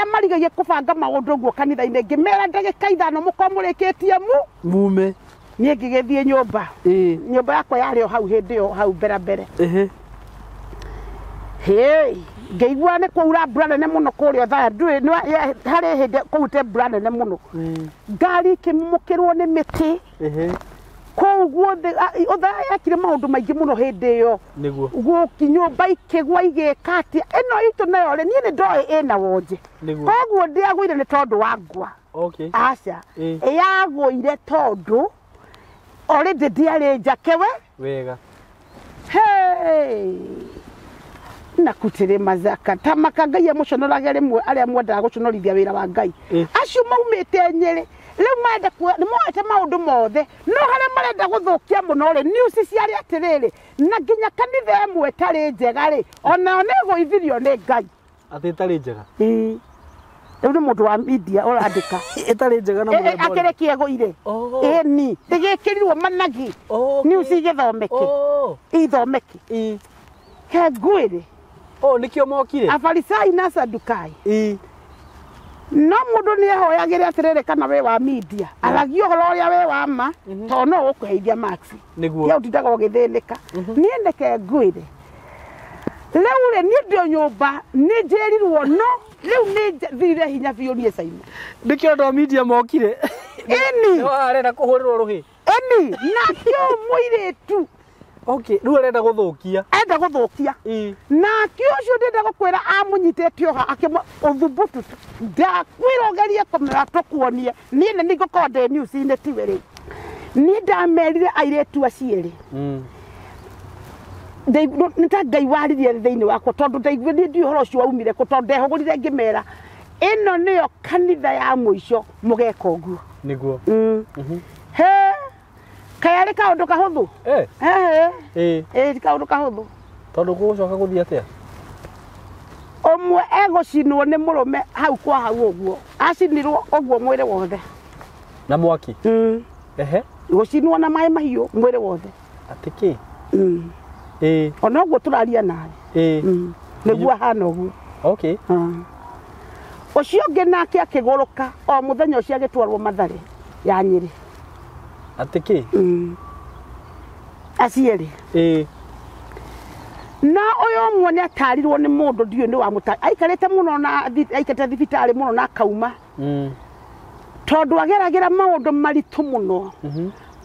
Arĩa marigagie kũbanga maũndũ ũguo kanitha-inĩ ngĩmera ndagĩka 5 mũkorwo mũrĩkĩtie mu mume. Niĩ ngĩgĩthiĩ nyũmba. Ĩĩ. Nyũmba yakwa yarĩ o hau hĩndĩ ĩyo hau mbere mbere. Ehe. Hĩ, ngĩigua nĩ kwaura mbura nene mũno kũrĩa Othaya, ndũĩ harĩ hĩndĩ kũu mbura nene mũno. Ngari ikĩmũkĩrwo nĩ mĩtĩ. Ehe. Kũu guothe, Othaya yekire maũndũ maingĩ mũno hĩndĩ ĩyo. Nĩguo. Gũki nyũmba ikĩgwa igĩka atĩa. Ĩno itũ nayo rĩ, niĩ nĩ ndoĩ ĩna wonje. Nĩguo. Koguo ndĩagũire nĩ tondũ wa ngwa. Okay. Aca. Ĩĩ. Yagũire tondũ already ndiarĩ njake we. Wega. Hey! Na kutirĩ mazaka ta maka Ngai amũconorage rĩmwe arĩa mwendaga gũconorithia wĩra wa Ngai. Acio maumĩte Nyĩrĩ rĩu marenda nĩ moete maũndũ mothe, no harĩa marenda gũthũkia mũno rĩ, news ciarĩ atĩrĩrĩ, na nginya kanitha ĩmwe ĩtarĩ njega rĩ, onayo nĩ ĩgũithirio nĩ Ngai. Atĩ ĩtarĩ njega? Ĩĩ. Rĩu nĩ mũndũ wa media ũrandĩka. Ĩtarĩ njega na mũthemba ũrĩkũ? Akĩrĩkia ĩgũire. Ĩni, ĩgĩkĩrirwo managi. News igĩthomeke. Ithomeke. He ngwĩre. Oh, nĩkĩo mokire? Afarisai na Sadukai. Ĩĩ. No mũndũ nĩ ahoyagĩre atĩrĩrĩ kana we wa media, aragia ũhoro ũrĩa we wa ma, tondũ no ũkũheithia marks. Nĩguo. Tiga ũtindaga ũgĩthĩnĩka. Niĩ nĩke ngwĩre. Rĩu rĩ, niĩ ndĩ o nyũmba, nĩ njĩrirwo no, rĩu nĩ thirire hinya biũ niĩ Caina. Nĩkĩo andũ a media mokire. Ĩni. Nĩho arenda kũhũrĩrwo rũhĩ. Ĩni, nake ũyũ mũirĩtu. Okay, rĩu arenda gũthũkia. Arenda gũthũkia. Nake ũcio ndĩrenda gũkwĩra amũnyitĩte oha, akĩmũ ũthubutu. Ndakwĩra ũgerie kũmera tũkuonie. Niĩ nĩ nĩngũkorwo ndĩ news-inĩ tiwe rĩu. Niĩ ndamerire airĩtu acio erĩ. Nĩ ta Ngai waririe thĩinĩ wakwa, tondũ ndaiguire niĩ ndiũĩ ũhoro ũcio waumire kũ, tondũ ndehũgũrire ngĩmera, ĩno nĩyo kanitha ya mũico mũgeka ũguo. Nĩguo. He, kaĩ arĩ kaũndũ kahũthũ? He, he. Ti kaũndũ kahũthũ. Tondũ gũgũcoka gũthiĩ atĩa? Ũmwe egũcinwo nĩ mũrũme hau kwa hau ũguo. Acinirwo ũguo mwĩrĩ wothe. Na mwaki? Ehe. Gũcinwo na maĩ mahiũ mwĩrĩ wothe. Atĩ kĩ? Ona ũguo tũraria nawe. Nĩguo ahana ũguo. Okay. Ũcio ũngĩ nake akĩgũrũka o mũthenya ũcio agĩtwarwo Mathare ya Nyĩrĩ. Atĩ kĩ? Acio erĩ. Na ũyũ ũmwe nĩ atarirwo nĩ mũndũ ndiũĩ nĩ wamũta-, aikarĩte mũno na aikarĩte thibitarĩ mũno na akauma. Tondũ ageragĩra maũndũ maritũ mũno.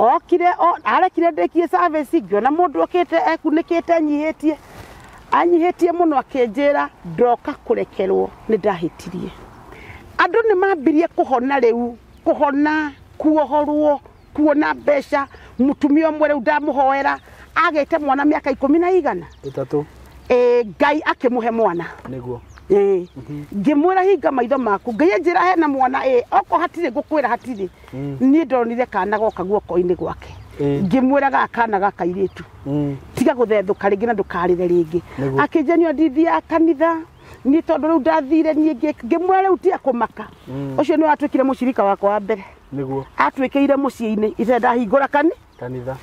Okire, arekire ndĩkie service, ngĩona mũndũ okĩte ekunĩkĩte anyihĩtie. Anyihĩtie mũno akĩnjĩra ndoka kũrekerwo nĩ ndahĩtirie. Andũ nĩ mambirie kũhona rĩu, kũhona, kuohorwo, kuona mbeca. Mũtumia ũmwe rĩu ndamũhoera, agĩte mwana mĩaka ikũmi na igana. 3. Ngai akĩmũhe mwana. Nĩguo. Ngĩmwĩra hinga maitho maku, Ngai anjĩra hena mwana, okorwo hatirĩ ngũkwĩra hatirĩ. Niĩ ndonire kana goka guoko-inĩ gwake. Ngĩmwĩra gaka kana gaka kairĩtu. Tiga gũthethũka rĩngĩ na ndũkarĩre rĩngĩ. Nĩguo. Akĩnjĩra niĩ ndithiaga kanitha, niĩ tondũ rĩu ndathire niĩ ngĩmwĩra rĩu tiga kũmaka. Ũcio nĩwe watuĩkire mũcirika wakwa wa mbere. Nĩguo. Atuĩkĩire mũciĩ-inĩ, ithe ndahingũra kanitha.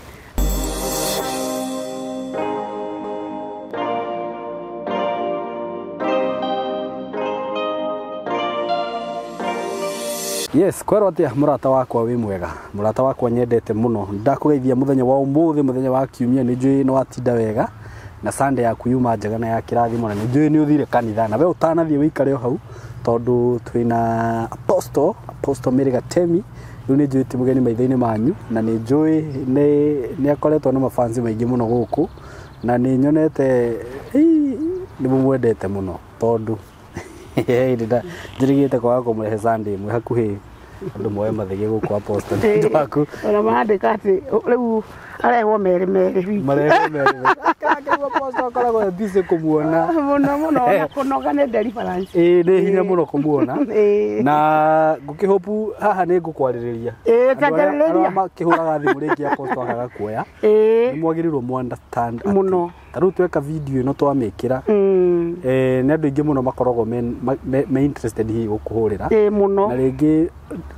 Yes, kwerwo atia mũrata wakwa wĩ mwega, mũrata wakwa nyendete mũno. Ndakũgeithia mũthenya wa ũmũthĩ, mũthenya wa kiumia, nĩ njũĩ nĩ watinda wega na Sunday yaku yuma njega na ya kĩrathimo, na nĩ njũĩ nĩ ũthire kanitha, na we ũtanathiĩ wĩikare o hau tondũ twĩna Apostle Mary Gatemi. Rĩu nĩ njũĩ ti mũgeni maitho-inĩ manyu, na nĩ njũĩ nĩ akoretwo na mafansi maingĩ mũno gũkũ, na nĩ nyonete, nĩ mũmwendete mũno tondũ njĩrĩgĩte kwaga kũmũrehe Sunday ĩmwe hakuhĩ andũ moe mathĩgĩ gũkũ Apostle nĩ ũndũ waku. Ona mandĩka atĩ rĩu arehwo merĩ merĩ wiki. Marehwo merĩ merĩ. Akĩrwo Apostle akoragwo e busy kũmuona. Mũno mũno, ona kũnoga nĩ deliverance. Ĩĩ, nĩ hinya mũno kũmuona. Na ngũkĩhope haha nĩ ngũkwarĩrĩria. Ĩĩ, Andũ arĩa tanjarĩrĩria. makĩhũraga thimũ rĩngĩ Apostle akaga kuoya. Ĩĩ. Nĩ mwagĩrĩirwo mũ understand atĩ Mũno. ta rĩu tweka video ĩno twamĩkĩra, nĩ andũ aingĩ mũno makoragwo me interested hihi gũkũhũrĩra. Ĩĩ, mũno. Na rĩngĩ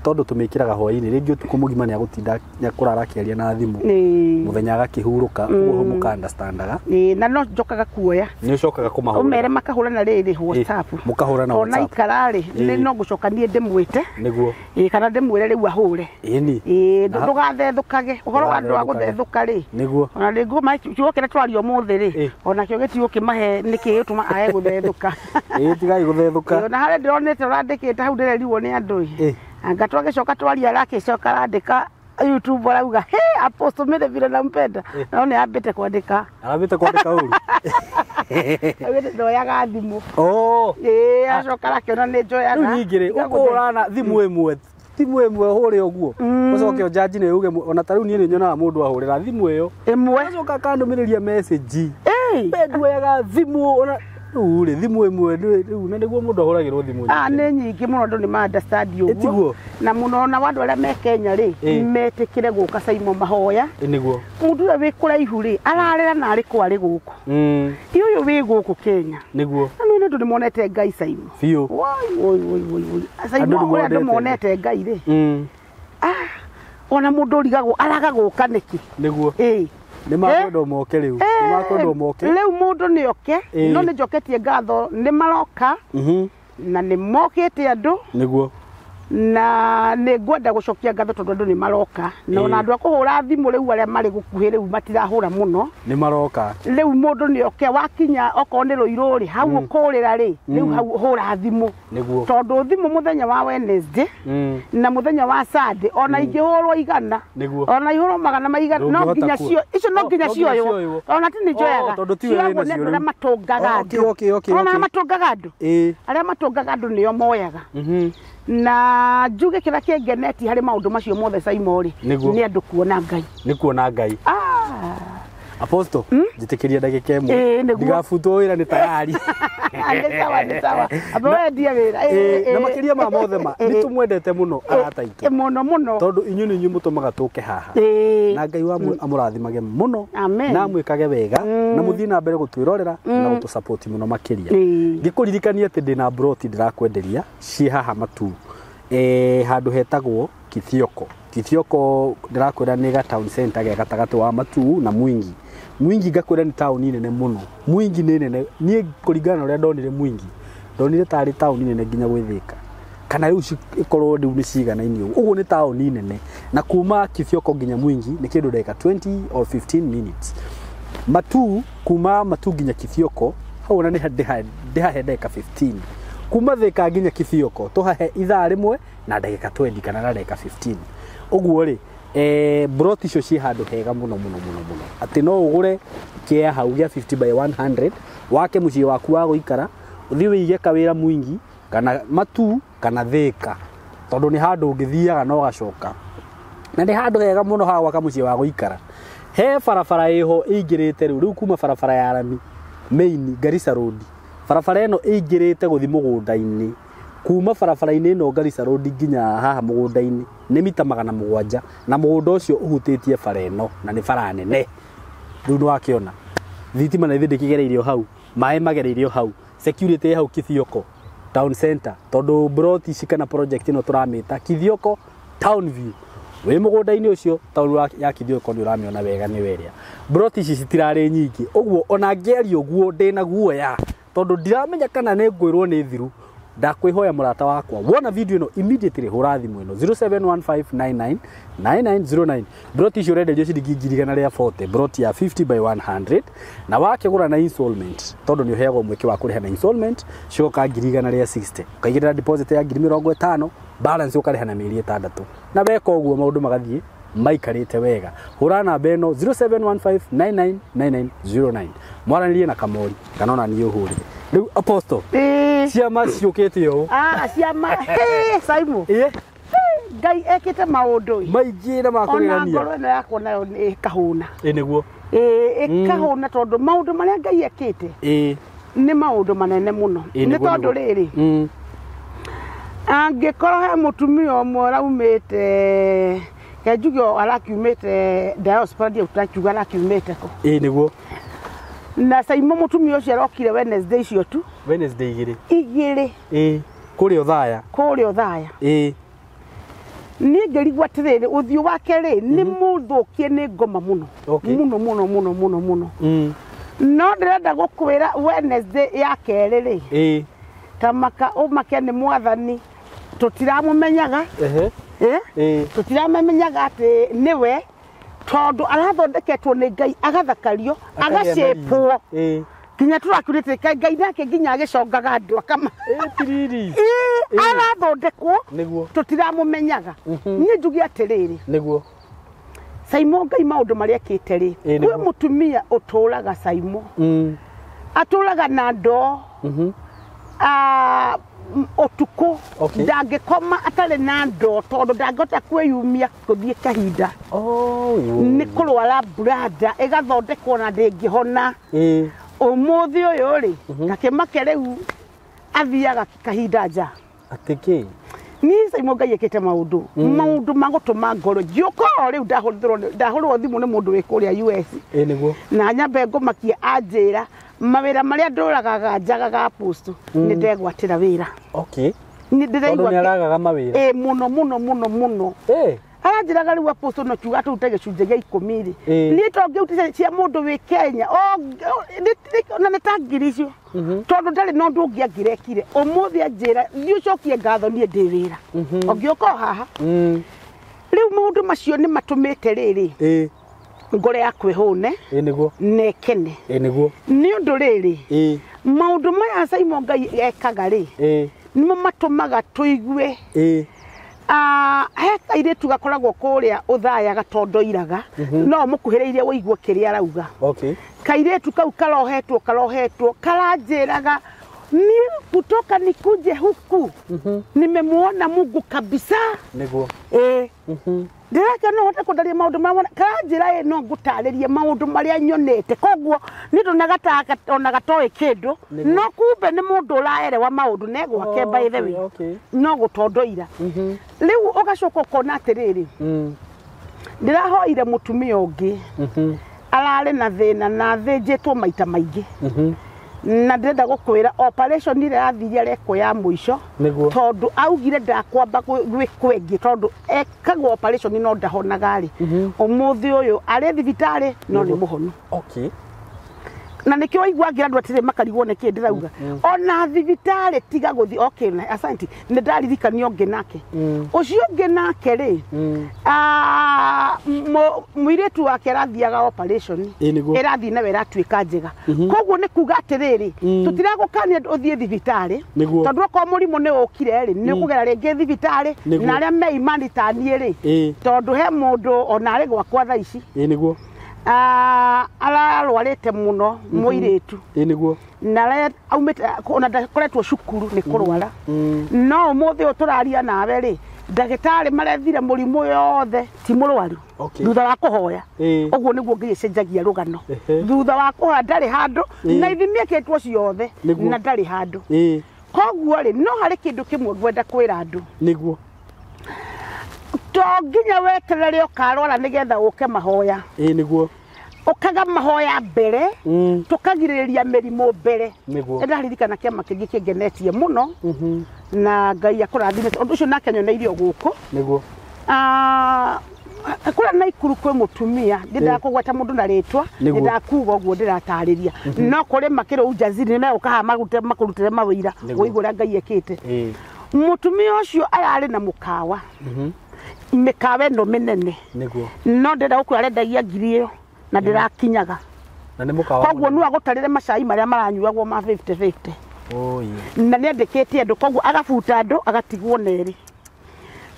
tondũ tũmĩkĩraga hwaĩ-inĩ, rĩngĩ ũtukũ mũgima nĩ agũtinda, nĩ akũrara akĩaria na thimũ. Ĩĩ. Mũthenya agakĩhurũka, ũguo mũka understandaga. Ĩĩ, Na no njokaga kuoya. Nĩ ũcokaga kũmahũra. Ũmere makahũra na rĩrĩ WhatsApp. Mũkahũra na Ona WhatsApp. ikara rĩ, nĩ no ngũcoka niĩ ndĩmwĩte. Nĩguo. Ĩĩ, kana ndĩmwĩre rĩu ahũre. Ĩni. Ĩĩ, ndũgathethũkage. Ũhoro wa andũ a gũthethũka rĩ. Nĩguo. Ona rĩngũ kiugo kĩrĩa twaria ũmũthĩ rĩ, ona kĩo gĩtigũkĩmahe nĩkĩ gĩtũma age gũthethũka. Ĩĩ, tigai gũthethũka. Ona harĩa ndĩronete ũrandĩkĩte hau ndĩrerirwo nĩ andũ ĩ. Anga twagĩcoka twaria arakĩcoka arandĩka YouTube arauga, "Hey, Apostle mimi vile nampenda." No nĩ ambĩte kwandĩka. Arambĩte kwandĩka ũru. Augĩte ndoyaga thimũ. Oh. Ĩĩ, acoka arakĩona nĩ njoyaga. Rĩu ningĩ rĩ, ũkũhũrana thimũ ĩmwe. Thimũ ĩmwe ũhũre ũguo. Ũcoke ũnjanji nĩ uge ona ta rĩu niĩ nĩ nyonaga mũndũ ahũrĩra thimũ ĩyo. Ĩmwe. Acoka akandũmĩrĩria message. Ĩĩ. We nduoyaga thimũ ona rĩu rĩ thimũ ĩmwe rĩu na nĩguo mũndũ ahũragĩrwo thimũ nyingĩ. Ah, nĩ nyingĩ mũno andũ nĩ ma understand ũguo. Na mũno na andũ arĩa me Kenya rĩ, metĩkĩre gũka Saimo mahoya. Nĩguo. Mũndũ ũrĩa wĩ kũraihu rĩ, ararĩra na arĩ kwa arĩ gũkũ. Ti ũyũ wĩ gũkũ Kenya. Nĩguo. Na nĩ andũ nĩ monete Ngai Saimo. Biũ. Woi woi woi woi woi. Saimo ũrĩa andũ monete Ngai rĩ. Ah, ona mũndũ ũrigagwo araga gũka nĩkĩ? Nĩguo. Ĩĩ. Nĩ makwendwo moke rĩu. Nĩ makwendwo moke. Rĩu mũndũ nĩ oke, no nĩ njoketie ngatho nĩ maroka. Na nĩ mokĩte andũ. Nĩguo. Na nĩ ngwenda gũcokia ngatho tondũ andũ nĩ maroka. Na ona andũ a kũhũra thimũ rĩu arĩa marĩ gũkuhĩ rĩu matirahũra mũno. Nĩ maroka. Rĩu mũndũ nĩ oke wakinya okorwo nĩ Rũirũ rĩ, hau ũkũrĩra rĩ, rĩu hau hũra thimũ. Nĩguo. Tondũ thimũ mũthenya wa Wednesday na mũthenya wa Sunday ona ingĩhũrwo igana. Nĩguo. Ona ihũrwo magana maigana no nginya cio icio no nginya cioywo. Ona ti nĩ njoyaga. Tondũ ti we wĩna cio. Arĩa matũngaga andũ. Ona arĩa matũngaga andũ. Arĩa matũngaga andũ nĩo moyaga. Na njuge kĩrĩa kĩngenetie harĩ maũndũ macio mothe Saimo rĩ, nĩ andũ kuona Ngai. Nĩ kuona Ngai. Apostle, njĩtĩkĩria ndagĩka ĩmwe. Ndigabutwo wĩra nĩ tayari. Nĩ sawa, nĩ sawa. Amba wendie wĩra. Na makĩria ma mothe ma, nĩ tũmwendete mũno arata aitũ. Mũno mũno. Tondũ inyuĩ nĩ inyuĩ mũtũmaga tũke haha. Na Ngai wa amũrathimage mũno. Na amwĩkage wega. Na mũthiĩ na mbere gũtwĩrorera na gũtũsupport mũno makĩria. Ngĩkũririkania atĩ ndĩna broti ndĩrakwenderia ciĩ haha Matuu. Handũ hetagwo Kithioko. Kithioko ndĩrakwĩra nĩ ga town center ge gatagatĩ wa Matuu na Mwingi. Mwingi ngakwĩra nĩ taũni nene mũno. Mwingi nĩ nene. Niĩ kũringana na ũrĩa ndonire Mwingi, ndonire tarĩ taũni nene nginya gwĩ Thĩka. Kana rĩu ikorwo rĩu nĩ ciganaine ũguo. Ũguo nĩ taũni nene. Na kuma Kithioko nginya Mwingi nĩ kĩndũ ndagĩka 20 or 15 minutes. Matuu, kuma Matuu nginya Kithioko, hau ona nĩ ndĩhahe ndagĩka 15. Kuma Thĩka nginya Kithioko tũhahe ithaa rĩmwe na ndagĩka 20 kana na ndagĩka 15. Ũguo rĩ, broti icio ciĩ handũ hega mũno mũno mũno mũno. Atĩ no ũgũre kĩa hau gĩa 50 by 100 wake mũciĩ waku wa gũikara, ũthiĩ wĩige kawĩra Mwingi kana Matuu kana Thĩka, tondũ nĩ handũ ũngĩthiaga na ũgacoka. Na nĩ handũ hega mũno ha gwaka mũciĩ wa gũikara. He barabara ĩho ĩingĩrĩte rĩu kuma barabara ya rami main Garissa Road. Barabara ĩno ĩingĩrĩte gũthiĩ mũgũnda-inĩ. Kuma barabara-inĩ ĩno Garissa Road nginya haha mũgũnda-inĩ nĩ mita 700 na mũgũnda ũcio ũhutĩtie bara ĩno na nĩ bara nene. Rĩu nĩwakĩona thitima na ithe ndĩkĩgereirio hau, maĩ magereirio hau, security ĩ hau Kithioko town center, tondũ broti ici kana project ĩno tũramĩta Kithioko Town View. Wĩ mũgũnda-inĩ ũcio taũni ya Kithioko nĩ ũramĩona wega nĩ werĩa. Broti ici citirarĩ nyingĩ, ũguo ona ngĩaria ũguo ndĩna guoya tondũ ndiramenya kana nĩ ngwĩrwo nĩ thiru. Ndakwĩhoya mũrata wakwa, wona video ĩno immediately hũra thimũ ĩno 0715999909. Broti icio ũrenderio ciringi 140,000, broti ya 50 by 100, na wakĩgũra na installment, tondũ nĩ ũheagwo mweke wa kũrĩha na installment, cigoka 160,000, ũkaigĩrĩra deposit ya 50,000, balance ũkarĩha na mĩeri 6. Na weka ũguo maũndũ magathiĩ maikarĩte wega. Hũra namba ĩno 0715999909, mwaranĩrie na Kamori kana ona niĩ ũhũrĩre. Rĩu Apostle, ciama ciũkĩte ũũ. Ciama, Saimo. Ngai ekĩte maũndũ maingĩ na makũgegania. Ona ngoro ĩno yakwa nayo nĩ ĩkahũna. Ĩ nĩguo. Ĩkahũna tondũ maũndũ marĩa Ngai ekĩte nĩ maũndũ manene mũno. Nĩ tondũ rĩrĩ, angĩkorwo he mũtumia ũmwe ũraumĩte, ke njuge arakiumĩte diaspora, ndiĩ tũrakiuga arakiumĩte kũ. Ĩ nĩguo. Na Saimo mũtumia ũcio arokire Wednesday icio tu. Wednesday igĩrĩ. Igĩrĩ. Ĩ, kũrĩa Othaya. Kũrĩa Othaya. Ĩ. Niĩ ngĩrigwo atĩrĩrĩ, ũthiũ wake rĩ, nĩ mũthũkie nĩ ngoma mũno. Mũno mũno mũno mũno mũno. No ndĩrenda gũkwĩra Wednesday ya kerĩ rĩ, Ĩĩ. tamaka ũmake nĩ mwathani tũtiramũmenyaga. Ehe. Eh? Ĩĩ. Tũtiramenyaga atĩ nĩwe, tondũ arathondeketwo nĩ Ngai agathakario, agacĩpwo. Ĩĩ. Nginya tũrakurĩte Ngai nake nginya agĩcongaga andũ akama. Ĩĩ tiriri. Ĩĩ, arathondekwo. Nĩguo. Tũtiramũmenyaga. Niĩ njuge atĩrĩrĩ, Nĩguo. Saimo Ngai maũndũ marĩa ekĩte rĩ, Ĩĩ, kwĩ nĩguo. mũtumia ũtũraga Saimo, atũraga na ndoo ũtukũ. Okay. Ndangĩkoma atarĩ na ndoo tondũ ndangĩhota kwĩyumia gũthiĩ kahinda. Oh. Nĩ kũrwara brada ĩgathondekwo na ndĩngĩhona. Ĩĩ. Ũmũthĩ ũyũ rĩ, gakĩmake rĩu athiaga kahinda nja. Atĩ kĩ? Niĩ Saimo Ngai ekĩte maũndũ maũndũ ma gũtũma ngoro ngiũka o rĩu ndahũrĩrwo thimũ nĩ mũndũ wĩ kũrĩa US. Ĩĩ nĩguo. Na nyambe ngũmakia anjĩra mawĩra marĩa ndũragaga njagaga apostle nĩ ndegwatĩra wĩra. Okay. Nĩ Tondũ ndĩraigua nĩ aragaga mawĩra. Ĩĩ, mũno mũno mũno mũno. Ĩĩ. Aranjĩraga rĩu apostle no kiuga tũrute gĩcunjĩ gĩa 10 rĩ, Ĩĩ. niĩ to ngĩrutire cia mũndũ wĩ Kenya na nĩ ta ngiri icio, tondũ ndarĩ na ũndũ ũngĩ angĩrekire. Ũmũthĩ anjĩra thiĩ ũcokie ngatho niĩ ndĩ wĩra ũngĩũka o haha. Rĩu maũndũ macio nĩ matũmĩte rĩrĩ Ĩĩ. ngoro yakwa ĩhũne Ĩĩ nĩguo. na ĩkene. Ĩĩ nĩguo. Nĩ ũndũ rĩrĩ, Ĩĩ. maũndũ maya Saimo Ngai ekaga rĩ, Ĩĩ. nĩmo matũmaga tũigue. Ĩĩ. He kairĩtu gakoragwo kũrĩa ũthaya gatondoiraga, no mũkuhĩrĩirie ũigue kĩrĩa arauga. Okay. Kairĩtu kau karohetwo karanjĩraga niĩ kutoka nikuje huku nimemuona Mungu kabisa. Nĩguo. Ĩĩ, ndĩrake no hote kũndaria maũndũ marĩa karanjĩra ĩ no ngũtarĩrie maũndũ marĩa nyonete, koguo nĩ ndona ona gatoĩ kĩndũ, no kumbe nĩ mũndũ ũraerewa maũndũ ne gwake, by the way. Okay. No gũtondoira. Rĩu ũgacoka ũkona atĩrĩrĩ, ndĩrahoire mũtumia ũngĩ ararĩ na thĩna na athĩnjĩtwo maita maingĩ, na ndĩrenda gũkwĩra operation ĩrĩa yathire arekwo ya mũico. Nĩguo. Tondũ augire ndakwamba gwĩkwo ĩngĩ tondũ ekagwo operation no ndahonaga rĩ, ũmũthĩ ũyũ arĩ thibitarĩ no nĩ mũhonu. Okay. Na nĩkĩo waigua ngĩra andũ atĩrĩ makarigwo nĩkĩ ndĩrauga ona thibitarĩ tiga gũthiĩ. Okay, na asante, nĩ ndaririkanio ũngĩ nake, ũcio ũngĩ nake rĩ, mũirĩtu wake arathiaga operation. Ĩĩ nĩguo. Ĩrathiĩ nawe ĩratuĩka njega, koguo nĩ kuga atĩrĩrĩ, tũtiragũkania ũthiĩ thibitarĩ. Nĩguo. Tondũ okorwo mũrimũ nĩ ũkire rĩ, nĩ ũkũgera rĩngĩ thibitarĩ. Nĩguo. Na arĩa me imani ta niĩ rĩ, Ĩĩ. tondũ he mũndũ ona arĩ gwakwa thaa ici, Ĩĩ nĩguo. Ararwarĩte mũno mũirĩtu. Ĩĩ nĩguo. Na aumĩte ona ndakoretwo cukuru nĩ kũrwara, no ũmũthĩ ũyũ tũraria nawe rĩ, ndagĩtarĩ marethire mũrimũ yothe ti mũrwaru. Okay. Thutha wa kũhoya. Ĩĩ. Ũguo nĩguo Ngai ĩcenjagia rũgano. Ehe. Thutha wa kũhoya ndarĩ handũ, Ĩĩ. na ithimi ekĩtwo ciothe Nĩguo. na ndarĩ handũ. Ĩĩ. Koguo rĩ, no harĩ kĩndũ kĩmwe ngwenda kwĩra andũ. Nĩguo. To nginya weterere ũkarwara nĩgetha ũke mahoya. Ĩĩ nĩguo. Ũkaga mahoya mbere, tũkagirĩrĩria mĩrimũ mbere. Nĩguo. Nĩndaririkana kĩama kĩngĩ kĩngenetie mũno, na Ngai akũrathime ũndũ ũcio nake nyoneirio gũkũ. Nĩguo. Kũrĩa Naikuru kwĩ mũtumia, ndĩndaga kũgweta mũndũ na rĩtwa, Nĩguo. ndĩndakuga ũguo ndĩratarĩria, no kũrĩ makĩrĩ ujaziri nĩ megũka haha makũrutĩre mawĩira. Nĩguo. Ũigue ũrĩa Ngai ekĩte. Ĩĩ. Mũtumia ũcio ararĩ na mũkawa, mĩkawa ĩno mĩnene. Nĩguo. No ndĩrenda gũkũra arendagia ngiri ĩyo na ndĩrakinyaga. Na nĩ mũkawa. Koguo no agũtarĩre macai marĩa maranyuagwo ma 50-50. Oi. Na nĩ andĩkĩte andũ, koguo agabuta andũ agatigwo nerĩ.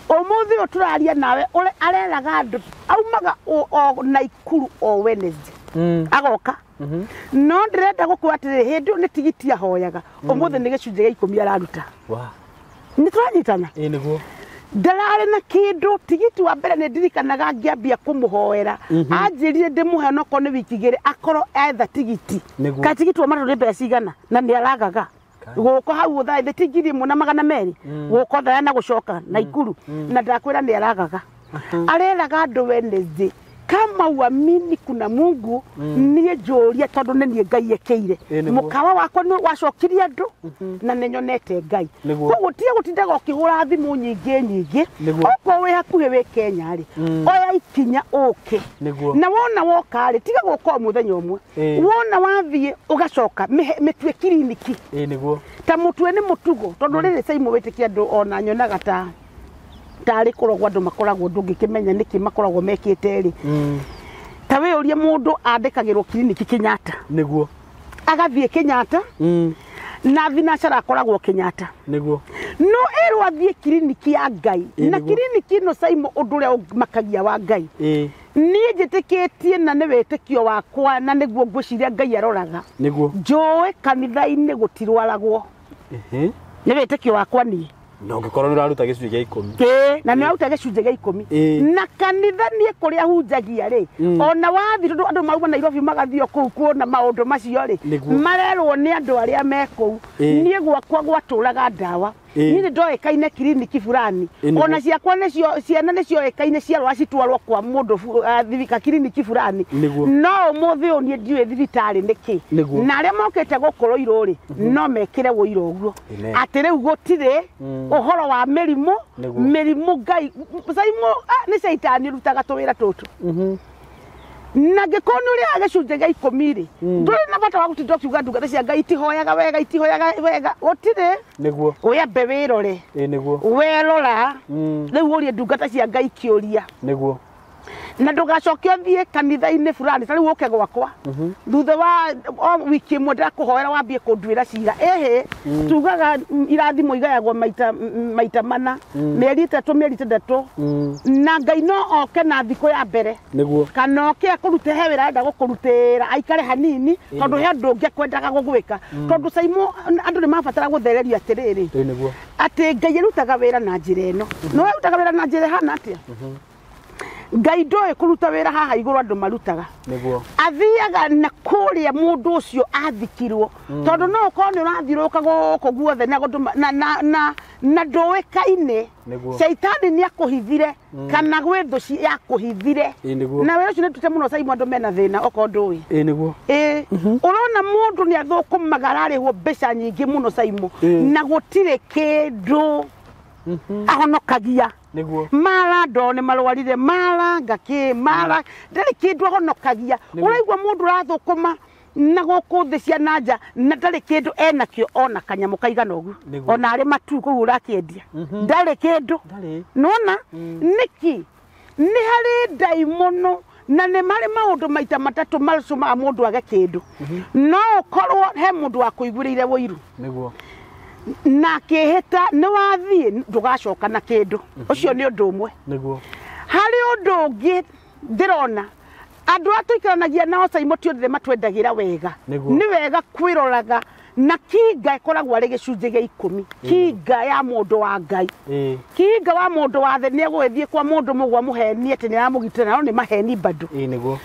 Ũmũthĩ ũyũ tũraria nawe ũrĩa areraga andũ aumaga o Naikuru o Wednesday agoka, no ndĩrenda gũkũra atĩrĩrĩ, hĩndĩ ĩyo nĩ tigiti ahoyaga, ũmũthĩ nĩ gĩcunjĩ gĩa 10 araruta. Wa. Nĩ tũranyitana? Ĩĩ nĩguo. Ndararĩ na kĩndũ tigiti wa mbere nĩ ndirikanaga ngĩambia kũmũhoera anjĩrire ndĩmũhe onokorwo nĩ wiki igĩrĩ akorwo etha tigiti. Nĩguo. Ka tigiti wa matatũ nĩ mbeca cigana na nĩ aragaga gũkũ hau thaa ithĩ ti 1,200 gũka thaya na gũcoka Naikuru, na ndakwĩra nĩ aragaga areraga andũ Wednesday Kama uamini kuna Mungu niĩ njũrie tondũ nĩ niĩ Ngai ekĩire. Mũkawa wakwa nĩ wacokirie andũ na nĩ nyonete Ngai. Koguo tiga gũtindaga ũkĩhũra thimũ nyingĩ nyingĩ. Okorwo wĩ hakuhĩ wĩ Kenya rĩ, oya ikinya ũke. Na wona woka rĩ, tiga gũka o mũthenya ũmwe. Wona wathiĩ ũgacoka mĩtue kiriniki. Ta mũtue nĩ mũtugo tondũ rĩrĩ Saimo wĩtĩkia andũ ona nyonaga ta tarĩ kũrogwo andũ makoragwo ndũngĩkĩmenya nĩkĩ makoragwo mekĩte rĩ. Ta wĩũrie mũndũ andĩkagĩrwo kiriniki Kenyatta. Nĩguo. Agathiĩ Kenyatta. Na thinacara akoragwo Kenyatta. Nĩguo. No ĩrwo athiĩ kiriniki ya Ngai. Na kiriniki ĩno Saimo ũndũ ũrĩa ũmakagia wa Ngai. Niĩ njĩtĩkĩtie na nĩ wĩtĩkio wakwa na nĩguo ngwĩciria Ngai aroraga. Nĩguo. Njũĩ kanitha-inĩ gũtirwaragwo. Nĩ wĩtĩkio wakwa niĩ. Na ũngĩkorwo nĩ ũraruta gĩcunjĩ gĩa 10. Na nĩ ũraruta gĩcunjĩ gĩa 10. Na kanitha niĩ kũrĩa hunjagia rĩ, ona wathiĩ tondũ andũ mauma Nairobi magathiĩ kũu kuona maũndũ macio rĩ, marerwo nĩ andũ arĩa me kũu. Niĩ gwakwa gwatũraga ndawa. Niĩ nĩ ndoĩkaine kiriniki fulani. Ona ciakwa nĩcio ciana nĩcioĩkaine ciarwara citwarwo kwa mũndũ kiriniki fulani. No ũmũthĩ ũyũ niĩ ndiũĩ thibitarĩ nĩkĩ. Na arĩa mokĩte gũkũ Rũirũ rĩ, no mekĩre ũira ũguo. Atĩ rĩu gũtirĩ ũhoro wa mĩrimũ, mĩrimũ Ngai Saimo nĩ caitani ũrutaga tũwĩra tũtũ. Na ngĩkorwo nĩ ũrĩaga gĩcunjĩ gĩa 10 rĩ, ndũrĩ na bata wa gũtinda ũkiuga ndungata cia Ngai itihoyaga wega, itihoyaga wega, gũtirĩ. Nĩguo. Wĩambe wĩrore. Nĩguo. Werora, rĩu ũrie ndungata cia Ngai kĩũria. Nĩguo. Na ndũgacoke ũthiĩ kanitha-inĩ fulani, ta rĩu ũke gwakwa. Thutha wa o wiki ĩmwe ndakũhoera wambie kũnduĩra cira. Ĩhĩ, tugaga irathimo igayagwo maita mana, mĩeri 3, mĩeri 6. Na Ngai no oke na thikũ ya mbere. Nĩguo. Kana oke akũrute he wĩra arenda gũkũrutĩra, aikare hanini, tondũ he ũndũ ũngĩ akwendaga gũgwĩka. Tondũ Saimo andũ nĩ mabatara gũthererio atĩrĩrĩ. Nĩguo. Atĩ Ngai arutaga wĩra na njĩra ĩno. No arutaga wĩra na njĩra ĩhana atĩa? Ngai ndoĩ kũruta wĩra haha igũrũ andũ marutaga. Nĩguo. Athiaga na kũrĩa mũndũ ũcio athikirwo. Tondũ no ũkorwo nĩ ũrathiũrũrũka gũkũ guothe na ndũĩkaine. Caitani nĩ akũhithire kana gwĩ thũ yakũhithire. Na wĩra ũcio nĩ ndute mũno Saimo andũ mena thĩna okorwo ndũĩ. Nĩguo. Ũrona mũndũ nĩ athũkũmaga ararĩhwo mbeca nyingĩ mũno Saimo na gũtirĩ kĩndũ ahonokagia. Nĩguo. Mara ndo nĩ marwarire, mara ngakĩ, mara ndarĩ kĩndũ ahonokagia. Ũraigua mũndũ ũrathũkũma na gũkũ thĩ cia na nja na ndarĩ kĩndũ enakĩo ona kanyamũ kaigana ũguo. Ona arĩ matu kũu ũrakĩendia. Ndarĩ kĩndũ. Nĩwona? Nĩkĩ? Nĩ harĩ ndaimono na nĩ marĩ maũndũ maita matatũ macũmaga mũndũ age kĩndũ. No ũkorwo he mũndũ wakũiguĩrĩire ũiru. Nĩguo. Na akĩhĩta nĩ wathiĩ ndũgacoka na kĩndũ. Ũcio nĩ ũndũ ũmwe. Nĩguo. Harĩ ũndũ ũngĩ ndĩrona andũ arĩa tũikaranagia nao Saimo ti othe matwendagĩra wega. Nĩ wega kwĩroraga na kinga ĩkoragwo arĩ gĩcunjĩ gĩa 10. Kinga ya mũndũ wa Ngai. Kinga wa mũndũ wa thĩ nĩ egũgĩthiĩ kwa mũndũ mũgwa mũhenie atĩ nĩ aramũgitĩra, no nĩ maheni bado. Nĩguo.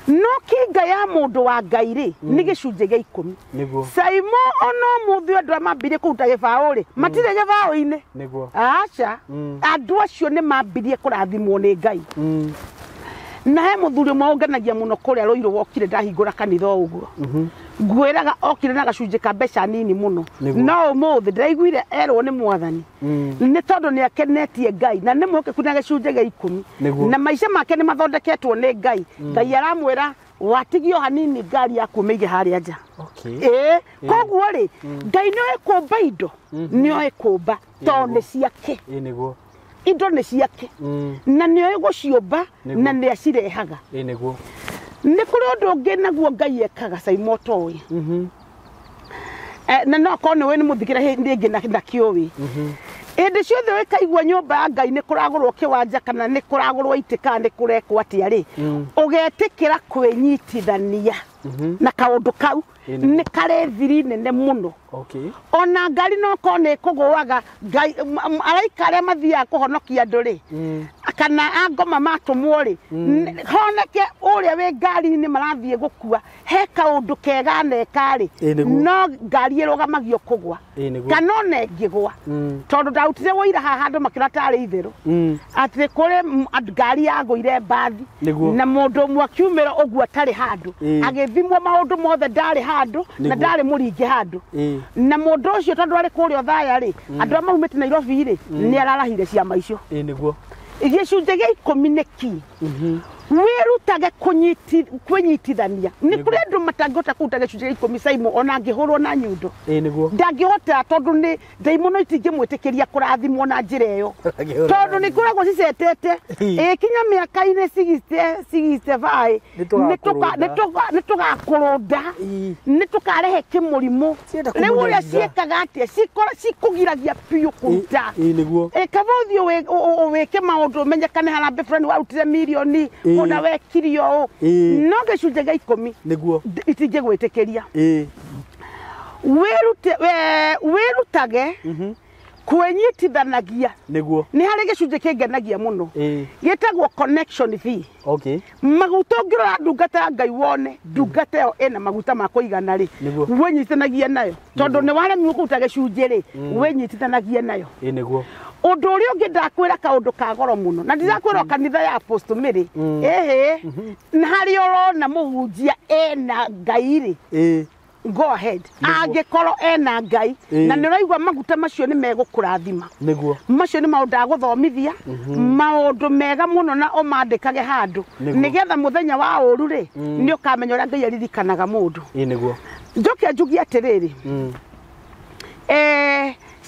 No kinga ya mũndũ wa Ngai rĩ, nĩ gĩcunjĩ gĩa 10. Nĩguo. Saimo ona ũmũthĩ andũ arĩa mambirie kũruta gĩbaũ rĩ, matirĩ gĩbaũ-inĩ. Nĩguo. Aca. Andũ acio nĩ mambirie kũrathimwo nĩ Ngai. Na he mũthuri ũmwe ũngenagia mũno kũrĩa Rũirũ wokire ndahingũra kanitha o ũguo. Ngwĩraga okire na gacunjĩ ka mbeca nini mũno. No ũmũthĩ ndĩraiguire erwo nĩ mwathani. Nĩ tondũ nĩ akenetie Ngai na nĩ mwĩhokeku na gĩcunjĩ gĩa 10. Na maica make nĩ mathondeketwo nĩ Ngai. Ngai aramwĩra watigio hanini ngari yaku mĩige harĩa nja. Koguo rĩ, Ngai nĩoĩ kũmba indo, nĩoĩ kũmba tondũ nĩ ciake. Nĩguo. Indo nĩ ciake. Na nĩoĩ gũciũmba na nĩ acirehaga. Nĩguo. Nĩ kũrĩ ũndũ ũngĩ naguo Ngai ekaga Saimo ũtoĩ. Na no akorwo nĩũĩ nĩ mũthikĩra hĩndĩ ĩngĩ na kĩũĩ. Hĩndĩ ciothe ũkaigua nyũmba ya Ngai nĩ kũragũrwo kĩwanja kana nĩ kũragũrwo itĩ kana nĩ kũrekwo atĩa rĩ, ũgetĩkĩra kwĩnyitithania na kaũndũ kau nĩ karĩ thiri nene mũno. Ona ngari no korwo nĩ ĩkũgũaga, Ngai araika arĩa mathiaga kũhonokia andũ rĩ, Kana angoma matũmwo rĩ, honeke ũrĩa wĩ ngari-inĩ marathiĩ gũkua he kaũndũ kega neka rĩ, no ngari ĩrũgamagio kũgwa kana ona ĩngĩgwa, tondũ ndarutire wũira haha andũ makĩona tarĩ itherũ atĩ kũrĩ ngari yagũire mbathi na mũndũ ũmwe akiumĩra ũguo atarĩ handũ, agĩthimwo maũndũ mothe ndarĩ handũ na ndarĩ mũringe handũ, na mũndũ ũcio tondũ arĩ kũrĩa Othaya rĩ, andũ arĩa maumĩte Nairobi rĩ, nĩ ararahire ciama icio. Gĩcunjĩ gĩa ikũmi nĩ kĩ? Wĩrutage kwĩnyitithania. Nĩ kũrĩ andũ matangĩhota kũruta gĩcunjĩ gĩa ikũmi Saimo, ona angĩhũrwo na nyundo ndangĩhota, tondũ nĩ ndaimono itingĩmwĩtĩkĩria kũrathimwo na njĩra ĩyo, tondũ nĩ ikoragwo cicetete ĩkinya mĩaka-inĩ 65 nĩ tũgakũrũnda, nĩ tũkarehe kĩmũrimũ. Rĩu ũrĩa ciĩkaga atĩa, cikũgiragia biũ kũruta. Kaba ũthiĩ wĩke maũndũ ũmenyekane harambee fulani warutire mirioni ona wekire ũũ, no gĩcunjĩ gĩa ikũmi itingĩgwĩtĩkĩria. Wĩrutage kwĩnyitithanagia. Nĩ harĩ gĩcunjĩ kĩngenagia mũno gĩtagwo connection fee. Maguta ũngĩrora ndungata ya Ngai wone ndungata ĩyo ĩna maguta ma kũigana rĩ, wĩnyitithanagie nayo, tondũ nĩ waremirwo kũruta gĩcunjĩ rĩ, wĩnyitithanagie nayo. Ũndũ ũrĩa ũngĩ ndakwĩra kaũndũ ka goro mũno, na ndirakwĩra kanitha ya Apostle Mary, ĩhĩ, na harĩa ũrona mũhunjia ena Ngai rĩ, go ahead. Angĩkorwo ena Ngai na nĩ ũraigua maguta macio nĩ megũkũrathima, macio nĩ maũndũ agũthomithia maũndũ mega mũno, na ũmandĩkage handũ nĩgetha mũthenya wa ũru rĩ, nĩ ũkamenya ũrĩa Ngai aririkanaga mũndũ. Njoke njugie atĩrĩrĩ,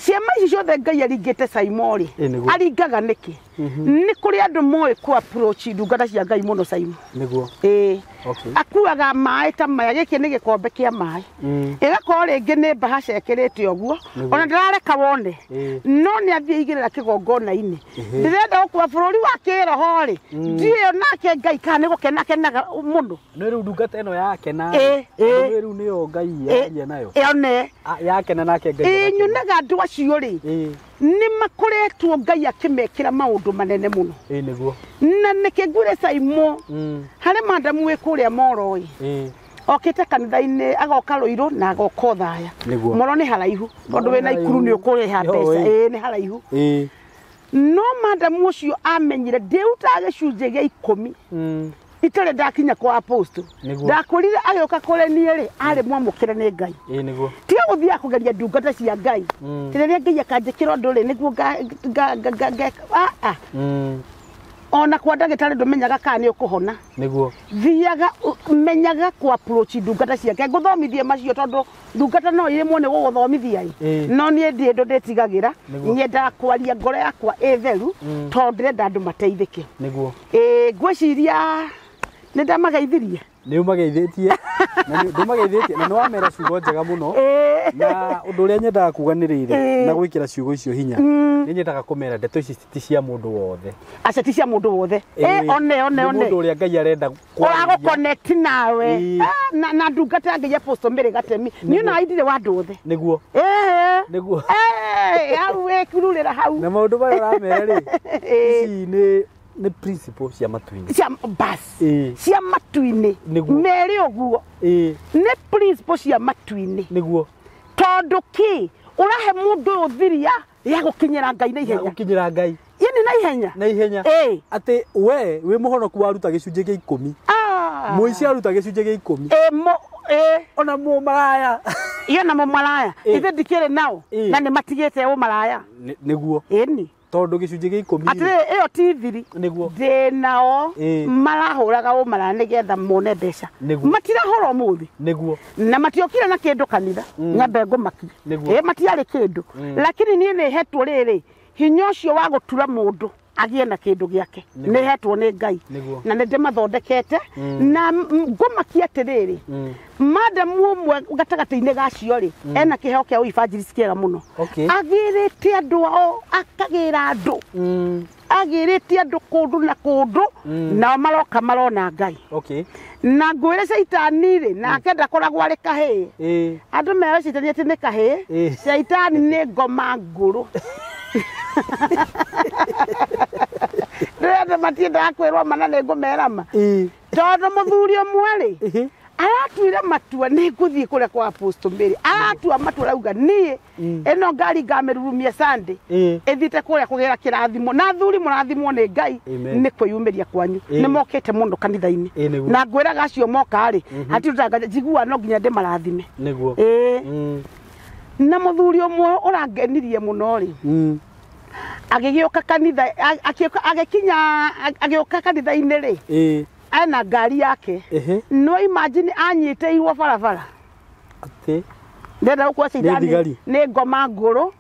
ciama ici ciothe Ngai aringĩte Saimo rĩ, aringaga nĩkĩ? Nĩ kũrĩ andũ moĩ kũ approach ndungata cia Ngai mũno Saimo. Akuaga maĩ ta maya, gĩkĩ nĩ gĩkombe kĩa maĩ, ĩgakorwo rĩngĩ nĩ mbahaca ĩkĩrĩte ũguo, ona ndĩrareka wone, no nĩ athiĩ igĩrĩra kĩgongona-inĩ. Ndĩrenda gũkua bũrũri wa kĩroho rĩ, ndiũĩ nake Ngai kana nĩ gũkena akenaga mũno. Nĩ rĩu ndungata ĩno yakena rĩ, rĩu nĩyo Ngai yaria nayo ĩone yakena nake Ngai. Nyonaga andũ acio rĩ, nĩ makoretwo Ngai akĩmekĩra maũndũ manene mũno. Na nĩkĩ ngwĩre Saimo, harĩ madamu wĩ kũrĩa Moro ĩ, okĩte kanitha-inĩ agoka Rũirũ na agoka Othaya. Moro nĩ haraihu, tondũ wĩna Ikuru nĩ ũkũrĩha mbeca, nĩ haraihu. No madamu ũcio amenyire ndĩrutaga gĩcunjĩ gĩa ikũmi itarĩ ndakinya kwa Apostle. Ndakwĩrire agĩũka kũrĩ niĩ rĩ, arĩ mwamũkĩre nĩ Ngai. Tiga gũthiaga kũgeria ndungata cia Ngai. Rĩrĩa Ngai akanjĩkĩra ũndũ rĩ, nĩguo ona kwa ndagĩtarĩ ndũmenyaga kana nĩ ũkũhona. Thiaga menyaga kũ approach ndungata cia Ngai. Ngũthomithie macio tondũ ndungata no irĩmwo nĩ gũgũthomithia ĩ, no niĩ ndirĩ ũndũ ndĩtigagĩra, nyendaga kwaria ngoro yakwa ĩ theru, tondũ ndĩrenda andũ mateithĩke. Ngwĩciria nĩ ndamageithirie. Nĩ ũmageithĩtie, na ndũmageithĩtie, na nĩ wamera ciugo njega mũno. Na ũndũ ũrĩa nyendaga kuga nĩ rĩrĩ, na gwĩkĩra ciugo icio hinya, nĩ nyendaga kũmera ndeto ici ti cia mũndũ wothe. Aca ti cia mũndũ wothe. One one one. Mũndũ ũrĩa Ngai arenda kwaria. Ũragũ-connect nawe na ndungata ya Ngai Apostle Mary Gatemi. Niĩ ona ndirĩ wa andũ othe. Nĩguo. Nĩguo. Hau wĩkururĩra hau. Na maũndũ maya ũramera rĩ, ici nĩ principle cia matu-inĩ. Cia bas. Cia matu-inĩ. Mere ũguo. Nĩ principle cia matu-inĩ. Nĩguo. Tondũ kĩ ũrahe mũndũ ũyũ thiria ya gũkinyĩra Ngai na ihenya. Gũkinyĩra Ngai. Yeni na ihenya. Na ihenya. Atĩ we wĩ mũhonoku waruta gĩcunjĩ gĩa ikũmi. Mũici aruta gĩcunjĩ gĩa ikũmi. Ona mũmaraya. Iyo na mũmaraya. Ithe ndikĩrĩ nao na nĩ matigĩte ũmaraya. Nĩguo. Ĩni. Tondũ gĩcunjĩ gĩa ikũmi. Atĩrĩrĩ ĩyo ti thiri. Nĩguo. Ndĩ nao marahũraga ũmaraya nĩgetha mone mbeca. Matirahũra ũmũthĩ. Nĩguo. Na matiokire na kĩndũ kanitha. Nyambe ngũmakie. Matiarĩ kĩndũ. Lakini niĩ nĩ hetwo rĩrĩ hinya ũcio wa gũtura mũndũ agĩe na kĩndũ gĩake. Nĩ hetwo nĩ Ngai. Na nĩ ndĩmathondekete. Na ngũmakia atĩrĩrĩ, madamu ũmwe gatagatĩ-inĩ gacio rĩ, ena kĩheo kĩa ũevangelist kĩega mũno. Agĩrĩte andũ ao, akagĩra andũ. Agĩrĩte andũ kũndũ na kũndũ, nao maroka marona Ngai. Na ngwĩre caitani rĩ, nake ndakoragwo arĩ kahĩĩ. Andũ mewe caitani atĩ nĩ kahĩĩ, caitani nĩ ngoma ngũrũ. matiendaga kwĩrwo ma na nĩ ngũmera ma. Tondũ mũthuri ũmwe rĩ aratuire matua nĩ ngũthiĩ kũrĩa kwa Apostle Mary, aratua matua arauga niĩ ĩno ngari ngamĩrurumia Sunday ĩthiĩte kũrĩa kũgĩra kĩrathimo, na athuri mũrathimwo nĩ Ngai nĩ kwĩyumĩria kwanyu, nĩ mokĩte mũno kanitha-inĩ, na ngwĩraga acio moka rĩ hatirĩ njiguaga no nginya ndĩmarathime. Nĩguo. Na mũthuri ũmwe ũrangenirie mũno rĩ, agĩgĩũka kanitha, agĩkinya agĩũka kanitha-inĩ rĩ, ena ngari yake. No imagine anyitĩirwo barabara. Atĩ ndenda gũkua cindani nĩ ngoma ngũrũ,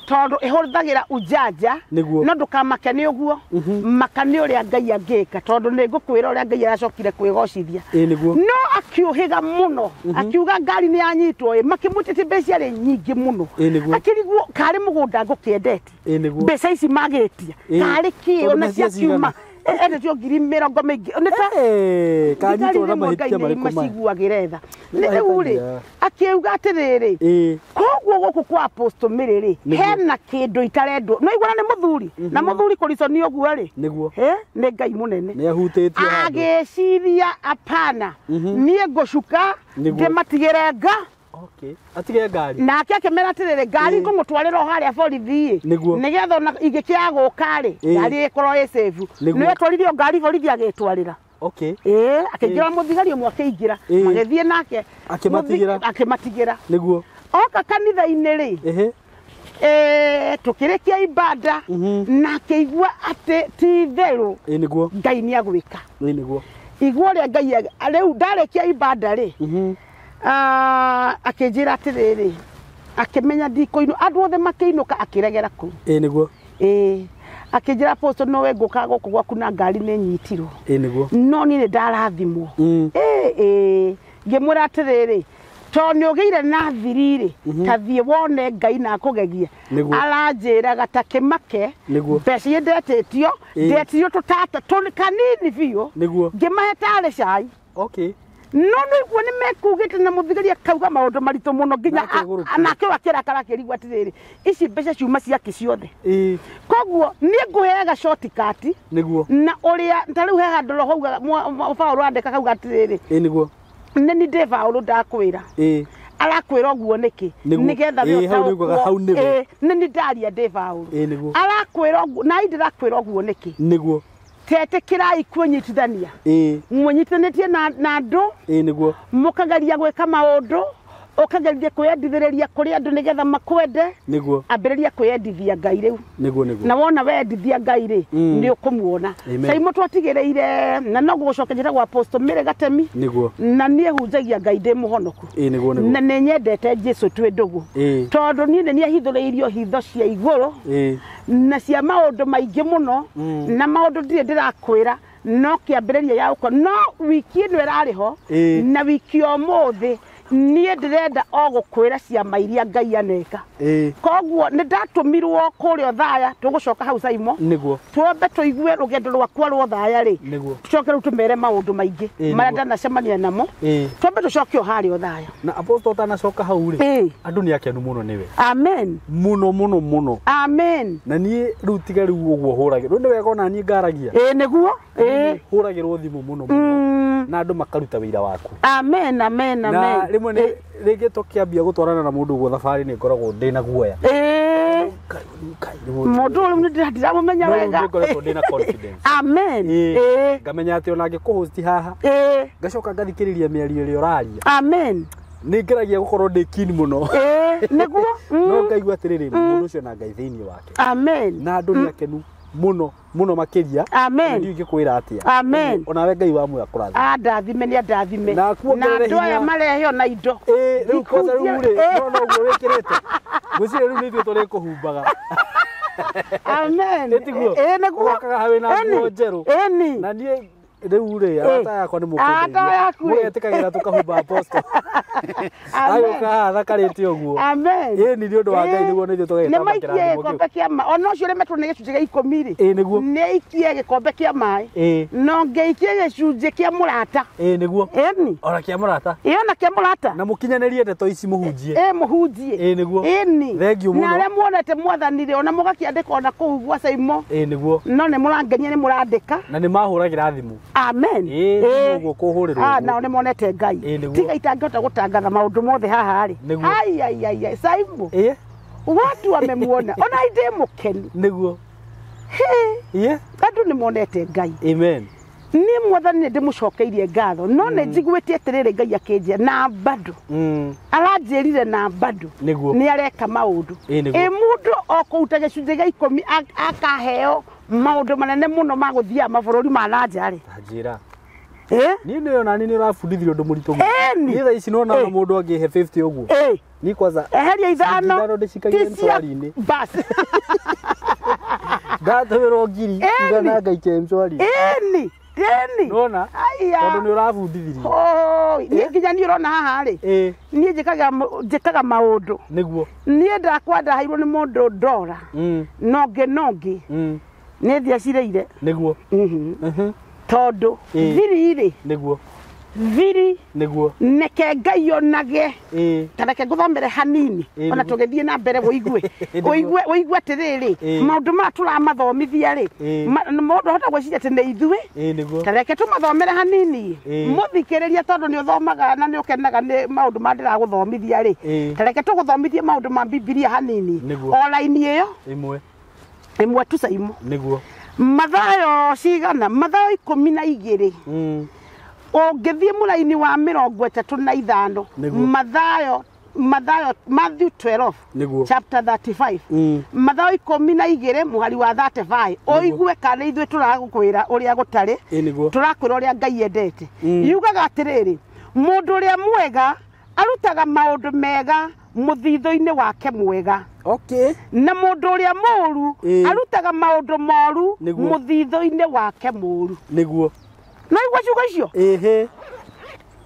tondũ ĩhũthagĩra ujanja, no ndũkamake nĩ ũguo, maka nĩ ũrĩa Ngai angĩka, tondũ nĩ ngũkwĩra ũrĩa Ngai aracokire kwĩgocithia. No akiũhĩga mũno, akiuga ngari nĩ yanyitwo ĩ, makĩmwĩtĩtie mbeca ciarĩ nyingĩ mũno, akĩrigwo karĩ mũgũnda ngũkĩendetie, mbeca ici magĩtia karĩ kĩ ona ciakiuma endetio ngiri mĩrongo mĩingĩ nĩ ta kanyitwo na mahĩtia marĩkũ maya maciguagĩre tha. Rĩu rĩ akiuga atĩrĩrĩ, koguo gũkũ kwa Apostle Mary rĩ hena kĩndũ itarendwo, no igua nĩ mũthuri, na mũthuri kũrico nĩ ũguo rĩ nĩ Ngai mũnene nĩ ahutĩtie handũ, agĩciria apana, niĩ ngũcuka ndĩmatigĩre nga. Okay. Atige ngari. Nake akĩmera atĩrĩrĩ, ngari ngũmũtwarĩra o harĩa borithi ĩ, nĩgetha ona ingĩkĩaga gũka rĩ, ngari ĩkorwo ĩ safe. Nĩ etwaririo ngari borithi agĩtwarĩra. Okay. Akĩingĩra mũthigari ũmwe akĩingĩra, magĩthiĩ nake akĩmatigĩra. Akĩmatigĩra. Nĩguo. Oka kanitha-inĩ rĩ, tũkĩrĩkia ibada, na akĩigua atĩ ti itherũ nĩguo Ngai nĩ agwĩka. Nĩguo. Igua ũrĩa Ngai rĩu ndarĩkia ibada rĩ, akĩnjĩra atĩrĩrĩ, akĩmenya ndikũinũ, andũ othe makĩinũka akĩregera kũu. Nĩguo. Akĩnjĩra Apostle no we ngũka gũkũ gwaku na ngari nĩ nyitirwo. Nĩguo. No niĩ nĩ ndarathimwo. Ngĩmwĩra atĩrĩrĩ, tondũ nĩ ũgĩire na thiri rĩ, ta thiĩ wone Ngai na akũgegie. Aranjĩraga ta kĩmake, mbeca iria ndetĩtio, ndetirio tũtata kanini biũ, ngĩmahe tarĩ cai. Okay. No nĩ iguo nĩ mekugĩte na mũthigari akauga maũndũ maritũ mũno nginya nake akĩrakara akĩrigwo atĩrĩrĩ, ici mbeca ciuma ciake ciothe. Koguo niĩ ngũheaga shortcut. Nĩguo. Na ũrĩa ta rĩu he handũ roho augaga Paũlũ andĩka akauga atĩrĩrĩ, Nĩguo. nĩ ni ndĩ Paũlũ ndakwĩra. Arakwĩra ũguo nĩkĩ? Nĩgetha we ũtaũkwo. Nĩ ni ndaria ndĩ Paũlũ. Arakwĩra ũguo na ndĩrakwĩra ũguo nĩkĩ? Nĩguo. Tetĩkĩrai kwĩnyitithania, mwĩnyitithanĩtie na andũ, Nĩguo. mũkageria gwĩka maũndũ, ũkageria kwĩyendithĩrĩria kũrĩ andũ nĩgetha makwende. Nĩguo. Ambĩrĩria kwĩyendithia Ngai rĩu. Nĩguo nĩguo. Na wona wendithia Ngai rĩ, nĩ ũkũmuona. Caimo twatigĩrĩire na no gũgũcokia njĩtagwo Apostle Mary Gatemi. Nĩguo. Na niĩ hunjagia Ngai ndĩ mũhonoku. Nĩguo nĩguo. Na nĩ nyendete Jesũ twĩ ndũgũ. Tondũ niĩ nĩ niĩ ahithũrĩirio hitho cia igũrũ na cia maũndũ maingĩ mũno, na maũndũ ndirĩ ndĩrakwĩra no kĩambĩrĩria ya ũko, no wiki ĩno ĩrarĩ ho na wiki ũmũthĩ niĩ ndĩrenda o gũkwĩra ciama iria Ngai aneka. Koguo nĩ ndatũmirwo kũrĩa Othaya, tũgũcoka hau Caimo. Nĩguo. Twambe tũigue rũgendo rwakwa rwa Othaya rĩ, tũcoke rĩu tũmere maũndũ maingĩ marĩa ndanacemania namo. Twambe tũcoke o harĩa Othaya. Na Apostle ũtanacoka hau rĩ, andũ nĩ akenu mũno nĩwe. Amen. Mũno mũno mũno. Amen. Na niĩ rĩu tiga rĩu ũguo hũragĩrwo, nĩ wega ona niĩ ngaragia. Nĩguo. Hũragĩrwo thimũ mũno mũno na andũ makaruta wĩra waku. Amen amen amen. Na rĩmwe nĩ rĩngĩ tũkĩambia gũtwarana na mũndũ ũguo thabarĩ nĩ ngoragwo ndĩna guoya. Mũndũ ũyũ nĩ ndiramũmenya wega. No ngoretwo ndĩna confidence. Amen. Ngamenya atĩ ona angĩkũhost haha, ngacoka ngathikĩrĩria mĩario ĩrĩa ũraria. Amen. Nĩ ngeragia gũkorwo ndĩ keen mũno. Nĩguo. No ngaigua atĩrĩrĩ, mũndũ ũcio na Ngai thĩinĩ wake. Amen. Na andũ nĩ akenu mũno mũno makĩria. Amen. Ndiũĩ ingĩkwĩra atĩa. Amen. Onawe Ngai wa muoyo akũrathime. Andathime nĩ andathime. Na akuongerere Na andũ aya hinya. mareheo na indo. Rĩu kwanza rĩu rĩ, no ũguo wĩkĩrĩte. Ngwĩciria rĩu nĩ ithuĩ tũrĩkũhumbaga. Amen. Nĩtiguo? Nĩguo. Ũgokaga wĩna nguo njerũ. Ĩni. Na niĩ Rĩu rĩ arata yakwa nĩ Arata yaku rĩ. Mũgetĩkagĩra tũkahumba apostle. Amen. Agĩũka haha thakarĩte ũguo. Amen. Ĩni nĩ ũndũ wa Ngai nĩguo nĩ ithuĩ nĩ tũgagĩtamba maikie kĩrathimo kĩu. gĩkombe kĩa maĩ ona ũcio ũremetwo nĩ gĩcunjĩ gĩa ikũmi rĩ Ĩĩ nĩguo. nĩ aikie gĩkombe kĩa maĩ Ĩĩ. no ngĩikie gĩcunjĩ kĩa mũrata. Ĩĩ nĩguo. Ĩni. Ona kĩa mũrata. Ĩĩ ona kĩa mũrata. Na mũkinyanĩrie ndeto ici mũhunjie. Ĩĩ mũhunjie. Ĩĩ nĩguo. Ĩni. Thengiũ mũno. Na arĩa muonete mwathani rĩ ona mũgakĩandĩka ona kũu gwa Caimo. Ĩĩ nĩguo. No nĩ mũrangenia nĩ mũrandĩka. Na nĩ mahũragĩra thimũ. Amen. Ĩĩ Ĩĩ. ũguo kũhũrĩrwo. Ah, nao nĩ monete Ngai. Ĩĩ nĩguo. Tiga itangĩhota gũtangatha maũndũ mothe haha rĩ. Nĩguo. Ai ai ai ai Caimo. Ĩĩ Watu wamemuona. Ona ndĩ mũkenu. nĩguo. Hĩ. Ĩĩ. Andũ nĩ monete Ngai. Amen. Niĩ mwathani nĩ ndĩmũcokeirie ngatho no nĩ njiguĩte atĩrĩrĩ Ngai akĩnjia na bado aranjĩrire na bado Nĩguo. nĩ areka maũndũ. Ĩĩ nĩguo. Ĩ mũndũ o kũruta gĩcunjĩ gĩa ikũmi akaheo maũndũ manene mũno ma gũthiaga mabũrũri ma na nja rĩ. Njĩra. Ĩ? Niĩ nĩ ona nĩ ũrabundithirie ũndũ mũritũ mũno. Ĩni. Niĩ thaa ici nona Ĩĩ. mũndũ angĩhe 50 ũguo. Ĩ. Niĩ kwanza Eheria ithano. Ithano ndĩcikagie Ti cia- M-Shwari-inĩ. Bas. ndatũmĩrwo ngiri Ĩni. igana ngaikia M-Shwari. Ĩni. Ĩni. Nona? Aya. Tondũ nĩ ũrabundithirie. Oi, niĩ nginya niĩ ũrona haha rĩ. Ĩĩ Niĩ njĩkaga maũndũ. nĩguo. Niĩ ndakwa ndaheirwo nĩ mũndũ ndora. Nongĩ nongĩ. Nĩ thia cireire. Nĩguo. Tondũ Ĩĩ. thiri rĩ. Nĩguo. Thiri Nĩguo. neke Ngai onage. Ĩĩ. Ta reke ngũthomere hanini Ĩĩ, ona nĩguo. tũgĩthiĩ na mbere ũigue. Nĩguo. Ũigue ũigue atĩrĩrĩ Ĩĩ. maũndũ maya tũramathomithia rĩ Ĩĩ. mũndũ ahota gwĩciria atĩ nĩ ithuĩ. Ĩĩ nĩguo. Ta reke tũmathomere hanini Ĩĩ. mũthikĩrĩria tondũ nĩ ũthomaga na nĩ ũkenaga nĩ maũndũ marĩa ndĩragũthomithia rĩ. Ĩĩ. Ta reke tũgũthomithie maũndũ ma Bibilia hanini. Nĩguo. O raini ĩyo Ĩmwe. ĩmwe tu Caimo. Nĩguo. Mathayo cigana? Mathayo 12. Ũngĩthiĩ mũraini wa 35. Nĩguo. Mathayo Mathayo Matthew 12 Nĩguo. chapter 35. Mathayo 12 mũhari wa 35. Ũigue kana ithuĩ tũragũkwĩra ũrĩa gũtarĩ. Ĩĩ nĩguo. Tũrakwĩra ũrĩa Ngai endete. Yugaga atĩrĩrĩ, mũndũ ũrĩa mwega arutaga maũndũ mega mũthithũ-inĩ wake mwega. Okay. Na mũndũ ũrĩa mũũru Ĩĩ. arutaga maũndũ moru Nĩguo. mũthithũ-inĩ wake mũũru. Nĩguo. No igua ciugo icio? Ĩhĩ.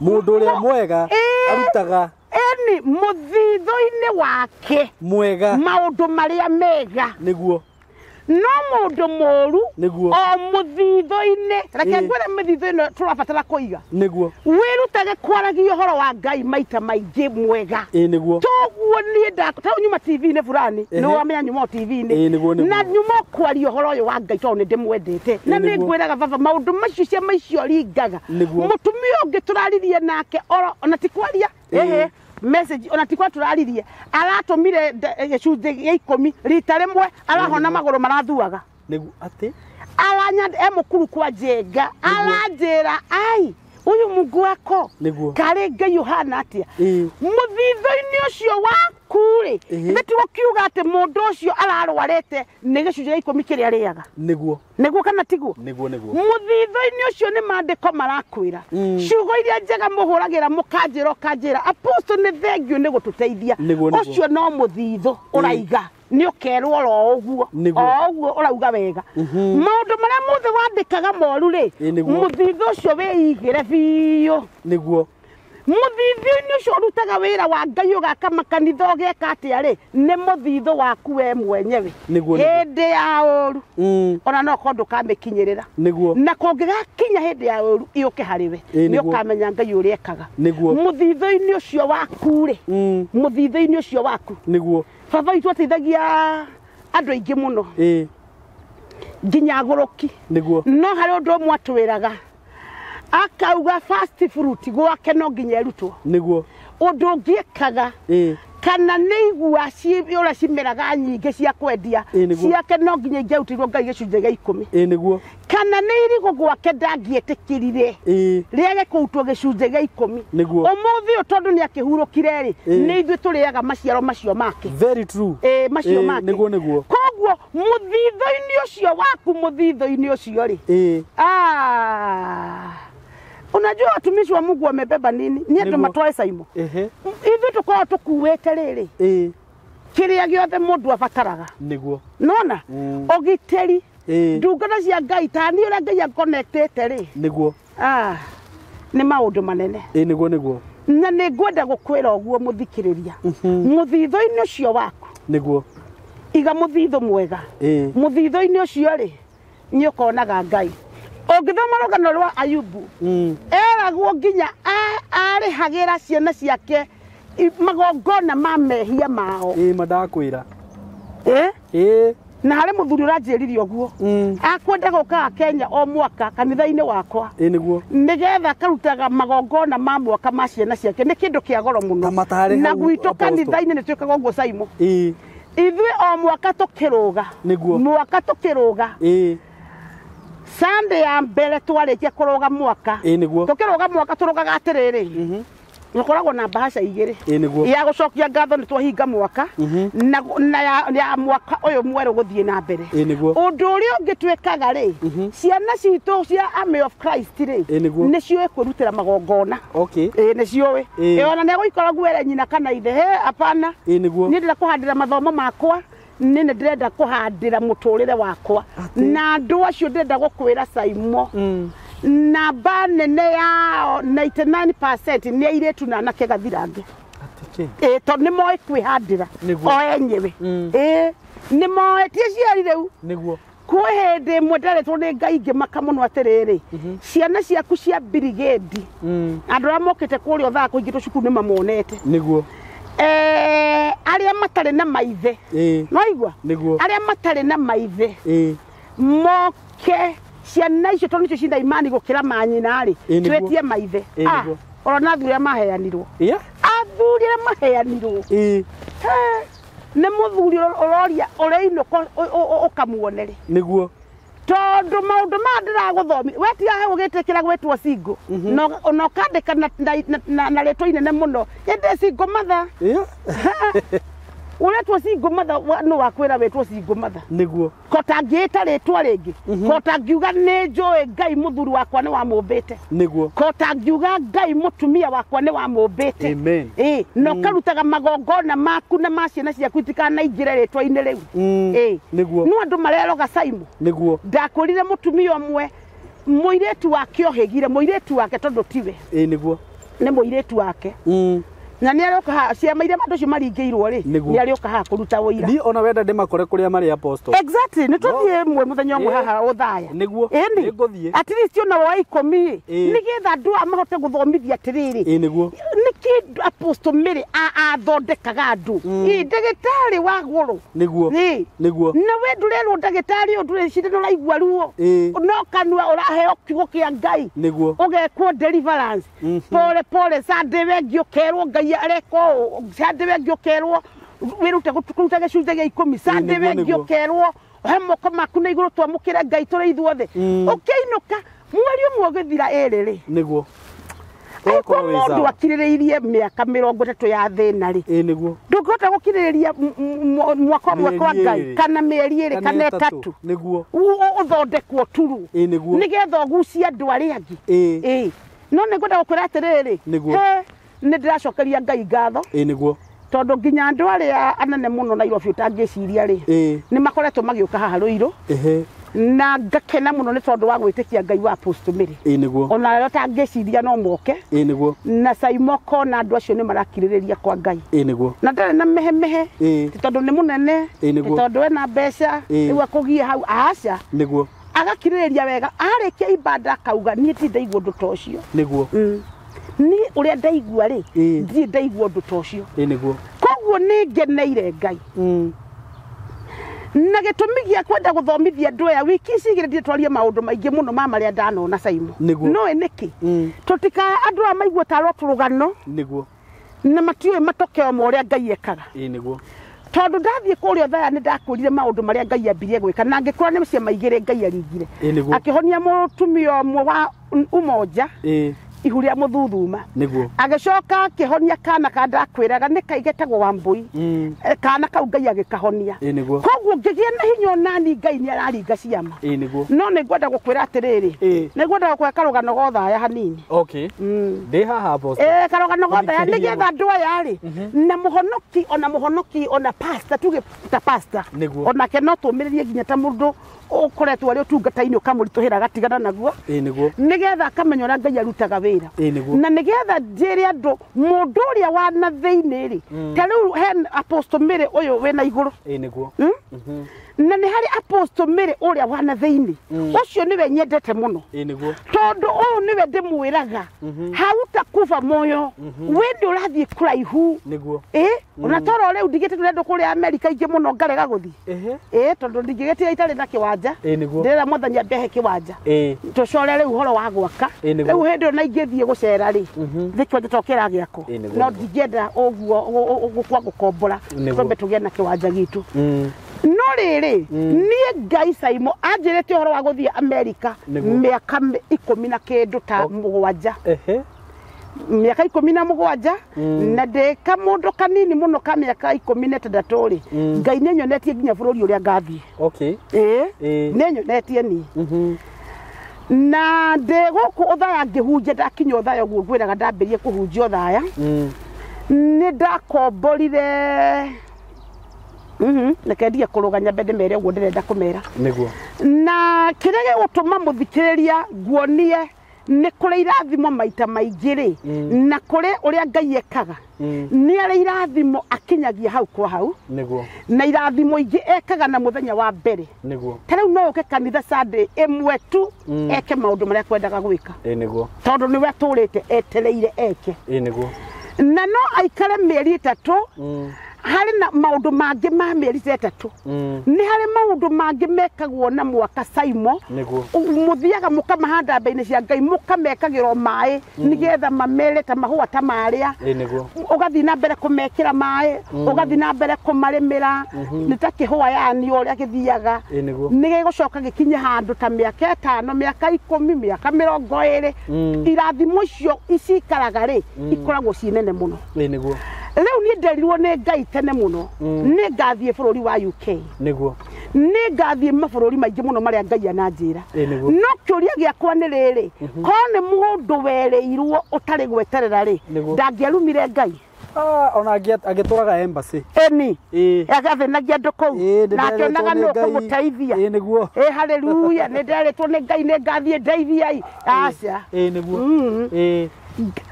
Mũndũ ũrĩa mwega Ĩĩ. arutaga Ĩni mũthithũ-inĩ wake mwega. maũndũ marĩa mega. Nĩguo. No mũndũ mũũru Nĩguo. o mũthithũ-inĩ. Reke Ĩĩ. ngwĩre mĩthithũ ĩno tũrabatara kũiga. Nĩguo. Wĩrutage kwaragia ũhoro wa Ngai maita maingĩ mwega. Ĩĩ nĩguo. Toguo niĩ nda tau nyuma TV-inĩ fulani Ehe. nĩ wamenya nyuma o TV-inĩ. Ĩĩ nĩguo nĩguo. Na nyuma kwaria ũhoro ũyũ wa Ngai tondũ nĩ ndĩmwendete. Na Ĩĩ nĩ nĩguo. ngwĩraga baba maũndũ macio ciama icio ringaga. Nĩguo. Mũtumia ũngĩ tũraririe nake oro ona ti kwaria. Ĩĩ. Ehe. Message ona ti kwa tũraririe aratũmire gĩcunjĩ gĩa ikũmi rita rĩmwe arahona magũrũ marathuaga. Nĩguo atĩ Aranya e mũkuru kwa njenga aranjĩra ai ũyũ Mungu wako Nĩguo. karĩ Ngai ũhana atĩa. Ĩĩ. Mũthithũ-inĩ ũcio waku rĩ Ĩhĩ. nĩ tigo kiuga atĩ mũndũ ũcio ararwarĩte nĩ gĩcunjĩ gĩa ikũmi kĩrĩa arĩaga. Nĩguo. Nĩguo kana tiguo? Nĩguo nĩguo. Mũthithũ-inĩ ũcio nĩ maandĩko marakwĩra. Ciugo iria njega mũhũragĩra mũkanjĩra ũkanjĩra apostle nĩ thengiũ nĩ gũtũteithia. Nĩguo, nĩguo. Ũcio no mũthithũ ũraiga. Nĩ ũkerwo oro ũguo. Nĩguo. O ũguo ũrauga wega. Maũndũ marĩa mothe wandĩkaga moru rĩ, Ĩĩ, nĩguo. mũthithũ ũcio wĩigĩre biũ. Nĩguo. Mũthithũ-inĩ ũcio ũrutaga wĩra wa Ngai ũgaka makanitha ũgeka atĩa rĩ, nĩ mũthithũ waku we mwenyewe. Nĩguo, nĩguo. Hĩndĩ ya ũru ona no korwo ndũkamĩkinyĩrĩra. Nĩguo. Na kũngĩgakinya hĩndĩ ya ũru yũke harĩ we, Ĩĩ, nĩ nĩguo. ũkamenya Ngai ũrĩa ekaga. Nĩguo. Mũthithũ-inĩ ũcio waku rĩ, mũthithũ-inĩ ũcio waku. Nĩguo. Baba witũ ateithagia andũ aingĩ mũno Ĩĩ. nginya agũrũki. Nĩguo. No harĩ ũndũ ũmwe atwĩraga akauga fast fruit gwake no nginya ĩrutwo. Nĩguo. Ũndũ ũngĩ ekaga Ĩĩ. kana nĩ igua ũrĩa cimeraga nyingĩ cia kwendia Ĩĩ, nĩguo. ciake no nginya ingĩarutirwo Ngai gĩcunjĩ gĩa ikũmi. Ĩĩ nĩguo. Kana nĩ irigũ gwake ndangĩetĩkĩrire Ĩĩ. rĩage kũrutwo gĩcunjĩ gĩa ikũmi. Nĩguo. Ũmũthĩ ũyũ tondũ nĩ akĩhurũkire rĩ, Ĩĩ. nĩ ithuĩ tũrĩaga maciaro macio make. Very true. Ĩĩ, macio Ĩĩ, make. nĩguo nĩguo. Koguo mũthithũ-inĩ ũcio waku mũthithũ-inĩ ũcio rĩ. Ĩĩ. Ah. Unajua watumishi wa Mungu wamebeba nini? Ni andũ Nĩguo. matwae Caimo. Ehe. Ithuĩ tũkoragwo tũkuĩte rĩrĩ Ĩĩ. kĩrĩa gĩothe mũndũ abataraga. Nĩguo. Nona ũgitĩri Ndungata cia Ngai ta niĩ ũrĩa Ngai akonectĩte rĩ. Nĩguo. Nĩ maũndũ manene. Nĩguo nĩguo. Na nĩ ngwenda gũkwĩra ũguo mũthikĩrĩria. Mũthithũ-inĩ ũcio waku. Nĩguo. Iga mũthithũ mwega. Mũthithũ-inĩ ũcio rĩ nĩ ũkonaga Ngai. Ũngĩthoma rũgano rwa Ayubu. Eragwo nginya arĩhagĩra ciana ciake magongona ma mehia mao. Mandakwĩra. Na harĩ mũthuri ũranjĩrire ũguo. Akwenda gũkaga Kenya o mwaka kanitha-inĩ wakwa. Nĩguo. Nĩgetha akarutaga magongona ma mwaka ma ciana ciake. Nĩ kĩndũ kĩa goro mũno. Na gwitũ kanitha-inĩ nĩ twĩkaga ũguo Saimo. Ithuĩ o mwaka tũkĩrũga. Nĩguo. Mwaka tũkĩrũga. Sunday ya mbere twarĩkia kũrũga mwaka. Nĩguo. Tũkĩrũga mwaka tũrũgaga atĩrĩrĩ. Gũkoragwo na mbahaca igĩrĩ. Ya gũcokia ngatho nĩ twahinga mwaka na ya mwaka ũyũ mwerũ gũthiĩ na mbere. Nĩguo. Ũndũ ũrĩa ũngĩ twĩkaga rĩ, ciana citũ cia Army of Christ rĩ, nĩ ciũĩ kwĩrutĩra magongona. Nĩ ciũĩ. Ona nĩ egũikara guo ere nyina kana ithe, he hapana. Nĩguo. Niĩ ndĩrenda kũhandĩra mathomo makwa. Nĩ ndĩrenda kũhandĩra mũtũrĩre wakwa. Na andũ acio ndĩrenda gũkwĩra Saimo. Namba nene yao 99% nĩ airĩtu na anake gathirange. Tondũ nĩ moĩ kwĩhandĩra o enyewe. Nĩ moĩ ti aciari rĩu. Nĩguo. Kwĩ hĩndĩ ĩmwe nderetwo nĩ Ngai ngĩmaka mũno atĩrĩrĩ, ciana ciaku cia birigĩndi, andũ arĩa mokĩte kũrĩa ũthaa kũingĩrwo cukuru nĩ mamonete. Nĩguo. Arĩa matarĩ na maithe. No igua? Nĩguo. Arĩa matarĩ na maithe. Moke ciana icio tondũ nĩcio cina imani gũkĩra manyina rĩ, twĩtie maithe. Orona athuri arĩa maheanirwo. Athuri arĩa maheanirwo. Nĩ mũthuri ũroria ũrĩinũka ũkamuone rĩ. Nĩguo. Tondũ maũndũ maya ndĩragũthomithia, we tiga gũgĩtĩkĩra gwĩtwo single. Na ũkandĩka na rĩtwa inene mũno. Ĩndĩ single mother. Ũretwo single mother, nũ wakwĩra wĩtwo single mother? Nĩguo. Ko tangĩĩta rĩtwa rĩngĩ. Ko tangiuga nĩ njũĩ Ngai mũthuri wakwa nĩ wamũmbĩte. Nĩguo. Ko tangiuga Ngai mũtumia wakwa nĩ wamũmbĩte. Amen. Na ũkarutaga magongona maku na ma ciana ciaku itikanaingĩre rĩtwa-inĩ rĩu. Nĩguo. No andũ mareroga Saimo. Nĩguo. Ndakwĩrire mũtumia ũmwe, mũirĩtu wake ohĩgire, mũirĩtu wake tondũ tiwe. Nĩguo. Nĩ mũirĩtu wake. Na nĩ arĩũka haha, ciama iria andũ acio maringĩirwo rĩ, nĩ arĩũka haha kũruta ũira. Niĩ ona wenda ndĩmakore kũrĩa marĩ apostle. Exactly, nĩ tũthiĩ ĩmwe mũthenya ũmwe haha ũthaya. Nĩguo. Nĩngũthiĩ. At least ona woe 10 nĩgetha andũ aya mahote gũthomithia atĩrĩrĩ. Nĩguo. Nĩkĩ Apostle Mary athondekaga andũ? Ndagĩtarĩ wa gũrũ. Nĩguo. Nĩguo. Na we ndũrerwo ndagĩtarĩ ũyũ ndũreciria nĩ ũraigua ruo. No kanua ũraheo kiugo kĩa Ngai. Nĩguo. Ũgekwo deliverance. Pole pole Sunday wengi ũkerwo Ngai areka ũũ, Sunday wengi ũkerwo wĩrute kũruta gĩcunjĩ gĩa 10, Sunday wengi ũkerwo he moko maku na igũrũ twamũkĩre Ngai tũrĩ ithuothe. Ũkĩinũka mweri ũmwe ũgĩthira ĩrĩ rĩ. Nĩguo. Angĩkorwo mũndũ akirĩrĩirie mĩaka 30 ya thĩna rĩ. Nĩguo. Ndũngĩhota gũkirĩrĩria mwaka ũmwe kwa Ngai kana mĩeri 2 kana 3. Nĩguo. Ũthondekwo turu. Nĩguo. Nĩgetha ũgucie andũ arĩa angĩ. No nĩ ngwenda gũkwĩra atĩrĩrĩ. Nĩguo. Nĩ ndĩracokeria Ngai ngatho. Nĩguo. Tondũ nginya andũ arĩa anene mũno Nairobi ũtangĩciria rĩ, nĩ makoretwo magĩũka haha Rũirũ. Na ngakena mũno nĩ tondũ wa gwĩtĩkia Ngai wa Apostle Mary. Nĩguo. Ona arĩa ũtangĩciria no moke. Nĩguo. Na Saimoko na andũ acio nĩ marakirĩrĩria kwa Ngai. Nĩguo. Na ndarĩ na mehemehe. Ti tondũ nĩ mũnene. Nĩguo. Ti tondũ ena mbeca. Rĩu akũgie hau aca. Nĩguo. Agakirĩrĩria wega. Arĩkia ibanda akauga niĩ ti ndaigua ũndũ ta ũcio. Nĩguo. Niĩ ũrĩa ndaigua rĩ, ndirĩ ndaigua ũndũ ta ũcio. Nĩguo. Koguo nĩ ngeneire Ngai. Na gĩtũmi gĩa kwenda gũthomithia andũ aya wiki ici igĩrĩ ndirĩ twarie maũndũ maingĩ mũno ma marĩa ndanona Saimo. Nĩguo. Nĩũĩ nĩkĩ? Tũtika andũ aya maigue tarwo tũrũgano. Nĩguo. Na matiũĩ matokeo ma ũrĩa Ngai ekaga. Nĩguo. Tondũ ndathiĩ kũrĩa Othaya nĩ ndakwĩrire maũndũ marĩa Ngai ambirie gwĩka na ngĩkora nĩ ciama igĩrĩ Ngai aringire. Nĩguo. Akĩhonia mũtumia ũmwe wa Umoja. Ihu rĩa mũthuthuma. Nĩguo. Agĩcoka akĩhonia kana ka ndakwĩraga nĩ kaigetagwo wa mbũi. Kana kau Ngai agĩkahonia. Ĩĩ nĩguo. Koguo ngĩgĩa na hinya onani Ngai nĩ araringa ciama. Ĩĩ nĩguo. No nĩ ngwenda gũkwĩra atĩrĩrĩ, Ĩĩ. nĩ ngwenda gũkũhe karũgano gothaya hanini. Okay. Ndĩ haha Apostle. Ĩĩ karũgano gothaya Thikĩrĩria. nĩgetha andũ aya rĩ na mũhonoki ona mũhonoki ona pastor tuge ta pastor Nĩguo. onake no tũmĩrĩrie nginya ta mũndũ ũkoretwo arĩ ũtungata-inĩ ũkamũritũhĩra agatigana naguo Ĩĩ nĩguo. nĩgetha akamenya ũrĩa Ngai arutaga wĩra. Ĩĩ nĩguo. Na nĩgetha njĩre andũ mũndũ ũrĩa wa na thĩinĩ rĩ, ta rĩu he Apostle Mary ũyũ wĩna igũrũ. Ĩĩ nĩguo. Na nĩ harĩ Apostle Mary ũrĩa wa na thĩinĩ, ũcio nĩwe nyendete mũno. Ĩĩ nĩguo. Tondũ ũyũ nĩwe ndĩmwĩraga hautakufa moyo, we nĩ ũrathiĩ kũraihu. Nĩguo. Ĩĩ ona toro rĩu ndigĩte tũrendwo kũrĩa Amerika ingĩ mũno ngarega gũthiĩ. Ehe. Ĩĩ tondũ ndingĩgĩtira itarĩ na kĩwanja. Ĩĩ nĩguo. Ndĩrera mwathani ambehe kĩwanja. Ĩĩ. Tũcore rĩu ũhoro wa gwaka. Ĩĩ nĩguo. Rĩu hĩndĩ ĩyo na ingĩthiĩ gũcera rĩ, thĩ kĩwanja to kĩragĩakwo. Ĩĩ nĩguo. No ndingĩenda ũguo gũkwa gũkombora. Nĩguo. Twambe tũgĩe na kĩwanja gitũ. No rĩrĩ, niĩ Ngai Saimo anjĩrĩte ũhoro wa gũthiĩ Amerika Nĩguo. mĩaka 10 na kĩndũ ta 7. Ehe. Mĩaka 17 na ndĩ kamũndũ kanini mũno ka mĩaka 16 rĩ, Ngai nĩ nyonetie nginya bũrũri ũrĩa ngathiĩ. Okay. Ĩĩ Ĩĩ. nĩ nyonetie niĩ. Na ndĩ gũkũ Othaya ngĩhunjia, ndakinya Othaya ũguo ngwĩraga ndambĩrie kũhunjia Othaya, nĩ ndakomborire. Reke ndige kũrũga nyambe ndĩmere ũguo ndĩrenda kũmera. Nĩguo. Na kĩrĩa gĩgũtũma mũthikĩrĩria nguonie nĩ kũrĩ irathimo maita maingĩ rĩ, na kũrĩ ũrĩa Ngai ekaga, nĩ arĩ irathimo akinyagia hau kwa hau, Nĩguo. na irathimo ingĩ ekaga na mũthenya wa mbere. Nĩguo. Ta rĩu no ũke kanitha Sunday ĩmwe tu eke maũndũ marĩa kwendaga gwĩka, Ĩĩ nĩguo. tondũ nĩwe atũrĩte etereire eke. Ĩĩ nĩguo. Na no aikare mĩeri 3 harĩ na maũndũ mangĩ ma mĩeri ta 3. Nĩ harĩ maũndũ mangĩ mekagwo na mwaka Saimo. Nĩguo. Mũthiaga mũkamahanda mbere-inĩ cia Ngai, mũkamekagĩrwo maĩ nĩgetha mamere ta mahũa ta marĩa. Ĩĩ nĩguo. Ũgathiĩ na mbere kũmekĩra maĩ, ũgathiĩ na mbere kũmarĩmĩra, nĩ ta kĩhũa yani ũrĩa gĩthiaga. Ĩĩ nĩguo. Nĩ gĩgũcoka gĩkinye handũ ta mĩaka 5, mĩaka 10, mĩaka 20. Irathimo icio icikaraga rĩ, ikoragwo ciĩ nene mũno. Ĩĩ nĩguo. Rĩu niĩ nderirwo nĩ Ngai tene mũno nĩ ngathiĩ bũrũri wa UK, Nĩguo. nĩ ngathiĩ mabũrũri maingĩ mũno marĩa Ngai ananjĩra. Ĩĩ nĩguo. No kĩũria gĩakwa nĩ rĩrĩ, korwo nĩ mũndũ werĩirwo ũtarĩ gweterera rĩ, Nĩguo. ndangĩarumire Ngai. Ona angĩtũraga embassy. Ĩni. Ĩĩ. Agathĩnagia andũ kũu Ĩĩ, na akĩonaga nĩ nũ nderetwo nĩ Ngai. ũkũmũteithia. Ĩĩ nĩguo. Ĩ haleluya, nĩ nderetwo nĩ Ngai nĩ ngathiĩ ndeithiai. Aca. Ĩĩ nĩguo. Ĩĩ.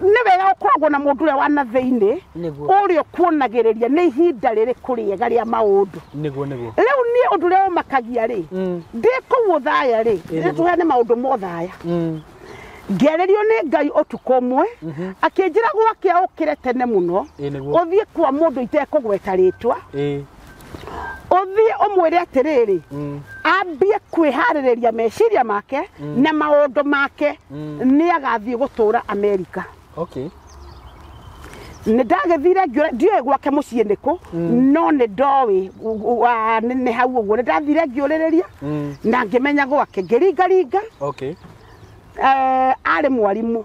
Nĩ wega ũkoragwo na mũndũ ũrĩa wa na thĩinĩ, Nĩguo. ũrĩa ũkuonagĩrĩria nĩ ihinda rĩrĩkũ rĩega rĩa maũndũ. Nĩguo nĩguo. Rĩu niĩ ũndũ ũrĩa ũmakagia rĩ, ndĩ kũu Othaya rĩ, Ĩĩ nĩguo. tũheane maũndũ ma Othaya, ngĩarĩrio nĩ Ngai ũtukũ ũmwe akĩnjĩra gwakĩa ũkĩre tene mũno, Ĩĩ nĩguo. ũthiĩ kwa mũndũ itekũgweta rĩtwa, Ĩĩ. ũthiĩ ũmwĩre atĩrĩrĩ, ambie kwĩharĩrĩria meciria make na maũndũ make, nĩ agathiĩ gũtũra Amerika. Okay. Nĩ ndagĩthire ngĩũra, ndiũĩ gwake mũciĩ nĩkũ, no nĩ ndoĩ nĩ hau ũguo. Nĩ ndathire ngĩũrĩrĩria na ngĩmenya gwake, ngĩringaringa. Okay. Arĩ mwarimũ.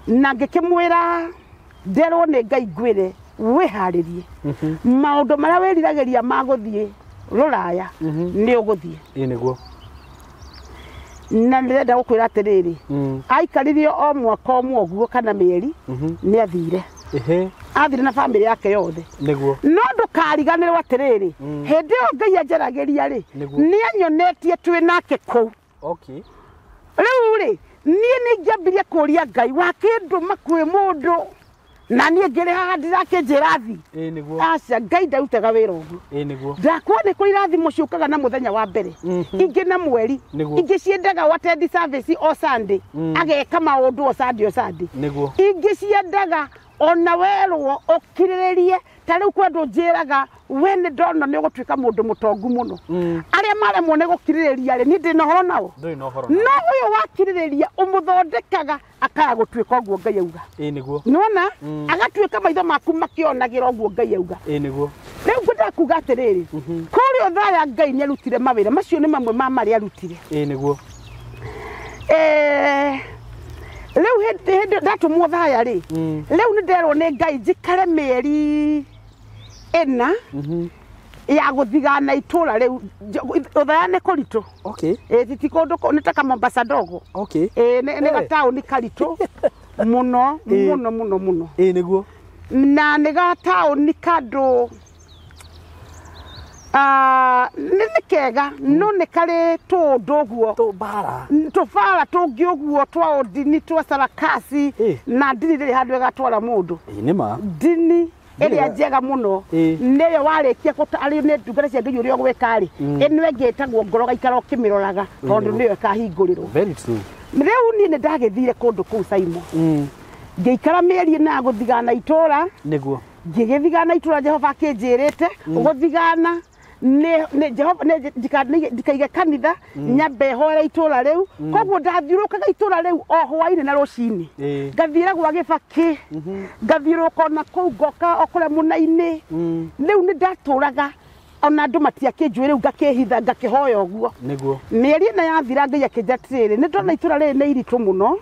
Na ngĩkĩmwĩra nderwo nĩ Ngai ngwĩre wĩharĩrie maũndũ marĩa wĩriragĩria ma gũthiĩ rũraya, nĩ ũgũthiĩ. Ĩĩ nĩguo. Na ndĩrenda gũkwĩra atĩrĩrĩ, aikarire o mwaka ũmwe ũguo kana mĩeri, nĩ athire. Ehe. Athire na bamĩrĩ yake yothe. Nĩguo. No ndũkariganĩrwo atĩrĩrĩ, hĩndĩ ĩyo Ngai anjaragĩria rĩ, Nĩguo. nĩ anyonetie twĩ nake kũu. Okay. Rĩu rĩ, niĩ nĩ ingĩambirie kũria Ngai wakĩndũma kwĩ mũndũ na niĩ ngĩrĩ haha ndirakĩnjĩra thi. Ĩĩ nĩguo. Aca, Ngai ndarutaga wĩra ũguo. Ĩĩ nĩguo. Ndakwo nĩ kũrĩ irathimo ciũkaga na mũthenya wa mbere, ingĩ na mweri, Nĩguo. ingĩ ciendaga watendi service o Sunday, ageka maũndũ o Sunday o Sunday, Nĩguo. ingĩ ciendaga ona werwo ũkirĩrĩrie. Ta rĩu kwĩ andũ njĩraga we nĩ ndona nĩ ũgũtuĩka mũndũ mũtongu mũno, arĩa maremwo nĩ gũkirĩrĩria rĩ, niĩ ndĩna ũhoro nao. Ndũrĩ na ũhoro. No ũyũ wakirĩrĩria ũmũthondekaga akaya gũtuĩka ũguo Ngai auga. Ĩĩ nĩguo. Nĩwona agatuĩka maitho maku makĩonagĩra ũguo Ngai auga. Ĩĩ nĩguo. Rĩu ngwendaga kuga atĩrĩrĩ, kũrĩa Othaya Ngai nĩ arutire mawĩra macio, nĩ mamwe ma marĩa arutire. Ĩĩ nĩguo. Rĩu hĩndĩ ndatũmwo Othaya rĩ, rĩu nĩ nderwo nĩ Ngai njikare mĩeri 4 ya gũthigana itũra rĩu. Othaya nĩ kũritũ. Okay. Ĩ ti kũndũ nĩ ta ka Mombasa ndogo. Okay. Ĩ nĩ gataũni karitũ mũno mũno mũno mũno. Ĩ nĩguo. Na nĩ gataũni kandũ nĩ kega no nĩ karĩ tũũndũ ũguo tũbara tũbara tũngĩ ũguo twa ũndini twa sarakasi na ndini ndĩrĩ handũ ĩgatwara mũndũ. Nĩ ma ndini ĩrĩa njega mũno nĩyo warĩkia arĩ nĩ ndungata cia Ngai ũrĩa ũgwĩka rĩ, ĩno ĩngĩ ĩtagwo ngoro gaikara ũkĩmĩroraga tondũ nĩyo ĩkahingũrĩrwo. Very true. Rĩu niĩ nĩ ndagĩthire kũndũ kũu Saimo, ngĩikara mĩeri 4 gũthigana itũra. Nĩguo. Ngĩgĩthigana itũra Jehova akĩnjĩrĩte gũthigana nĩ Jehova ndikaige kanitha nyambe hoere itũra rĩu. Koguo ndathiũrũrũkaga itũra rĩu o hwainĩ na rũcinĩ, ngathiĩra gwa Gĩbakĩ, ngathiũrũrũka ona kũu ngoka o kũrĩa mũna-inĩ. Rĩu nĩ ndatũraga ona andũ matiakĩnjũĩ, rĩu ngakĩhitha ngakĩhoya ũguo. Nĩguo. Mĩeri 4 yathira Ngai akĩnjĩra atĩrĩrĩ, nĩ ndona itũra rĩrĩ nĩ iritũ mũno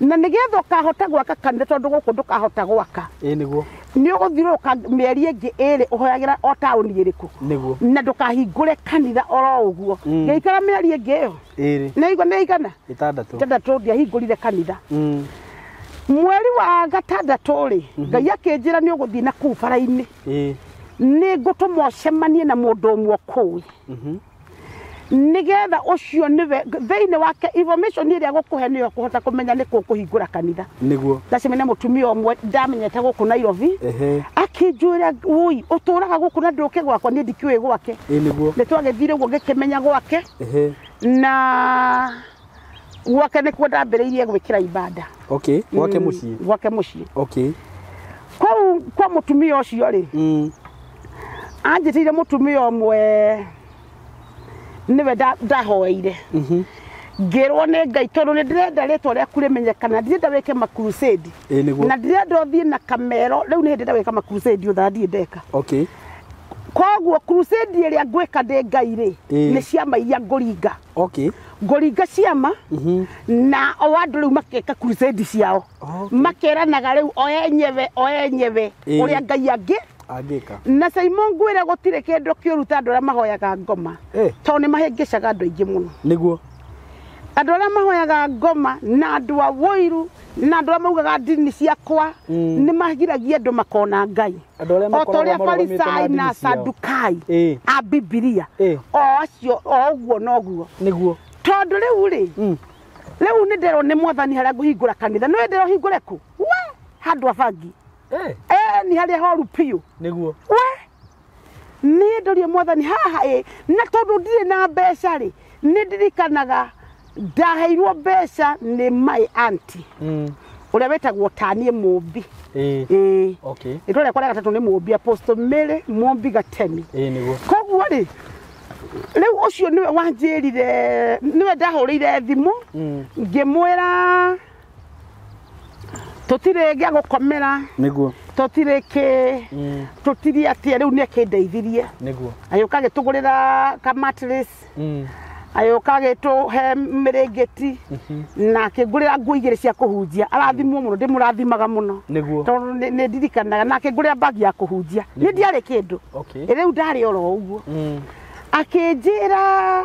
na nĩgetha ũkahota gwaka kanitha tondũ gũkũ ndũkahota gwaka. Ĩ nĩguo. Nĩ ũgũthiũrũrũka mĩeri ĩngĩ 2 ũhoyagĩra o taũni ĩrĩkũ. Nĩguo. Na ndũkahingũre kanitha oro ũguo. Ngĩikara mĩeri ĩngĩ ĩyo 2 nĩ igana igana 6 6 ndiahingũrire kanitha. Mweri wa 6 rĩ, Ngai akĩnjĩra nĩ ũgũthiĩ na kũu bara-inĩ. Nĩ ngũtũma ũcemanie na mũndũ ũmwe kũu nĩgetha ũcio nĩwe thĩinĩ wake information ĩrĩa gũkũhe nĩyo kũhota kũmenya nĩ kũ kũhingũra kanitha. Nĩguo. Ndacemania na mũtumia ũmwe ndamenyete gũkũ Nairobi, akĩnjũra wũi ũtũraga gũkũ na ndũke gwakwa, niĩ ndikĩũĩ gwake. Ĩ nĩguo. Nĩ twagĩthire ũguo ngĩkĩmenya gwake. Na gwake nĩkuo ndambĩrĩirie gwĩkĩra ibada. Okay. Gwake mũciĩ. Gwake mũciĩ. Okay. Kũu kwa mũtumia ũcio rĩ, anjĩtĩire mũtumia ũmwe nĩwe ndahoeire. Ngĩrwo nĩ Ngai tondũ nĩ ndĩrenda rĩtwa rĩaku rĩmenyekana, ndirenda wĩke makrusade. Ĩ nĩguo. Na ndĩrenda ũthiĩ na kamero, rĩu nĩ hĩndĩ ndĩrenda gwĩka makrusade ũthaa ndirĩ ndeka. Okay. Koguo crusade ĩrĩa ngwĩka ndĩ Ngai rĩ, nĩ ciama iria ngũringa. Okay. Ngũringa ciama na o andũ rĩu makeka crusade ciao. Makeranaga rĩu o enyewe o enyewe ũrĩa Ngai angĩ angĩka. Na Simon ngwĩre gũtirĩ kĩndũ kĩũru ta andũ arĩa mahoyaga ngoma. Tondũ nĩ mahĩngĩcaga andũ aingĩ mũno. Nĩguo. Andũ arĩa mahoyaga ngoma na andũ a wũiru na andũ arĩa maugaga ndini ciakwa nĩ magiragia andũ makona Ngai. Andũ arĩa O ta ũrĩa makoragwo marũgamĩte na Farisai ndini na ciao. Sadukai a Bibilia o acio o ũguo noguo. Nĩguo. Tondũ rĩu rĩ, rĩu nĩ nderwo nĩ mwathani harĩa ngũhingũra kanitha. Nĩ nderwo hingũre kũ? We handũ a bangi. Ni harĩa horu biũ. Nĩguo. We niĩ ndorie mwathani haha ĩ, na tondũ ndirĩ na mbeca rĩ, nĩ ndirikanaga ndaheirwo mbeca nĩ my auntie ũrĩa wĩtagwo Tanie Mũmbi. Ĩ. Okay. Rĩtwa rĩakwa rĩa gatatũ nĩ Mũmbi, Apostle Mary Mũmbi Gatemi. Ĩ nĩguo. Koguo rĩ, rĩu ũcio nĩwe wanjĩrire, nĩwe ndahũrĩire thimũ ngĩmwĩra tũtirĩ gĩa gũkomera. Nĩguo. Tũtirĩ kĩ, tũtirĩ atĩa, rĩu nĩ akĩndeithirie. Nĩguo. Agĩũka agĩtũgũrĩra ka mattress, agĩũka agĩtũhe mĩrĩngĩti na akĩngũrĩra nguo 2 cia kũhunjia. Arathimwo mũno, ndĩmũrathimaga mũno. Nĩguo. Tondũ nĩ ndirikanaga, na akĩngũrĩra bagi ya kũhunjia. Nĩ ndiarĩ kĩndũ. Okay. Rĩu ndarĩ oro ũguo. Akĩnjĩra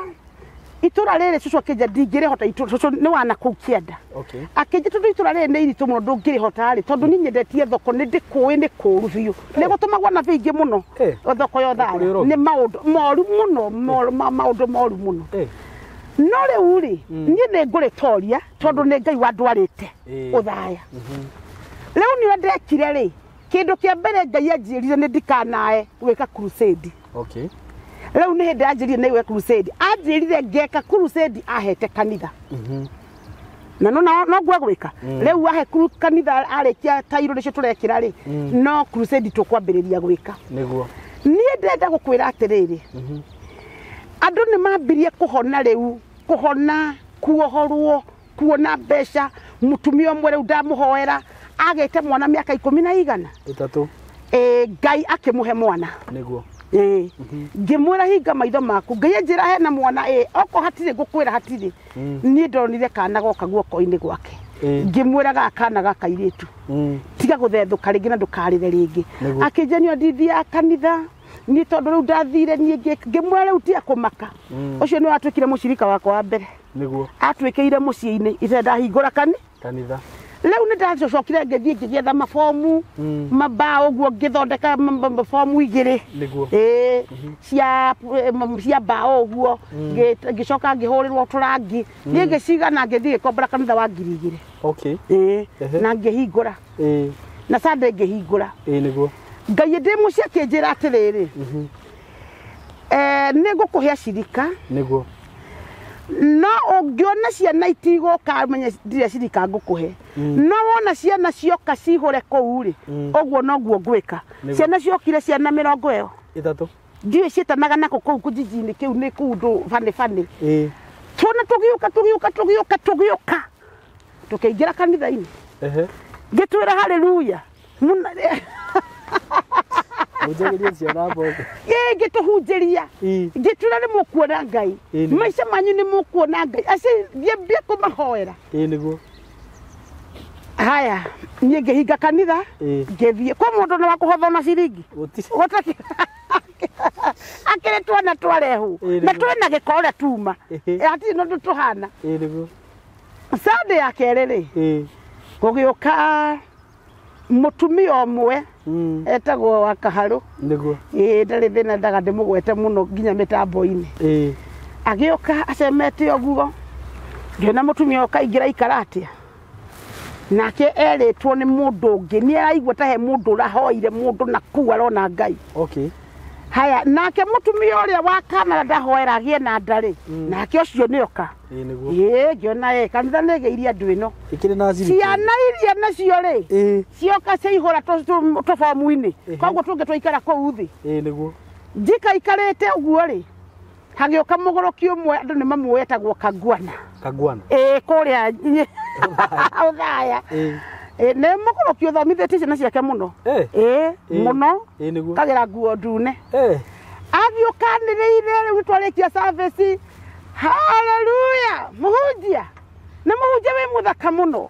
itũra rĩrĩ cũcũ akĩnjĩra ndingĩrĩhota itũra, cũcũ nĩ wa na kũu kĩanda. Okay. Akĩnjĩra tondũ itũra rĩrĩ nĩ iritũ mũno ndũngĩrĩhota rĩ, tondũ niĩ nyendetie thoko nĩ ndĩkũĩ nĩ kũũru biũ. Nĩ gũtũmagwo na bĩingĩ mũno. Thoko ya Othaya nĩ maũndũ moru mũno, maũndũ moru mũno. No rĩu rĩ, niĩ nĩ ngũrĩtoria tondũ nĩ Ngai wandwarĩte Othaya. Rĩu nĩ ndekire rĩ, kĩndũ kĩa mbere Ngai anjĩrire nĩ ndikanae gwĩka crusade. Okay. Rĩu nĩ hĩndĩ anjĩrire nĩ gwĩka crusade. Anjĩrire ngeka crusade ahete kanitha. Na no no ngwe gwĩka. Rĩu ahe kanitha arĩkia tairo nĩcio tũrekĩra rĩ, no crusade tũkwambĩrĩria gwĩka. Nĩguo. Niĩ ndĩrenda gũkwĩra atĩrĩrĩ, andũ nĩ mambirie kũhona rĩu, kũhona, kuohorwo, kuona mbeca. Mũtumia ũmwe rĩu ndamũhoera agĩte mwana mĩaka 10 na igana. 3. Ngai akĩmũhe mwana. Nĩguo. Ngĩmwĩra hinga maitho maku, Ngai anjĩra hena mwana, oko hatirĩ ngũkwĩra hatirĩ. Niĩ ndonire kana goka guoko-inĩ gwake. Ngĩmwĩraga kana gaka kairĩtu tiga gũthethũka rĩngĩ na ndũkarĩre rĩngĩ. Akĩnjania ndithia kanitha niĩ tondũ rĩu ndathire niĩ ngĩmwĩra rĩu tiga kũmaka. Ũcio nĩwe watuĩkire mũcirika wakwa wa mbere. Nĩguo. Atuĩkĩire mũciĩ-inĩ ithe ndahingũra kanitha. Rĩu nĩ ndacokire ngĩthiĩ ngĩgetha mabomu mabao ũguo ngĩthondeka mabomu igĩrĩ. Nĩguo. Cia mbao ũguo ngĩcoka ngĩhũrĩrwo tũrangi. Niĩ ngĩcigana ngĩthiĩ ngĩkombora kanitha wa 2000. Okay. Na ngĩhingũra. Na Sunday ngĩhingũra. Nĩguo. Ngai ndĩ mũciĩ akĩnjĩra atĩrĩrĩ. Nĩ ngũkũhe acirika. Nĩguo. No ũngĩona ciana itigũka menye ndirĩ cirika ngũkũhe. No wona ciana cioka cihũre kũu rĩ, ũguo noguo ngwĩka. Ciana ciokire ciana 33. Ndiũĩ ciĩtanaga nako kũu kũjiji-inĩ kĩu nĩ kũndũ bani bani. Tuona tũgĩũka tũgĩũka tũgĩũka tũgĩũka. Tũkĩingĩra kanitha-inĩ. Ngĩtwĩra haleluya. Mũnjagĩrie ciana mboco. Ngĩtũhunjĩria. Ngĩtwĩra nĩ mũkuona Ngai. Maica manyu nĩ mũkuona Ngai. Acio ngĩambia kũmahoera. Nĩguo. Haya, niĩ ngĩhinga kanitha, ngĩthiĩ. Kwa mũndũ nĩ wa kũhotha na ciringi. Akĩrĩ twana twarehwo. Na twĩna gĩko ũrĩa tuma. Hatirĩ na ũndũ tũhana. Nĩguo. Sunday ya kerĩ rĩ, gũgĩũka mũtumia ũmwe etagwo wa Kaharũ. Nĩguo. Ndarĩ thĩna ndaga ndĩmũgwete mũno nginya mĩtambo-inĩ. Agĩũka acemete ũguo. Ngĩona mũtumia ũka aingĩra aikara atĩa. Nake erĩtwo nĩ mũndũ ũngĩ, nĩ araigua ta he mũndũ ũrahoire mũndũ na kũu arona Ngai. Okay. Haya, nake mũtumia ũrĩa wa Canada ndahoera agĩe na nda rĩ, nake ũcio nĩoka. Nĩguo. Ngĩona kanitha nĩ ĩgĩirie andũ ĩno. Ĩkĩrĩ na cirika. Ciana iria nacio rĩ, cioka ciaihũra tũbomu-inĩ. Koguo tũngĩ twaikara kũu thĩ. Nĩguo. Njikaikarĩte ũguo rĩ, hagĩũka mũgũrũki ũmwe andũ nĩ mamũĩ etagwo Kangwana. Kangwana. Kũrĩa Ũthaya. Nĩ mũgũrũki ũthomithĩtie ciana ciake mũno. Mũno. Nĩguo. Kagĩra nguo ndune. Agĩũka anĩrĩire rĩu twarĩkia service. Haleluya! Mũhunjia. Na mũhunjia wĩ mũthaka mũno.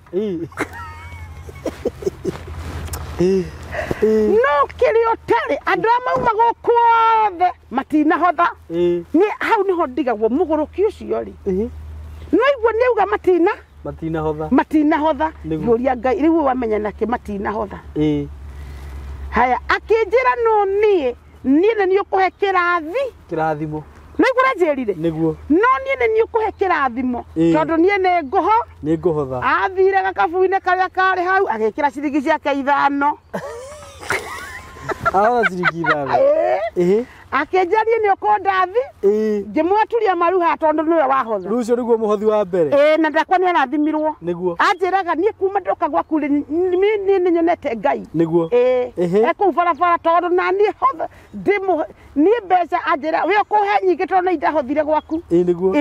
No kĩrĩa ũtarĩ, andũ arĩa mauma gũkũ othe matinahotha. Niĩ hau nĩho ndigagwo mũgũrũki ũcio rĩ. No igua nĩ auga matinahotha. Matinahotha. Ngĩũria Ngai rĩu wamenya nakĩ matinahotha. Haya, akĩnjĩra no niĩ nĩ niĩ ũkũhe kĩrathi. Kĩrathimo. Nĩ igua ũranjĩrire? Nĩguo. No niĩ nĩ niĩ ũkũhe kĩrathimo. Tondũ niĩ nĩ ngũho. Nĩ ngũhotha. Athire gakabu-inĩ karĩa karĩ hau agĩkĩra ciringi ciake 5. Ahotha ciringi 5. Akĩnjĩra niĩ nĩ ũkũndathi. Ngĩmwaturia maru haha tondũ nĩwe wahotha. Rĩu ũcio nĩguo mũhothi wa mbere. Na ndakwa nĩ arathimirwo. Nĩguo. Anjĩraga niĩ kuma ndoka gwaku rĩ, niĩ nĩ nyonete Ngai. Nĩguo. Ekũu barabara tondũ na niĩ hotha niĩ mbeca anjĩra we ũkũhe nyingĩ tondũ nĩ ndahothire gwaku. Nĩguo.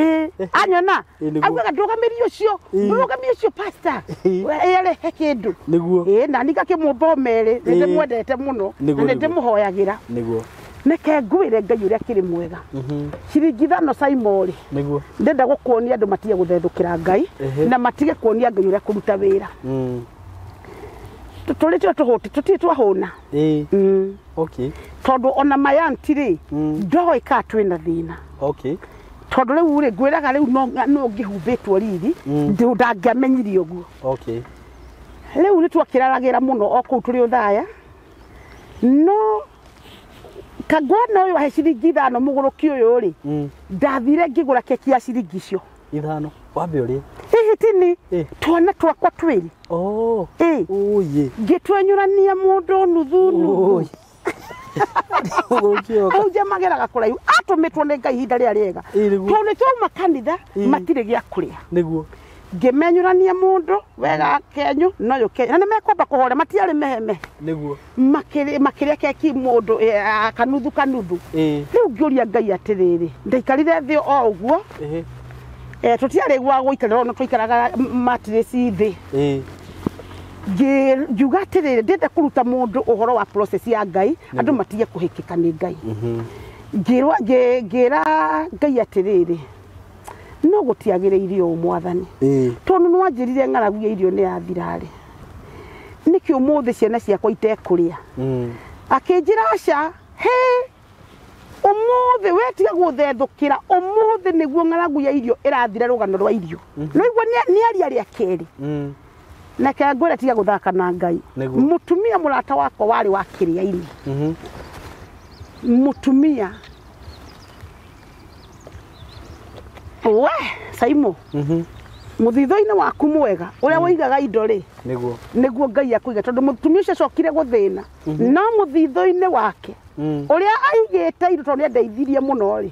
Anyona. Augaga ndũgamĩri ũcio, ndũgamĩri ũcio pastor. Arehe kĩndũ. Nĩguo. Na niĩ ngakĩmũmba merĩ, nĩ ndĩmwendete mũno na nĩ ndĩmũhoyagĩra. Nĩguo. Neke ngwĩre Ngai ũrĩa kĩrĩ mwega. Ciringi 5 Saimorĩ. Nĩguo. Ndenda gũkuonia andũ matige gũthethũkĩra Ngai na matige kuonia Ngai ũrĩa kũruta wĩra. Tũrĩ tũhũti, tũtirĩ twahũna. Okay. Tondũ ona mayanti rĩ, ndoĩ kana twĩna thĩna. Okay. Tondũ rĩu rĩ, ngwĩraga rĩu no ngĩhumbĩtwo riri, ndangĩamenyire ũguo. Okay. Rĩu nĩ twakĩraragĩra mũno o kũu tũrĩ Ũthaya. No Kangwana ũyũ ahe ciringi 5 mũgũrũki ũyũ rĩ, ndathire ngĩgũra keki ya ciringi icio. 5. Wambe ũrĩe. Hihi tini, twana twakwa twĩrĩ. Ngĩtwenyũrania mũndũ nuthu nuthu. Ahunjia mageraga kũraihu, atũmĩtwo nĩ Ngai ihinda rĩrĩa rĩega. Tondũ nĩ twauma kanitha, matirĩ gĩa kũrĩa. Nĩguo. Ngĩmenyũrania mũndũ wega kenyu no yũ kenyu. Na nĩ mekwamba kũhora matiarĩ meheme. Nĩguo. Makĩrĩa keki mũndũ kanuthu kanuthu. Rĩu ngĩũria Ngai atĩrĩrĩ, ndaikarire thĩ o ũguo. Tũtiarĩ gwa gũikarĩra no twaikaraga matirĩci thĩ. Ngiuga atĩrĩrĩ, ndĩrenda kũruta mũndũ ũhoro wa process ya Ngai, andũ matige kũhĩkĩka nĩ Ngai. Ngĩra Ngai atĩrĩrĩ, No gũtiagĩrĩire ũũ mwathani. Tondũ nĩ wanjĩrire ng'aragu ya irio nĩ yathira-rĩ. Nĩkĩ ũmũthĩ ciana ciakwa itekũrĩa? Akĩnjĩra aca, he ũmũthĩ we tiga gũthethũkĩra, ũmũthĩ nĩguo ng'aragu ya irio ĩrathira rũgano rwa irio. No igua nĩ aria rĩa kerĩ. Na ngwĩre tiga gũthaka na Ngai. Mũtumia mũrata wakwa warĩ wa kĩrĩa-inĩ. Mũtumia we Saimo. Mũthithũ-inĩ waku mwega ũrĩa woigaga indo rĩ nĩguo Ngai akũiga tondũ mũtumia ũcio acokire gũthĩna no mũthithũ-inĩ wake ũrĩa aigĩte indo tondũ nĩandeithirie mũno rĩ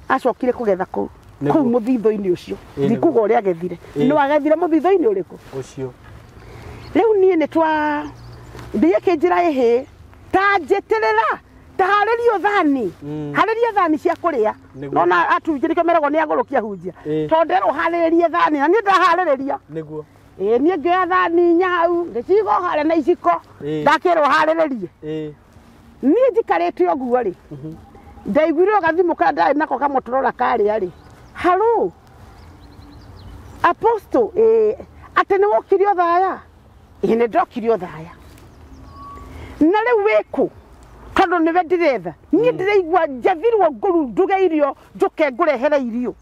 acokire kũgetha kũu kũu mũthithũ-inĩ ũcio ndikuga ũrĩa agethire no agethire mũthithũ-inĩ ũrĩkũ ũcio. Rĩu niĩ nĩ twa thiĩ kĩnjĩra ĩhĩ ta njĩtĩrĩra ta harĩrio thani harĩria thani cia kũrĩa nona atunjĩ nĩkĩo meragwo nĩ agũrũkia hunjia tondũ nderwo harĩrĩrie thani na niĩ ndaharĩrĩria nĩguo niĩ ngĩoya thani inya hau ngĩciga o harĩa na iciko ndakĩrwo harĩrĩrie niĩ njikarĩte ũguo rĩ ndaiguire o gathimũ karĩa ndarĩ nako kamũtũrora karĩa rĩ haro apostle atĩ nĩ wokire ũthaya ĩ nĩ ndokire ũthaya na rĩu wĩkũ tondũ nĩwe ndĩretha niĩ ndĩraigua njathirwo ngũru nduge irio njũke ngũrehere irio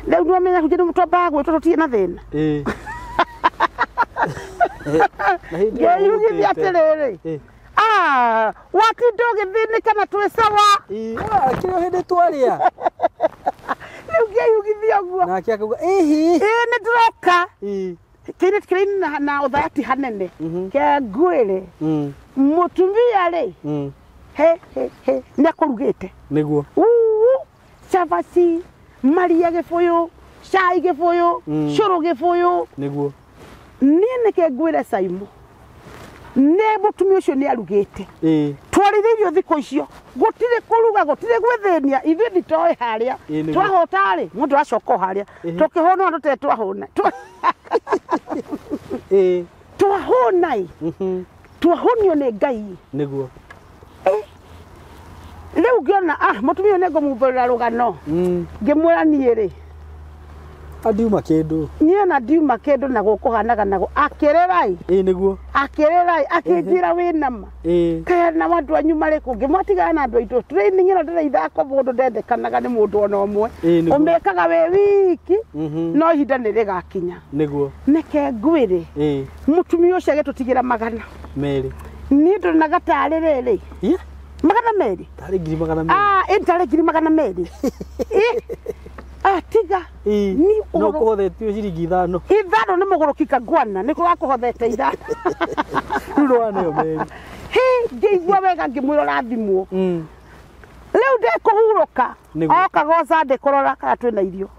rĩu nĩwamenya hunjia nĩ twambaga gwĩtwo tũtirĩ na thĩna ngĩyugithia atĩrĩrĩ watinda ũgĩthĩnĩka na twĩ sawa kĩrĩa hĩndĩ twarĩa rĩu ngĩyugithia ũguo nake akauga ĩhi ĩ nĩ ndĩroka kĩrĩ kĩrĩ na ũthaya ti hanene kengwĩre mũtumia rĩ he he he nĩ akũrugĩte nĩguo cabaci maria gĩbũyũ cai gĩbũyũ cũrũ gĩbũyũ nĩguo niĩ nĩkĩ ngwĩre Saimo nĩ mũtumia ũcio nĩ arugĩte twarĩire irio thikũ icio gũtirĩ kũruga gũtirĩ gwĩthĩnia ithuĩ nditoĩ harĩa twahũta rĩ mũndũ acoka o harĩa tũkĩhũna andũ te twahũna twahũna ĩ twahũnio nĩ Ngai nĩguo rĩu ngĩona mũtumia ũyũ nĩngũmumbũrĩra rũgano ngĩmwĩra niĩ rĩ andiuma kĩndũ niĩ ona ndiuma kĩndũ na gũkũhanaga nago akĩrĩrai nĩguo akĩrĩrai akĩnjĩra wĩna ma kaya na andũ anyu marĩ kũ ngĩmwatigana na andũ aitũ training ĩno ndĩraithako mũndũ ndendekanaga nĩ mũndũ ona ũmwe ũmĩkaga wĩ wiki no ihinda nĩ rĩgakinya nĩguo nĩke ngwĩre mũtumia ũcio agĩtũtigĩra 200 niĩ ndonaga tarĩ rĩrĩ 200 tarĩ ngiri 200 ĩ tarĩ ngiri 200 tiga ni no kũhothetio ciringi 5 5 nĩ mũgũrũki kangwana nĩ kũrakohothete 5 rĩu nĩwaneo merĩ hĩ ngĩigua wega ngĩmwĩra ũrathimwo rĩu ndĩkũhurũka okaga o Sunday kũrora kana twĩna irio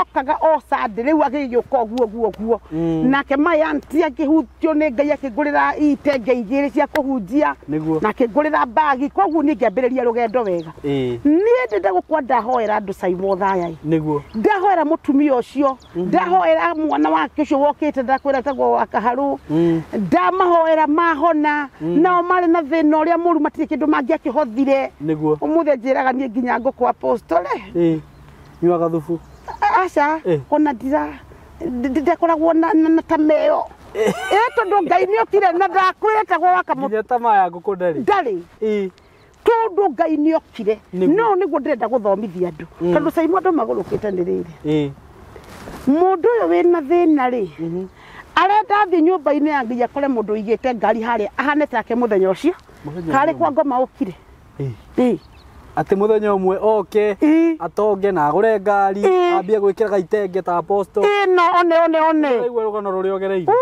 okaga o Sunday rĩu agĩgĩũka ũguo ũguo ũguo nake my auntie akĩhutio nĩ Ngai akĩngũrĩra itenge 2 cia kũhunjia na akĩngũrĩra mbagi koguo niĩ ngĩambĩrĩria rũgendo wega niĩ ndĩnda gũkwa ndahoera andũ Saimo Thaya nĩguo ndahoera mũtumia ũcio ndahoera mwana wake ũcio wokĩte ndakwĩra etagwo wa Kaharũ ndamahoera mahona nao marĩ na thĩna ũrĩa mũru matirĩ kĩndũ mangĩakĩhothire nĩguo ũmũthĩ njĩraga niĩ nginya ngũkũ apostole nyuaga thubu aca ona ndirakoragwo na tameo tondũ Ngai nĩ okire na ndakwĩra etagwo wa kamũ nginya tamaa ya ngũkũ ndarĩ tondũ Ngai nĩ okire no nĩguo ndĩrenda gũthomithia andũ tondũ Saimo andũ magũrũkĩte nĩ rĩrĩ mũndũ ũyũ wĩna thĩna rĩ arenda athiĩ nyũmba-inĩ ya Ngai akore mũndũ ũigĩte ngari harĩa ahane take mũthenya ũcio karĩ kwa ngoma ũkire atĩ mũthenya ũmwe oke atonge na agũre ngari ambie gwĩkĩraga itenge ta apostle no one one one ũraigua rũgano rũrĩa ũgereire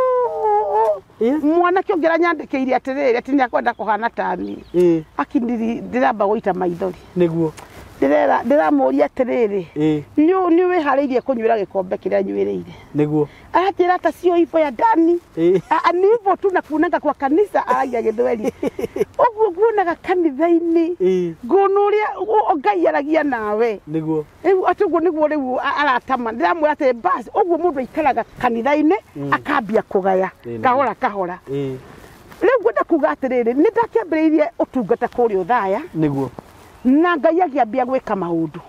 mwanake ũngĩ aranyandĩkĩire atĩrĩrĩ atĩ nĩakwenda kũhana tani akiniri ndĩramba gũita maithori nĩguo ndĩramũria atĩrĩrĩ nĩ wĩharĩirie kũnyuĩra gĩkombe kĩrĩa nyuĩrĩire nĩguo aranjĩra ta sio hivyo ya ndani ni hivyo tu na kuonaga kwa kanitha aragia gĩthweri ũguo nguonaga kanitha-inĩ nguona ũrĩa Ngai aragia nawe nĩguo rĩu atĩ ũguo nĩguo rĩu aratama ndĩramwĩra atĩ bas ũguo mũndũ aikaraga kanitha-inĩ akambia kũgaya kahora kahora rĩu ngwenda kuga atĩrĩrĩ nĩ ndakĩambĩrĩirie ũtungata kũrĩa Ũthaya nĩguo Na Ngai agĩambia gwĩka maũndũ.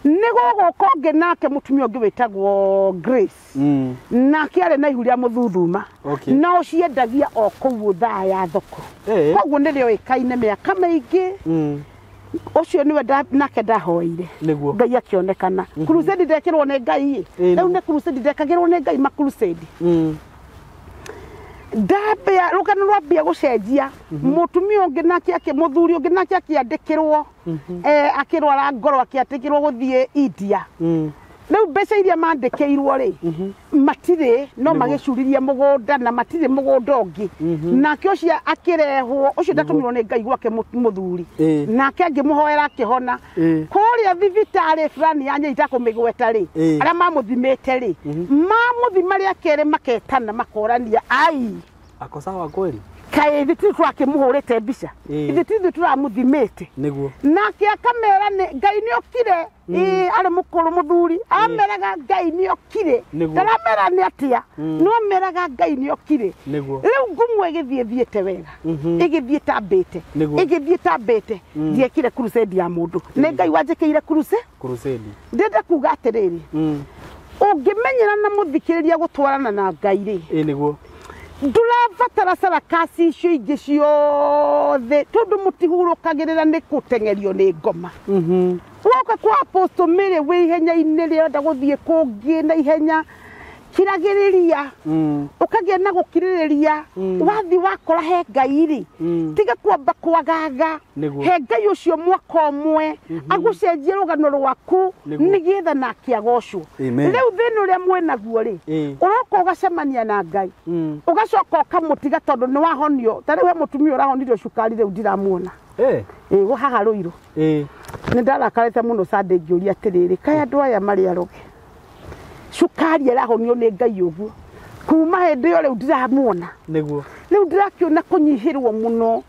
Nĩ gũgũka ũngĩ nake mũtumia ũngĩ wĩtagwo Grace. Nake arĩ na ihu rĩa mũthuthuma. No ciendagia o kũu thaa ya thoko. Koguo nĩ rĩoĩkaine mĩaka mĩingĩ. Ũcio nĩwe nake ndahoire. Ngai akĩonekana. Crusade ndekĩrwo nĩ Ngai. Rĩu nĩ crusade ndekagĩrwo nĩ Ngai ma crusade. Ndambia rũgano rwambia gũcenjia. Mũtumia ũngĩ nake mũthuri ũngĩ nake akĩandĩkĩrwo akĩrwara ngoro akĩandĩkĩrwo gũthiĩ India. Rĩu mbeca iria mandĩkĩirwo rĩ matirĩ no magĩcuririe mũgũnda na matirĩ mũgũnda ũngĩ. Nake ũcio akĩrehwo ũcio ndatũmirwo nĩ Ngai gwake mũthuri. Nake angĩmũhoera akĩhona. Kũrĩa thibitarĩ fulani ya Nyeri itakũmĩgweta rĩ arĩa mamũthimĩte rĩ mamũthima rĩa kerĩ maketana makorania ai ako sawa kweli kaĩ ithuĩ ti tũrakĩmũhũrĩte mbica ithuĩ ti ithuĩ tũramũthimĩte. Nake akamera Ngai nĩ okire arĩ mũkũrũ mũthuri ameraga Ngai nĩ okire ndaramera nĩ atĩa no ameraga Ngai nĩ okire. Rĩu ngumo ĩgĩthiĩ thiĩte wega ĩgĩthiĩ tambĩte ĩgĩthiĩ tambĩte ndiekire crusade ya mũndũ nĩ Ngai wanjĩkĩire crusade. Ndĩrenda kuga atĩrĩrĩ ũngĩmenyera na mũthikĩrĩria gũtwarana na Ngai rĩ ndũrabatara sarakasi icio ingĩ ciothe tondũ mũtihurũkagĩrĩra nĩ gũteng'erio nĩ ngoma. Woka kwa Apostle Mary wĩ ihenya-inĩ rĩrenda gũthiĩ kũngĩ na ihenya kiragĩrĩria ũkagĩa na gũkirĩrĩria wathiĩ wakora he Ngai rĩ tiga kwamba kwagaga he Ngai ũcio mwaka ũmwe agũcenjie rũgano rwaku nĩgetha nake agocwo. Rĩu thĩna ũrĩa mwĩnaguo rĩ ũroka ũgacemania na Ngai ũgacoka ũkamũtiga tondũ nĩ wahonio. Ta rĩu he mũtumia ũrahonirio cukari rĩu ndiramuona ĩ haha Rũirũ. Nĩ ndarakarĩte mũno Sunday ngĩũria atĩrĩrĩ kaĩ andũ aya marĩ aroge cukari ĩrahonio nĩ Ngai ũguo kuma hĩndĩ ĩyo rĩu ndiramuona. Rĩu ndĩrakĩona kũnyihĩrwo mũno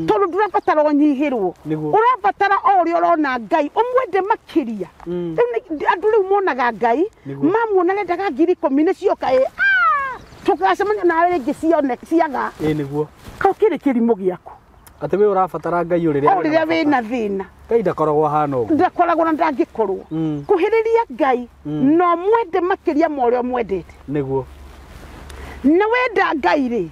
tondũ ndũrabatara ũnyihĩrwo ũrabatara o ũrĩa ũrona Ngai ũmwende makĩria. Rĩu andũ rĩu monaga Ngai mamuona rendaga 10,000 nĩ cioka tũgacemania nawe rĩngĩ cione ciaga. Kau kĩrĩ kĩrimũ gĩaku atĩ we ũrabatara Ngai ũrĩrĩa wĩna thĩna. Ngai ndakoragwo hana ũguo ndakoragwo na ndangĩkorwo. Kuhĩrĩria Ngai no mwende makĩria ma ũrĩa ũmwendete. Na wenda Ngai rĩ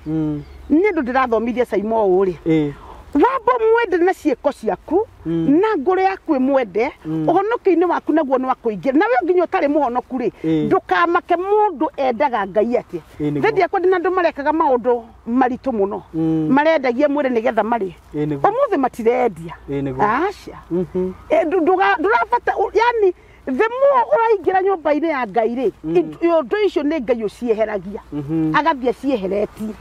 nĩ ũndũ ndĩrathomithia Saimo ũũ rĩ wamba mwende na ciĩko ciaku na ngoro yaku ĩmwende ũhonoki-inĩ waku naguo nĩ wa kũingĩra nawe nginya ũtarĩ mũhonoku rĩ ndũkamake mũndũ endaga Ngai atĩa. Thĩndĩ yakwa ndĩna andũ marekaga maũndũ maritũ mũno marendagia mwĩrĩ nĩgetha marĩe ũmũthĩ matirendia. Aca ndũrabata yani the more ũraingĩra nyũmba-inĩ ya Ngai rĩ ũndũ icio nĩ Ngai ũcieheragia agathiĩ acieheretie.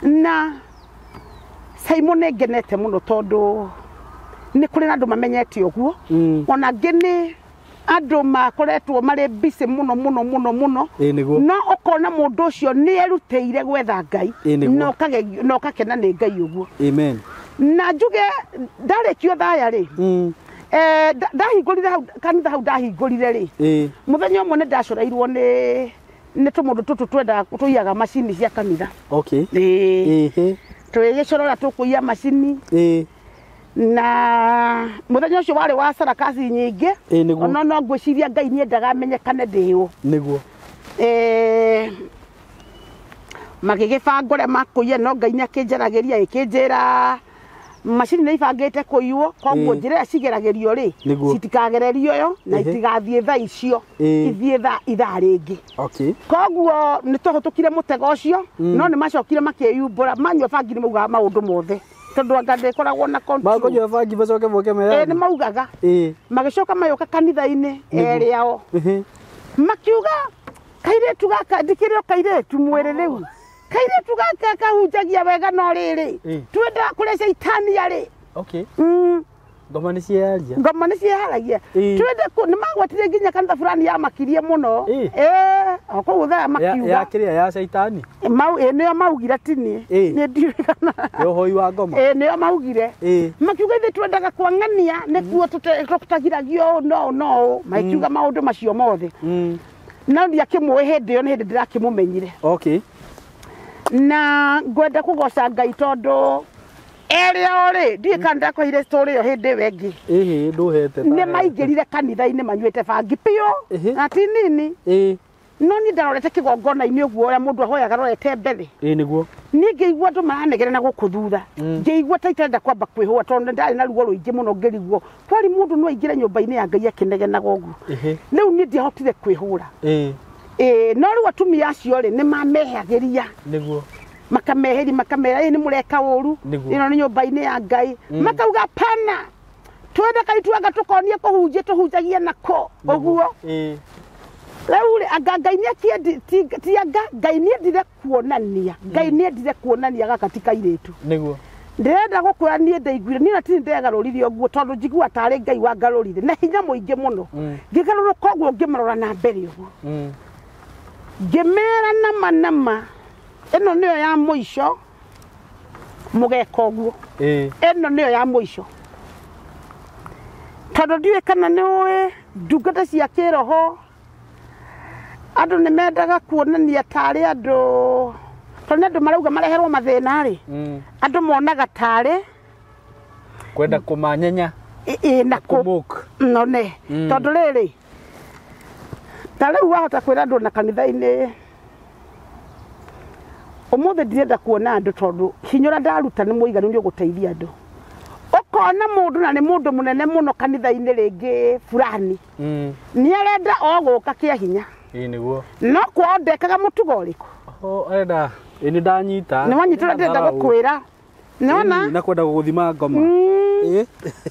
Na Simon nĩ ngenete mũno tondũ nĩ kũrĩ na andũ mamenyete ũguo ona angĩ nĩ andũ makoretwo marĩ busy mũno mũno mũno mũno no ũkona mũndũ ũcio nĩ erutĩire gwetha Ngai na ũgakena nĩ Ngai ũguo. Na njuge ndarĩkio thaya rĩ ndahingũrire hau kanitha hau ndahingũrire rĩ mũthenya ũmwe nĩ ndacoreirwo nĩ tũmũndũ tũtũ twendaga tũiyaga macini cia kanitha. Tũgĩgĩcorora tũkũiya macini na mũthenya ũcio warĩ wa sarakasi nyingĩ ona no ngwĩciria Ngai nĩendaga amenyekane ndĩũ. Magĩgĩbanga ũrĩa makũiya no Ngai nĩakĩnjaragĩria ĩkĩnjĩra macini nĩ ibangĩte kũiywo koguo njĩra ĩrĩa cigeragĩrio rĩ citikagererio yo na itigathiĩ thaa icio ithiĩ ithaa rĩngĩ. Koguo nĩ twahĩtũkire mũtego ũcio no nĩ macokire makĩyumbũra manyua bangi nĩ maugaga maũndũ mothe tondũ anga ndĩkoragwo na control. Makũnyua bangi macoke moke meyani. Nĩ maugaga. Magĩcoka magĩũka kanitha-inĩ erĩ ao makiuga kairĩtu gaka ndikĩrĩ o kairĩtu mwĩrĩ rĩu kairĩtu gaka kahunjagia wega no rĩrĩ twendaga kũrĩa caitani arĩ. Ngoma nĩ cieheragia. Ngoma nĩ cieheragia. Twende nĩ magwetire nginya kanitha fulani yamakirie mũno o kũu thaa makiuga ya kĩrĩa ya caitani nĩo maugire tini nĩ ndiũĩ kana ya ũhoi wa ngoma nĩo maugire makiuga ithuĩ twendaga kwang'ania nĩkuo tũtagiragio ũũ no no makiuga maũndũ macio mothe. No ndiakĩmũĩ hĩndĩ ĩyo nĩ hĩndĩ ndĩrakĩmũmenyire. Na ngwenda kũgoca Ngai tondũ Erĩ ao rĩ ndiĩ kana ndakũheire story ĩyo hĩndĩ ĩyo ĩngĩ. Ĩhĩ ndũhete. Nĩ maingĩrire kanitha-inĩ manyuĩte bangi biũ na ti nini. No niĩ ndarorete kĩgongona-inĩ ũguo ũrĩa mũndũ ahoyaga arorete mbere. Ĩĩ nĩguo. Niĩ ngĩigua andũ maranegera na gũkũ thutha. Ngĩigua ta itarenda kwamba kwĩhũa tondũ ndarĩ na ruo rũingĩ mũno ngĩriguo. Kwari mũndũ no aingĩre nyũmba-inĩ ya Ngai akĩnegenaga ũguo. Rĩu niĩ ndiahotire kwĩhũra. Ĩĩ no rĩu atumia acio rĩ nĩ mamehagĩria. Nĩguo. Makameheri makamera ĩ nĩ mũreka ũru. Ĩno nĩ nyũmba-inĩ ya Ngai. Makauga pana. Twenda kaituanga tũkonie kũhunjia tũhunjagie nako ũguo. Rĩu rĩ anga Ngai nĩ ti anga Ngai nĩ endire kuonania. Ngai nĩ endire kuonania gaka ti kairĩtu. Nĩguo. Ndĩrenda gũkwĩra niĩ ndaiguire niĩ na ti ndegarũrire ũguo tondũ njigua tarĩ Ngai wangarũrire na hinya mũingĩ mũno. Ngĩgarũrũka ũguo ngĩmarora na mbere ũguo. Ngĩmera nama nama ĩno nĩyo ya mũico mũgeka ũguo. Ĩno nĩyo ya mũico. Tondũ ndiũĩ kana nĩ ũĩ ndungata cia kĩroho andũ nĩ mendaga kuonania tarĩ andũ tondũ nĩ andũ marauga mareherwo mathĩna rĩ andũ monaga tarĩ kwenda kũmanyenya na kũmũk none tondũ rĩrĩ ta rĩu wahota kwĩra andũ na kanitha-inĩ ũmũthĩ ndirenda kuona andũ tondũ hinya ũrĩa ndaruta nĩ mũiganu nĩ ũgũteithia andũ. Ũkona mũndũ na nĩ mũndũ mũnene mũno kanitha-inĩ rĩngĩ fulani nĩ arenda o gũka kĩa hinya. Ĩĩ nĩguo. No kwao ndekaga mũtugo ũrĩkũ? Arenda ĩ nĩ ndanyita. Nĩ wanyita ũrĩa ndĩrenda gũkwĩra. Nĩwona? Na kwenda gũgũthima ngoma.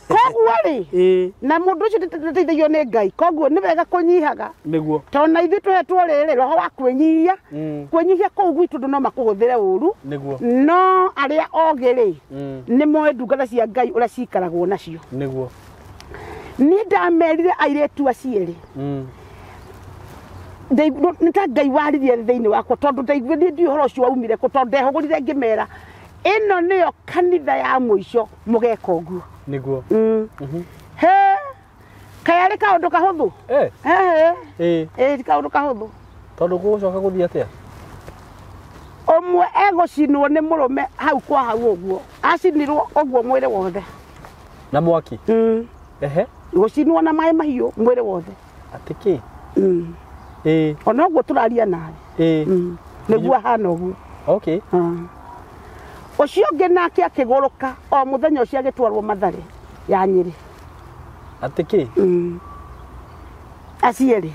Koguo rĩ na mũndũ ũcio ndateithagio nĩ Ngai koguo nĩ wega kũnyihaga. Nĩguo. Tondũ na ithuĩ tũhetwo rĩrĩ roho wa kwĩnyihia. Kwĩnyihia kũu gwitũ andũ no makũhũthĩre ũru. Nĩguo. No arĩa ogĩ rĩ nĩ moĩ ndungata cia Ngai ũrĩa cikaragwo nacio. Nĩguo. Niĩ ndamerire airĩtu acio erĩ. Nĩ ta Ngai waririe thĩinĩ wakwa tondũ ndaiguire niĩ ndiũĩ ũhoro ũcio waumire kũ tondũ ndehũgũrire ngĩmera ĩno nĩyo kanitha ya mũico mũgeka ũguo. Nĩguo. He kayarĩ kaũndũ kahũthũ. Ĩ ti kaũndũ kahũthũ. Tondũ gũgũcoka gũthiĩ atĩa? Ũmwe egũcinwo nĩ mũrũme hau kwa hau ũguo. Acinirwo ũguo mwĩrĩ wothe. Na mwaki? Ehe. Gũcinwo na maĩ mahiũ mwĩrĩ wothe. Atĩ kĩ? Ona ũguo tũraria nawe. Nĩguo ahana ũguo. Okay. Ũcio ũngĩ nake akĩgũrũka o mũthenya ũcio agĩtwarwo Mathare ya Nyĩrĩ. Atĩ kĩ? Acio erĩ.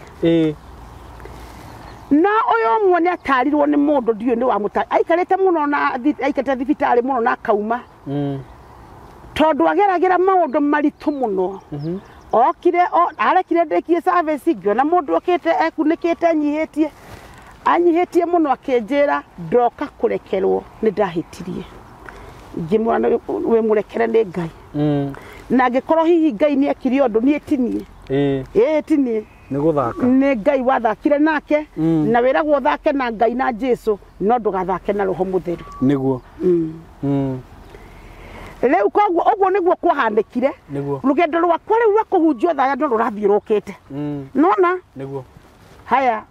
Na ũyũ ũmwe nĩ atarirwo nĩ mũndũ ndiũĩ nĩ wamũta aikarĩte mũno na aikarĩte thibitarĩ mũno na akauma. Tondũ ageragĩra maũndũ maritũ mũno. Okire arekire ndĩkie service ngĩona mũndũ okĩte ekunĩkĩte anyihĩtie anyihĩtie mũno akĩnjĩra ndoka kũrekerwo nĩ ndahĩtirie. Ngĩmwĩra wĩ mũrekere nĩ Ngai. Na angĩkorwo hihi Ngai nĩ ekire ũndũ niĩ ti niĩ. Ĩĩ ti niĩ. Nĩ gũthaka. Nĩ Ngai wathakire nake na wĩragwo ũthake na Ngai na Jesũ no ndũgathake na Roho Mũtheru. Nĩguo. Rĩu koguo ũguo nĩguo kwahanĩkire. Rũgendo rwakwa rĩu rwa kũhunjia thaya no rũrathiĩ rũkĩte. Nona? Nĩguo. Haya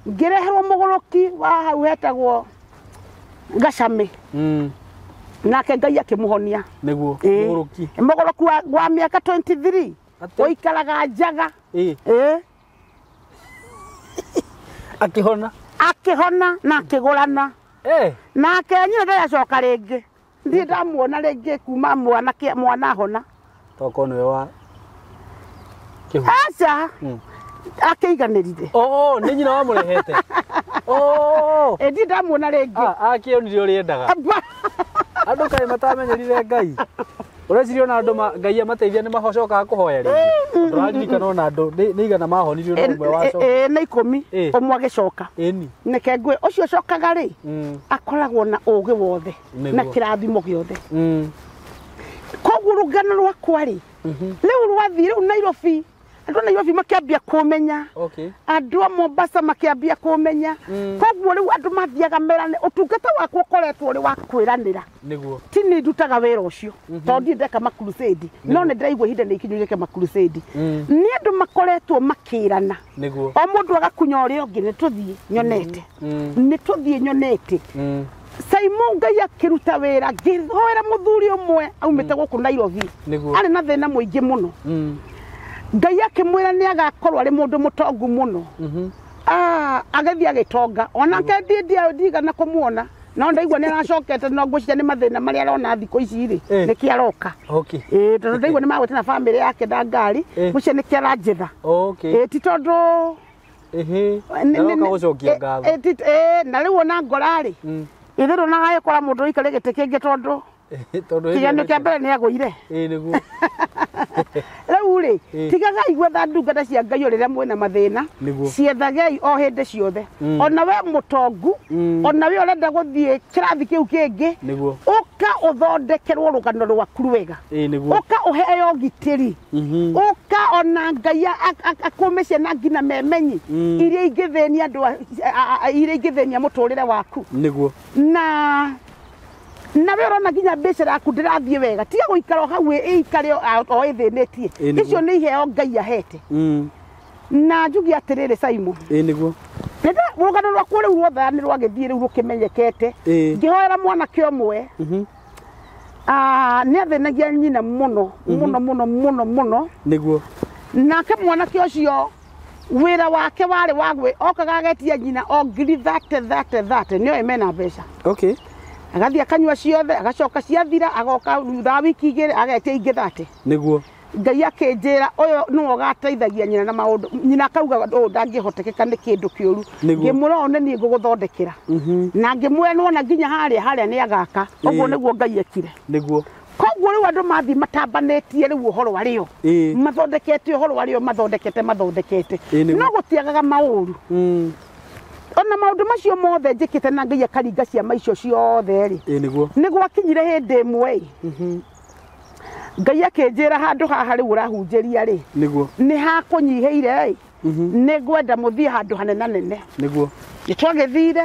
ngĩreherwo mũgũrũki wa hau hetagwo Gacamĩ. Nake Ngai akĩmũhonia. Nĩguo. Mũgũrũki. Mũgũrũki wa mĩaka 23. Ũikaraga njaga. Akĩhona. Akĩhona na akĩgũrana. Nake nyina ndacoka rĩngĩ. Ndirĩ ndamuona rĩngĩ kuma mwana ahona. Tokorwo nĩwe wa kĩhu. Aca. Akĩiganĩrire. Nĩ nyina wamũrehete. Ndirĩ ndamuona rĩngĩ. Akĩonire ũrĩa endaga. Andũ kaĩ matamenyerire Ngai. Ũreciria ona andũ Ngai amateithia nĩ macokaga kũhoya rĩngĩ. Ndũraririkana ona andũ nĩ igana mahonirio no ũmwe wacoka. Nĩ 10 ũmwe agĩcoka. Nĩke ngwĩ ũcio ũcokaga rĩ akoragwo na ũgĩ wothe na kĩrathimo gĩothe. Koguo rũgano rwakwa rĩ rĩu rwathiĩ rĩu Nairobi. Andũ a Nairobi makĩambia kũmenya. Andũ a Mombasa makĩambia kũmenya. Koguo rĩu andũ mathiaga merane ũtungata wakwa ũkoretwo ũrĩ wa kwĩranĩra. Nĩguo. Ti niĩ ndutaga wĩra ũcio tondũ ndirĩ ndeka makrusade no nĩ ndĩraigua ihinda nĩ ikinyu njĩke makrusade. Nĩ andũ makoretwo makĩrana. Nĩguo. O mũndũ agakunya ũrĩa ũngĩ nĩ tũthiĩ nyonete. Nĩ tũthiĩ nyonete. Simon Ngai akĩruta wĩra ngĩhoera mũthuri ũmwe aumĩte gũkũ Nairobi arĩ na thĩna mũingĩ mũno. Ngai akĩmwĩra nĩ agakorwo arĩ mũndũ mũtongu mũno. Agĩthiĩ agĩtonga onake ndigana kũmuona no ndaigua nĩ aracokete no ngwĩciria nĩ mathĩna marĩa arona thikũ ici rĩ nĩkĩo aroka. Tondũ ndaigua nĩ magwĩte na bamĩrĩ yake na ngari ngwĩciria nĩkĩo aranjetha. Ti tondũ na rĩu ona ngora rĩ itherũ na gagĩkora mũndũ ũikare gĩtĩ kĩngĩ tondũ kĩgeranio kĩa mbere nĩ agũire. Rĩu rĩ tigagai gwetha ndungata cia Ngai o rĩrĩa mwĩna mathĩna, ciethagei o hĩndĩ ciothe. Ona we mũtongu, ona we ũrenda gũthiĩ kĩrathi kĩu kĩngĩ, ũka ũthondekerwo rũgano rwaku rwega, ũka ũheo ũgitĩri, ũka ona Ngai akũme ciana nginya memenyi iria ingĩthĩnia andũ iria ingĩthĩnia mũtũrĩre waku. Na we ũrona nginya biacara yaku ndĩrathiĩ wega, tiga gũikara o hau ĩikare o ĩthĩnĩtie. Icio nĩ iheo Ngai ahete. Na njuge atĩrĩrĩ Simon, rũgano rwakwa rĩu ruothe nĩ rwagĩthiĩ rĩu rũkĩmenyekete. Ngĩhoera mwanake ũmwe nĩ athĩnagia nyina mũno mũno mũno mũno mũno. Nake mwanake ũcio wĩra wake warĩ wa gwĩ okaga agetia nyina o ngiri 30 30 30 nĩoĩ mena mbeca. Agathiĩ akanyua ciothe agacoka ciathira agoka thutha wa wiki igĩrĩ agetia ingĩ 30. Ngai akĩnjĩra ũyũ nĩwe ũgateithagia nyina na maũndũ. Nyina akauga ũũ ndangĩhotekeka nĩ kĩndũ kĩũru. Ngĩmwĩra ũũ nĩ niĩ ngũgũthondekera. Na ngĩmwĩra nĩwona nginya harĩa harĩa nĩ agaka. Ũguo nĩguo Ngai ekire. Koguo rĩu andũ mathiĩ matambanĩtie rĩu ũhoro warĩo. Mathondekete ũhoro warĩo mathondekete. No gũtiagaga maũru. Ona maũndũ macio mothe njĩkĩte na Ngai akaringa ciama icio ciothe rĩ. Nĩ gwakinyire hĩndĩ ĩmwe. Ngai akĩnjĩra handũ haha rĩu ũrahunjĩria rĩ. Nĩ hakũnyihĩire ĩ. Nĩ ngwenda mũthiĩ handũ hanenanene. Nĩ twagĩthire.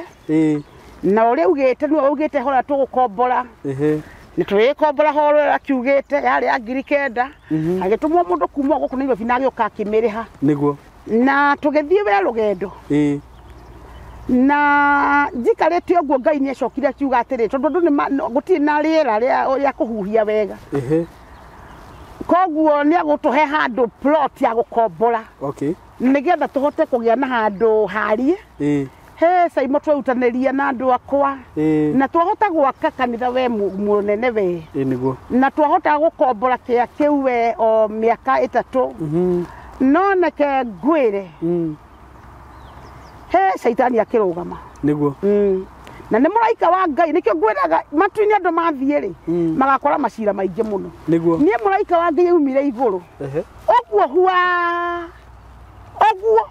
Na ũrĩa ugĩte nĩwe ugĩte hora tũgũkombora. Nĩ tũgĩkombora horo ĩrĩa akiugĩte yarĩ ya 9,000. Agĩtũmwo mũndũ kuma gũkũ Nairobi na agĩũka akĩmĩrĩha. Na tũgĩthiĩ we rũgendo. Na njikarĩte ũguo Ngai nĩ acokire akiuga atĩrĩ tondũ andũ gũtirĩ na rĩera rĩa kũhuhia wega. Koguo nĩ agũtũhe handũ plot ya gũkombora. Nĩgetha tũhote kũgĩa na handũ harie. He Simon twerutanĩria na andũ akwa. Na twahota gwaka kanitha we mũnene we. Na twahota gũkombora kĩa kĩu we o mĩaka 3. No neke ngwĩre. He caitani akĩrũgama. Na nĩ mũraika wa Ngai nĩkĩo ngwĩraga matu-inĩ andũ mathiĩ rĩ magakora macira maingĩ mũno. Niĩ mũraika wa Ngai aumire igũrũ. Ũguo hua ũguo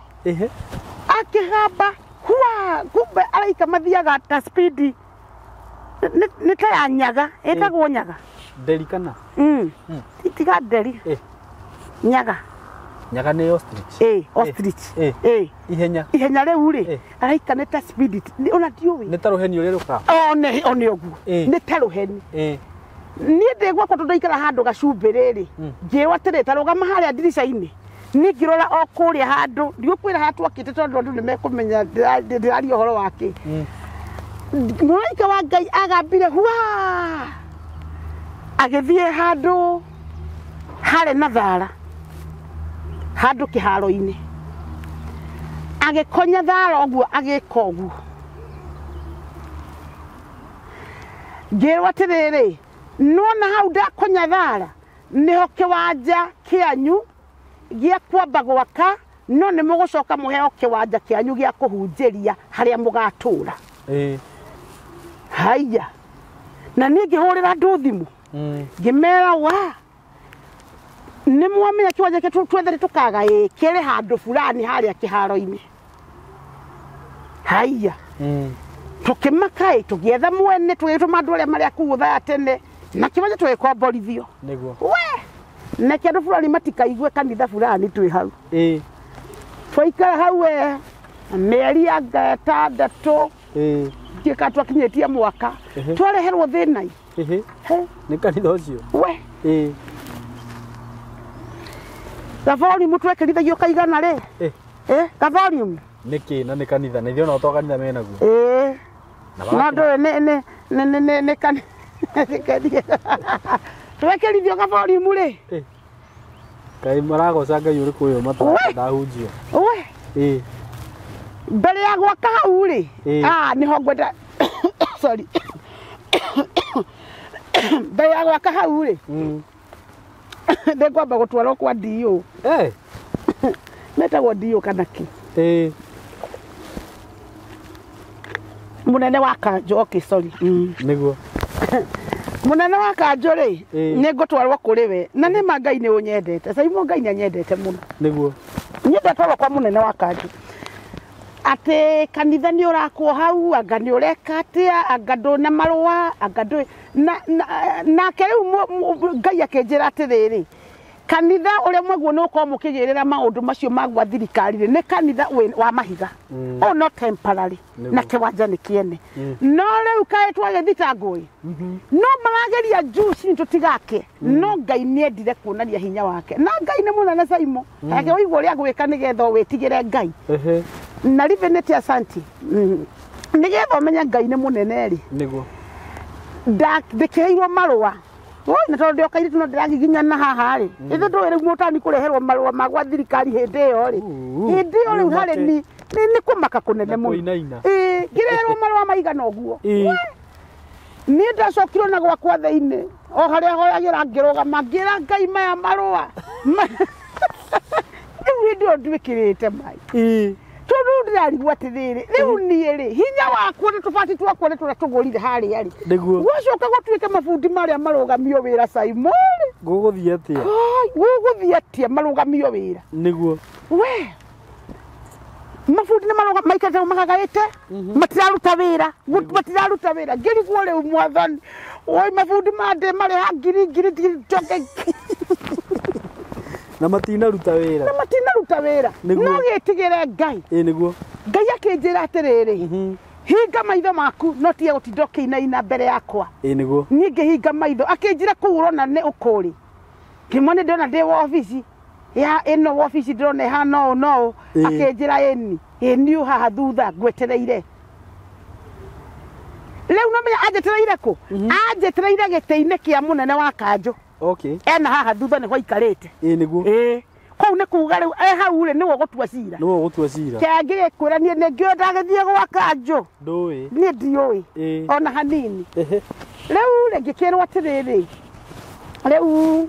akĩhamba hua kumbe araika mathiaga ta speed nĩ ta ya nyaga ĩtagwo nyaga. Nderi kana? Tiga nderi. Nyaga. Nyaga nĩ ostrich. Ostrich. Ihenya. Ihenya rĩu rĩ araika nĩ ta speed ona ndiũĩ. Nĩ ta rũheni ũrĩa rũkaga. One ũguo. Nĩ ta rũheni. Niĩ ndĩ gwakwa tondũ ndaikara handũ gacumbĩrĩ rĩ ngĩrwo atĩrĩ ta rũgama harĩa ndirica-inĩ. Niĩ ngĩrora o kũrĩa handũ ndigũkwĩra harĩa twakĩte tondũ andũ nĩ mekũmenya ndĩraria ũhoro wake. Mũraika wa Ngai agambire hua agĩthiĩ handũ harĩ na thara handũ kĩharo-inĩ agĩkonya thara ũguo agĩka ũguo. Ngĩrwo atĩrĩrĩ nĩwona hau ndakonya thara nĩho kĩwanja kĩanyu gĩa kwamba gwaka no nĩ mũgũcoka mũheo kĩwanja kĩanyu gĩa kũhunjĩria harĩa mũgatũra. Haiya. Na niĩ ngĩhũrĩra andũ thimũ ngĩmera wa nĩ mwamenya kĩwanja kĩu twethere tũkaga ĩ kĩrĩ handũ fulani harĩa kĩharo-inĩ. Haiya. Tũkĩmaka ĩ tũgĩetha mwene tũgĩtũma andũ arĩa marĩa kũu thaa tene na kĩwanja tũgĩkomborithio. We neke andũ fulani matikaigue kanitha fulani twĩ hau. Twaikara hau we mĩeri ya 6 ngĩka twakinyĩtie mwaka twareherwo thĩna. Nĩ kanitha ũcio. We Gavolume twekĩrithagio kaigana rĩ? Gavolume Nĩkĩ na nĩ kanitha na ithuĩ no to kanitha menaguo. Na No ndũĩ nĩ kan twekĩrithio kaborimu rĩ. Kaĩ maragoca Ngai ũrĩkũ ũyũ matarahunjia? We. Mbere ya gwaka hau rĩ, nĩho ngwenda sorry. Mbere ya gwaka hau rĩ, nĩngwamba gũtwarwo kwa DO. Metagwo DO kana kĩ? Mũnene wa kanjũ, okay, sorry. Nĩguo. Mũnene wa kanjũ rĩ, nĩngũtwarwo kũrĩ we. Na nĩ ma Ngai nĩ ũnyendete. Saimo Ngai nĩ anyendete mũno. Nĩguo. Niĩ ndatwarwo kwa mũnene wa kanjũ. Atĩ kanitha nĩ ũrakwo hau, anga nĩ ũreka atĩa, anga ndũna marũa, anga ndũĩ. Nake rĩu Ngai akĩnjĩra atĩrĩrĩ, kanitha ũrĩa mwaguo nĩ ũkorwo mũkĩgĩrĩra maũndũ macio ma gwa thirikari rĩ, nĩ kanitha wa mahiga. Oh, no temporary. Na kĩwanja nĩ kĩene. No rĩu kaĩ twagĩthitangwo ĩ. No marageria juu chini tũtigake. No Ngai nĩendire kuonania hinya wake. Na Ngai nĩ mũnene Saimo. Reke ũigue ũrĩa gwĩka nĩgetha wĩtigĩre Ngai. Na Livenete asanti. Nĩgetha ũmenye Ngai nĩ mũnene rĩ. Nĩguo. Ndĩkĩheirwo marũa. Oi, na tondũ ndĩ o kairĩtu no ndĩragiginyana haha rĩ. Ithe ndũĩ rĩu mũtani kũreherwo marũa ma gwa thirikari hĩndĩ ĩyo rĩ. Hĩndĩ ĩyo rĩu harĩ ni nĩ kũmaka kũnene mũno. Ngĩreherwo marũa maigana ũguo. Niĩ ndacokirwo na gwakwa thĩinĩ. O harĩa hoyagĩra ngĩrũgama ngĩra Ngai maya marũa. Rĩu hĩndĩ ĩyo nduĩkĩrĩte mai. Tondũ ndĩrarigwo atĩrĩrĩ, rĩu niĩ rĩ, hinya wakwa na tũbati twakwa nĩ tũrĩa tũgũrire harĩa rĩ. Nĩguo. Gwacoka gũtuĩke mabundi marĩa marũgamio wĩra Saimo rĩ. Gũgũthiĩ atĩa? Gũgũthiĩ atĩa marũgamio wĩra? Nĩguo. We. Mabundi nĩ marũga maikarĩte magagaĩte, matiraruta wĩra, matiraruta wĩra. Ngĩrigwo rĩu mwathani, oi mabundi maya marĩha ngiri ngiri njoke. Na matinaruta wĩra. Na matinaruta wĩra. No gĩtigĩre Ngai. Nĩguo. Ngai akĩnjĩra atĩrĩrĩ, hinga maitho maku no tiga gũtinda ũkĩinaina mbere yakwa. Nĩguo. Niĩ ngĩhinga maitho akĩnjĩra kũu ũrona nĩ ũkũrĩ. Ngĩmwona nĩ ndĩrona ndĩ wabici. Ya ĩno wabici ndĩrona ĩhana ũũ na ũũ. Akĩnjĩra ĩni. Ĩni haha thutha ngwetereire. Rĩu no menya anjetereire kũ? Anjetereire gĩtĩ-inĩ kĩa mũnene wa kanjũ. Okay. Ena haha thutha nĩho aikarĩte. Nĩguo. Kũu nĩ kuga rĩu hau rĩ nĩwe ũgũtua cira. Nĩwe ũgũtua cira. Kĩangĩgĩkwĩra niĩ nĩngĩũĩ ndagĩthiĩ gwa kanjũ. Ndũĩ. Niĩ ndiũĩ. Ona hanini. Rĩu rĩ ngĩkĩrwo atĩrĩrĩ, rĩu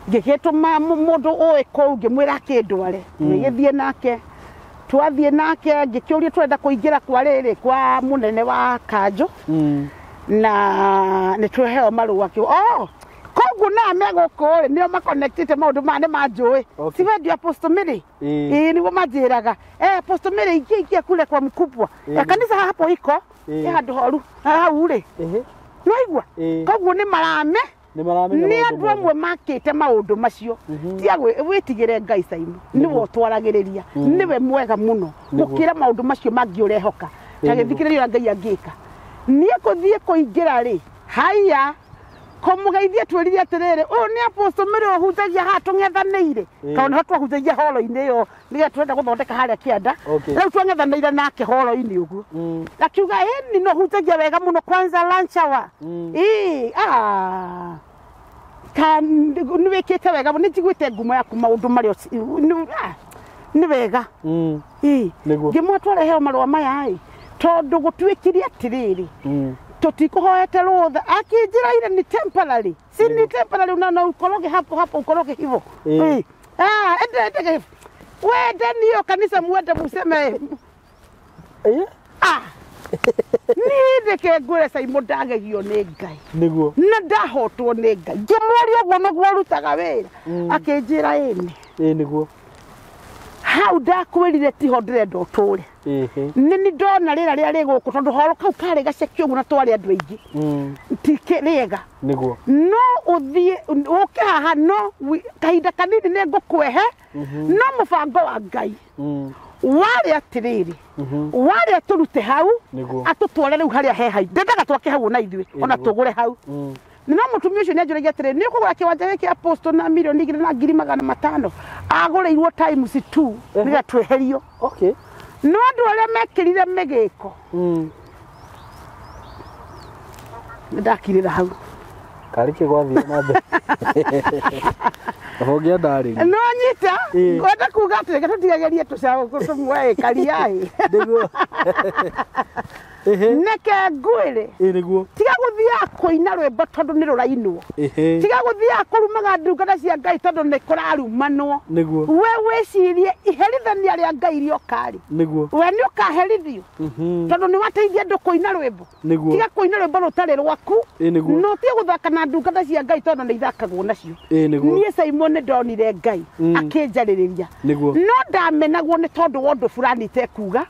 ngĩgĩtũma mũndũ ũĩ kũu ngĩmwĩra akĩndware. Ngĩgĩthiĩ nake. Twathiĩ nake ngĩkĩũria tũrenda kũingĩra kwa rĩrĩ kwa mũnene wa kanjũ. Na nĩ tweheo marũa kĩu. Oh! Koguo na megũkũ rĩ nĩo makonectĩte maũndũ maya nĩ manjũĩ. Si we ndio Apostle Mary? Nĩguo manjĩraga. Apostle Mary ingia ingia kule kwa mkubwa. Kanitha hapo iko. Handũ horu. Hau rĩ. Nĩwaigua? Koguo nĩ marame. Nĩ andũ amwe makĩte maũndũ macio. Tiga wĩtigĩre Ngai Saimo. Nĩwe ũtwaragĩrĩria. Nĩwe mwega mũno gũkĩra maũndũ macio mangĩ ũrehoka. Ta gĩthikĩrĩria ũrĩa Ngai angĩka. Niĩ kũthiĩ kũingĩra rĩ, haiya kũmũgeithia twĩrire atĩrĩrĩ, ũyũ nĩ Apostle Mary ũhunjagia haha tũng'ethanĩire. Tondũ nĩho twahunjagia horo-inĩ ĩyo nĩgetha tũrenda gũthondeka harĩa kĩanda. Rĩu twang'ethanĩire nake horo-inĩ ũguo. Akiuga ĩni no hunjagia wega mũno kwanza lunch hour. Nĩ wĩkĩte wega mũno, nĩ njiguĩte ngumo yaku maũndũ marĩa nĩ wega. Ngĩmwĩra twareheo marũa maya ĩ, tondũ gũtuĩkire atĩrĩrĩ, tũtikũhoete rũtha. Akĩnjĩra ile ni temporary. Si ni temporary unaona ukoroge hapo hapo ukoroge hivyo. Ende wende niyo kanisa muende museme. Niĩ ndeke ngwĩre Saimo ndagegio nĩ Ngai. Nĩguo. Na ndahotwo nĩ Ngai. Ngĩmũria ũguo nĩguo ũrutaga wĩra. Akĩnjĩra ĩni. Nĩguo. Hau ndakwĩrire tiho ndĩrenda ũtũre. Nĩ ndona rĩera rĩrĩa rĩ gũkũ tondũ horo kau karĩ gaceke ũguo na twarĩ andũ aingĩ. Ti rĩega. Nĩguo. No ũthiĩ ũke haha no kahinda kanini nĩ ngũkwehe no mũbango wa Ngai. Warĩ atĩrĩrĩ, warĩ atũrute hau atũtware rĩu harĩa he hau. Ndendaga twake hau ona ithuĩ ona tũgũre hau. No mũtumia ũcio nĩanjũragia atĩrĩrĩ, nĩ ũkũgũra kĩwanja gĩkĩ Apostle na milioni 2,500,000. Agũrĩirwo times 2 nĩgetha tweherio. Okay. No andũ arĩa mekĩrire mĩgĩko. Ndakirĩra hau. Karĩ kĩ gwathiĩ na mbere? Ũngĩandarĩria. No nyita, ngwenda kuga atĩ reke tũtigerie tũcaũ tũmwe karia-ĩ. Nĩguo. Neke ngwĩre. Nĩguo. Tiga gũthiaga kũina rwĩmbo tondũ nĩ rũrainwo. Tiga gũthiaga kũrumaga ndungata cia Ngai tondũ nĩ kũrarumanwo. Nĩguo. We wĩcirie iherithania rĩa Ngai rĩoka-rĩ. Nĩguo. We nĩ ũkaherithio. Tondũ nĩ wateithia andũ kũina rwĩmbo. Nĩguo. Tiga kũina rwĩmbo rũtarĩ rwaku. Nĩguo. No tiga gũthaka na ndungata cia Ngai tondũ nĩ ithakagwo nacio. Nĩguo. Niĩ Simon nĩ ndonire Ngai akĩnjarĩrĩria. Nĩguo. No ndamenagwo nĩ tondũ wa ũndũ fulani itekuga.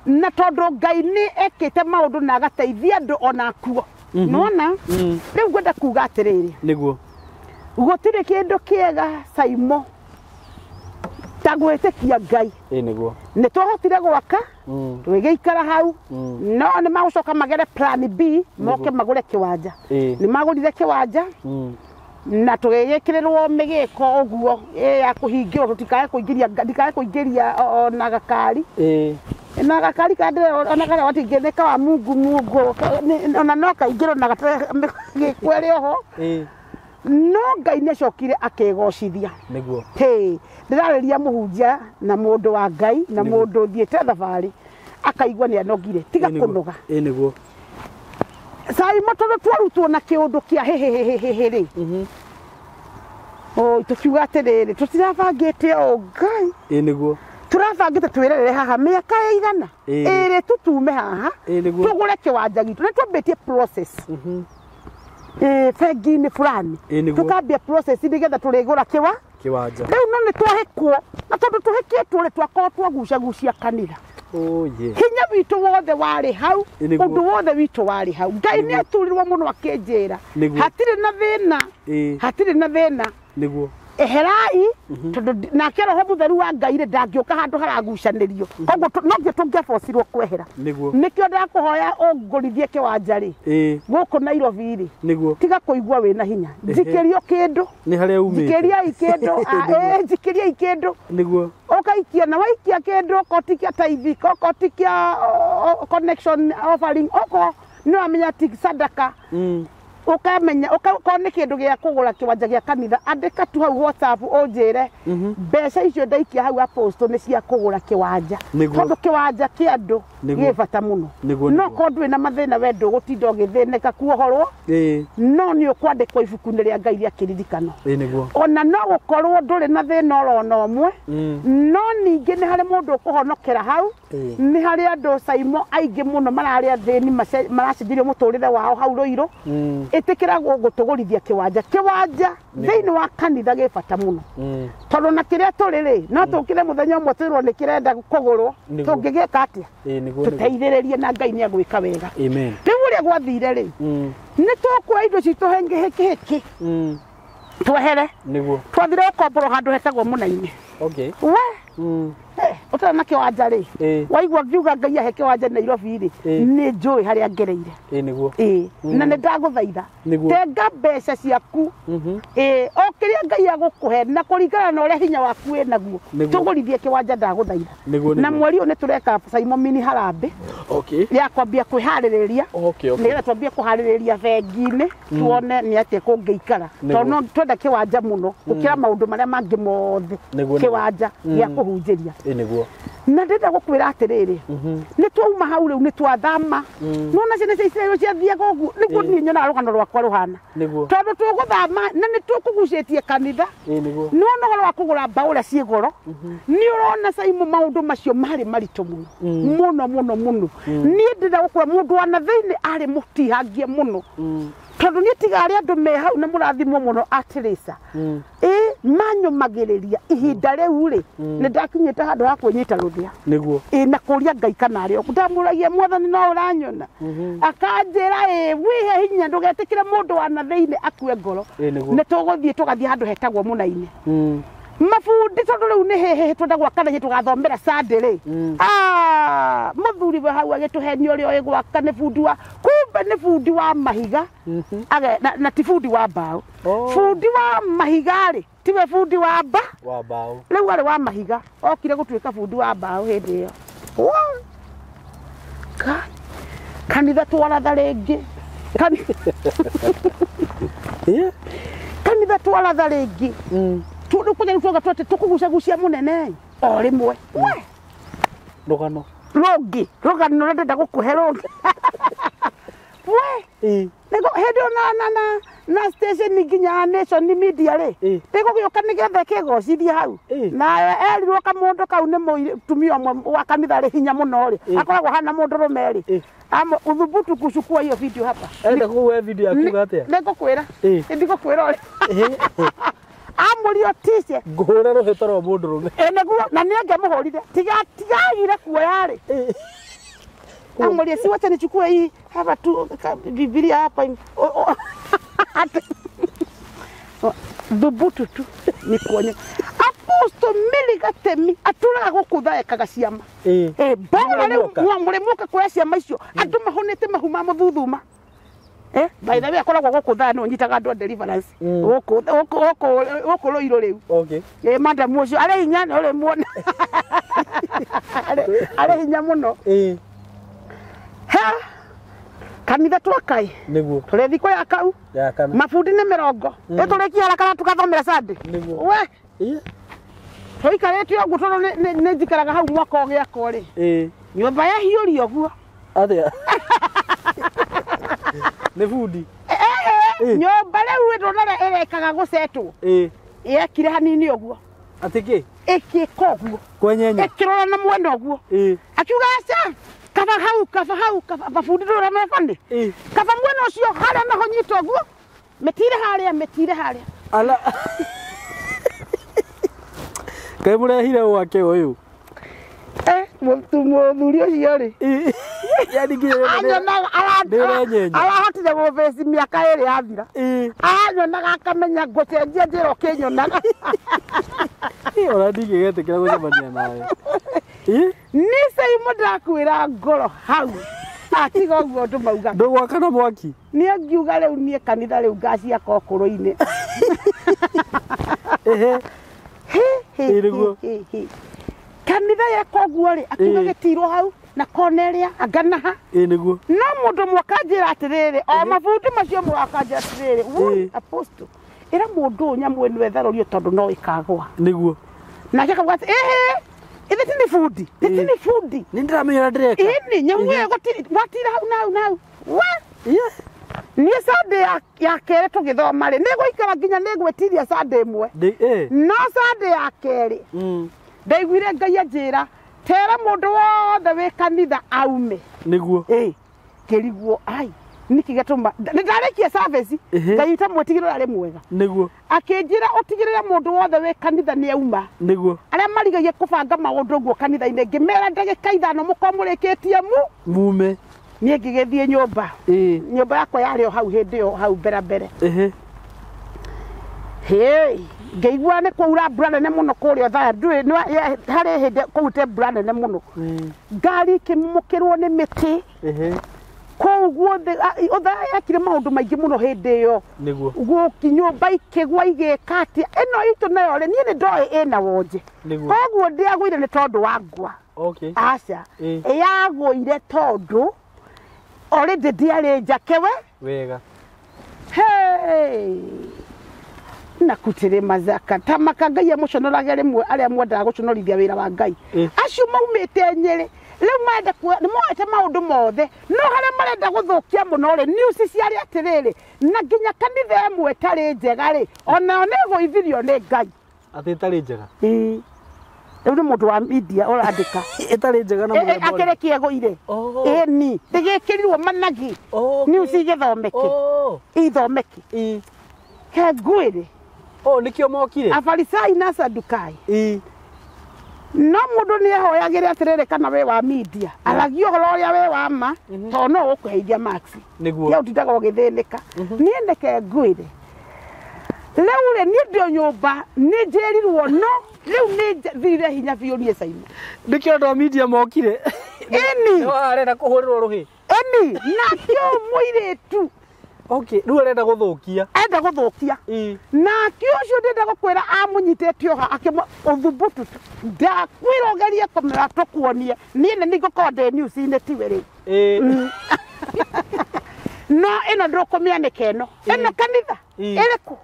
Na tondũ Ngai nĩ ekĩte maũndũ na agateithia andũ ona kuo. Nĩwona? Rĩu ngwenda kuga atĩrĩrĩ. Nĩguo. Gũtirĩ kĩndũ kĩega Simon ta gwĩtĩkia Ngai. Nĩguo. Nĩ twahotire gwaka, tũgĩgĩikara hau, no nĩ magũcoka magere plan B, moke magũre kĩwanja. Nĩ magũrire kĩwanja, na tũgĩgĩkĩrĩrwo mĩgĩko ũguo ya kũhingĩrwo tũtikae kũingĩria, ndikae kũingĩria ona gakari. Na gakari ka ndĩre ona karĩa watingĩnĩka wa mungu mungu ona no kaingĩrwo na gĩko ĩrĩ oho. No Ngai nĩ acokire akĩgocithia. Nĩguo. Hĩ, ndĩrarĩria mũhunjia na mũndũ wa Ngai na mũndũ ũthiĩte thabarĩ akaigua nĩ anogire, tiga kũnoga. Nĩguo. Simon tondũ twarutwo na kĩũndũ kĩa hĩhĩhĩhĩhĩ rĩ. Tũkiuga atĩrĩrĩ, tũtirabangĩte o Ngai. Nĩguo. Tũrabangĩte twĩrerere haha mĩaka ĩigana ĩrĩ tũtume haha tũgũre kĩwanja gitũ. Nĩ twambĩtie process bengi-inĩ fulani tũkambia process nĩgetha tũrĩgũra kĩwanja. Rĩu no nĩ twahĩkwo, na tondũ tũhĩkĩtwo rĩ twakorwo twagucagucia kanitha. Hinya witũ wothe warĩ hau, ũndũ wothe witũ warĩ hau. Ngai nĩ aturirwo mũno akĩnjĩra hatirĩ na thĩna, hatirĩ na thĩna. Nĩguo. Eherai tondũ nake roho mũtheru wa Ngai rĩ ndangĩũka handũ haragucanĩrio. Koguo no nginya tũngĩabocirwo kwehera. Nĩguo. Nĩkĩo ndakũhoya ũngũrithie kĩwanja rĩ gũkũ Nairobi rĩ. Nĩguo. Tiga kũigua wĩna hinya. Njikĩrio kĩndũ. Nĩ harĩa umĩte. Njikĩriai kĩndũ. Njikĩriai kĩndũ. Nĩguo. Ũkaikia na waikia kĩndũ okorwo ti kĩa tithe, okorwo ti kĩa connection offering, okorwo nĩ wamenya ti sadaka. Ukamenya ukorwo nĩ kĩndũ gĩa kũgũra kĩwanja gĩa kanitha, andĩka tu hau WhatsApp ũnjĩre mbeca icio ndaikia hau apostle nĩ cia kũgũra kĩwanja. Tondũ kĩwanja kĩa andũ gĩ bata mũno. No korwo ndũrĩ na mathĩna we ndũgũtinda ũgĩthĩnĩka kuohorwo, no nĩ ũkwandĩkwo ibuku-inĩ rĩa Ngai rĩa kĩririkano. Ona no gũkorwo ndũrĩ na thĩna orona ũmwe, no ningĩ nĩ harĩ mũndũ ũkũhonokera hau. Nĩ harĩ andũ Simon aingĩ mũno mararĩ athĩni maracenjerio mũtũrĩre wao hau Rũirũ. Ĩtĩkĩra gũtũgũrithia kĩwanja. Kĩwanja thĩinĩ wa kanitha gĩ bata mũno. Tondũ na kĩrĩa tũrĩ rĩ, no tũkĩre mũthenya ũmwe twĩrwo nĩ kĩrenda kũgũrwo, tũngĩgĩka atĩa? Tũteithĩrĩrie na Ngai nĩ egwĩka wega. Rĩu ũrĩa gwathire rĩ, nĩ tũkuoya indo citũ hĩkĩ twehere. Nĩguo. Twathire gũkomborwo handũ hetagwo Mũnainĩ. We ũtarĩ na kĩwanja rĩ, waigua ngiuga Ngai ahe kĩwanja Nairobi rĩ, nĩ njũĩ harĩa ngereire. Nĩguo. Na nĩ ndagũthaitha. Tenga mbeca ciaku. O kĩrĩa Ngai agũkũhe na kũringana na ũrĩa hinya waku wĩ naguo, tũgũrithie kĩwanja ndagũthaitha. Na mweri ũyũ nĩ tũreka Simon mini harambĩ ya kwambia kwĩharĩrĩria, nĩgetha twambie kũharĩrĩria bengi-inĩ tuone nĩ atĩa kũngĩikara. Tondũ no twenda kĩwanja mũno gũkĩra maũndũ marĩa mangĩ mothe, kĩwanja gĩa kũhunjĩria. Nĩguo. Na ndĩrenda gũkwĩra atĩrĩrĩ, nĩ twauma hau rĩu nĩ twathama. Nĩwona ciana cia Isiraeli ciathiaga ũguo, nĩguo niĩ nyonaga rũgano rwakwa rũhana. Tondũ tũgũthama na nĩ tũkũgucĩtie kanitha. Nĩwona ũhoro wa kũgũra mbaũ ũrĩa ciĩ goro, nĩ ũrona Simon maũndũ macio marĩ maritũ mũno mũno mũno mũno. Niĩ ndĩrenda gũkwĩra mũndũ wa na thĩinĩ arĩ mũtihangie mũno. Tondũ niĩ tiga arĩa andũ me hau na mũrathimwo mũno atirĩca. Manyũmagĩrĩria ihinda rĩu rĩ, nĩ ndakinyĩte handũ ha kwĩnyita rũthĩa. Nĩguo. Na kũria Ngai kana arĩ o. Ndamũragia Mwathani no ũranyona. Akanjĩra wĩhe hinya ndũgetĩkĩre mũndũ wa na thĩinĩ akue ngoro. Nĩ tũgũthiĩ tũgathiĩ handũ hetagwo Mũnainĩ. Mabundi tondũ rĩu nĩ hĩhĩ twenda gwaka na tũgathomera Sunday rĩ. Mũthuri we hau agĩtũhenia ũrĩa ũĩ gwaka nĩ bundi wa kumbe nĩ bundi wa mahiga. Na ti bundi wa mbaũ. Bundi wa mahiga rĩ, tiwe bundi wa mbaũ. Rĩu arĩ wa mahiga, okire gũtuĩka bundi wa mbaũ hĩndĩ ĩyo. Kanitha twaratha rĩngĩ. Kanitha twaratha rĩngĩ tũkũnya tuoga twate tũkũgucagucia mũnene o rĩmwe we rũgano rũngĩ rũgano rũrenda gũkũhe rũngĩ we nĩguo hĩndĩ ĩyo na station nginya Nation Media rĩ rĩgũgĩũka nĩgetha ĩkĩgocithia hau na erirwo kamũndũ kau nĩ mũtumia ũmwe wa kanitha rĩ hinya mũno rĩ akoragwo hana mũndũrũme rĩ ama uthubutu kuchukua hiyo video hapa. Enda kuwe video ya kuga atia? Nĩngũkwĩra. Nĩngũkwĩra ũrĩa. Amũrio tice. Ngũhũre rũhĩ rwa mũndũrũme. Nĩguo na nĩ angĩamũhũrire. Tigagire kuoya rĩ. Amũria si wacha nichukue hii hapa tu Biblia hapa. Thubutu tu nikuonye. Apostle Milly Gatemi atũraga gũkũ thaekaga ciama. Mbona rĩu mũrĩmũka kuoya ciama icio andũ mahũnĩte mahu ma mũthuthuma. By the way akoragwo gũkũ thaa no nyitaga andũ a deliverance gũkũ gũkũ Rũirũ rĩu. Okay. Madam ũcio arĩ hinya nĩ ũrĩmuona. Arĩ hinya mũno. Ha kanitha twakai nĩguo tũrĩ thikũ ya kau ya kana mabundi nĩ mĩrongo ĩtũrĩkie haraka na tũgathomera Sunday. Nĩguo we tũikarĩte ũguo tondũ nĩ njikaraga hau mwaka ũgĩakwo rĩ nyũmba yahiũrio ũguo atĩa nĩ bundi nyũmba rĩu ndona ĩrekaga gũcetwo yekire hanini ũguo atĩ kĩ ĩkĩka ũguo kwenyenya ĩkĩrora na mwena ũguo akiuga aca kaba hau kaba hau kaba mabundi ndũra mebani kaba mwena ũcio harĩa naho nyita ũguo mĩtire harĩa mĩtire harĩa ala kaĩ mũrehire wake ũyũ mũthuri ũcio rĩ yani nginya arahotire gũbĩci mĩaka ĩrĩ yathira aranyonaga akamenya ngũcenjia njĩra ũkĩnyonaga ona ndingĩgetĩkĩra gũcemania nawe nĩ Saimo ndakwĩra ngoro hau atiga ũguo andũ maugaga ndũgwakana mwaki niĩ ngiuga rĩu niĩ kanitha rĩu ngaciaka ũkũrũ-inĩ kanitha yeka ũguo rĩ akiuga gĩtirwo hau na kona ĩrĩa anganaha nĩguo no mũndũ ũmwe akanjĩra atĩrĩrĩ o mabundi macio ũmwe akanjĩra atĩrĩrĩ woi apostle ĩra mũndũ ũyũ nyamũ ĩno ĩtharũrio tondũ no ĩkagũa nĩguo nake akauga atĩ ĩhĩ ithe ti nĩ bundi ti nĩ bundi nĩ ndĩramenya ũrĩa ndĩreka ĩni nyamũ ĩyo gwatira hau na hau na hau we niĩ Sunday ya kerĩ tũgĩthoma rĩ nĩgũikara nginya nĩngwĩtiria Sunday ĩmwe no Sunday ya kerĩ ndaiguire Ngai anjĩra tera mũndũ wothe wĩ kanitha aume nĩguo ngĩrigwo ai nĩkĩ gĩatũma nĩ ndarĩkia service Ngai ũtamwĩtigĩra ũrĩa arĩ mwega nĩguo akĩnjĩra ũtigĩrĩre mũndũ wothe wĩ kanitha nĩ auma nĩguo arĩa marigagia kũbanga maũndũ ũguo kanitha-inĩ ngĩmera ndagĩka ithano mũkorwo mũrĩkĩtie mume niĩ ngĩgĩthiĩ nyũmba nyũmba yakwa yarĩ o hau hĩndĩ ĩyo hau mbere mbere ngĩigua nĩ kwaura mbura nene mũno kũrĩa Othaya ndũĩ harĩ hĩndĩ kwaurĩte mbura nene mũno ngari ĩkĩmũkĩrwo nĩ mĩtĩ kũu guothe Othaya yekire maũndũ maingĩ mũno hĩndĩ ĩyo nĩguo nyũmba ikĩgwa igĩka atĩa ĩno itũ nayo rĩ niĩ nĩ ndoĩ ĩna wonje koguo ndĩagũire nĩ tondũ wa ngwa aca yagũire tondũ already ndĩarĩ njake we wega na kutirĩ mazaka ta maka Ngai amũconorage rĩmwe arĩa mwendaga gũconorithia wĩra wa Ngai acio maumĩte Nyĩrĩ rĩu marenda nĩ moete maũndũ mothe no harĩa marenda gũthũkia mũno rĩ news ciarĩ atĩrĩrĩ na nginya kanitha ĩmwe ĩtarĩ njega rĩ onayo nĩ ĩgũithirio nĩ Ngai atĩ ĩtarĩ njega rĩu nĩ mũndũ wa media ũrandĩka ĩtarĩ njega na mũthemba ũrĩkũ? Akĩrĩkia ĩgũire ĩni ĩgĩkĩrirwo managi news igĩthomeke ithomeke he ngwĩre nĩkĩo mokire Afarisai na Sadukai no mũndũ nĩ ahoyagĩre atĩrĩrĩ kana we wa media aragia ũhoro ũrĩa we wa ma tondũ no ũkũheithia marks nĩguo ya ũtindaga ũgĩthĩnĩka niĩ nĩke ngwĩre rĩu rĩ niĩ ndĩ o nyũmba nĩ njĩrirwo no rĩu nĩ thirire hinya biũ niĩ Saimo nĩkĩo andũ a media mokire ĩni arenda kũhũrĩrwo rũhĩ ĩni nake ũyũ mũirĩtu okay rĩu arenda gũthũkia enda gũthũkia nake ũcio ndĩrenda gũkwĩra amũnyitĩte oha ũthubutu ndakwĩra ũgerie kũmera tũkuonie niĩ nĩ nĩngũkorwo ndĩ news-inĩ tiwe rĩu No ĩno ndũkũmĩanĩka ĩno. Ĩno kanitha ĩrĩkũ?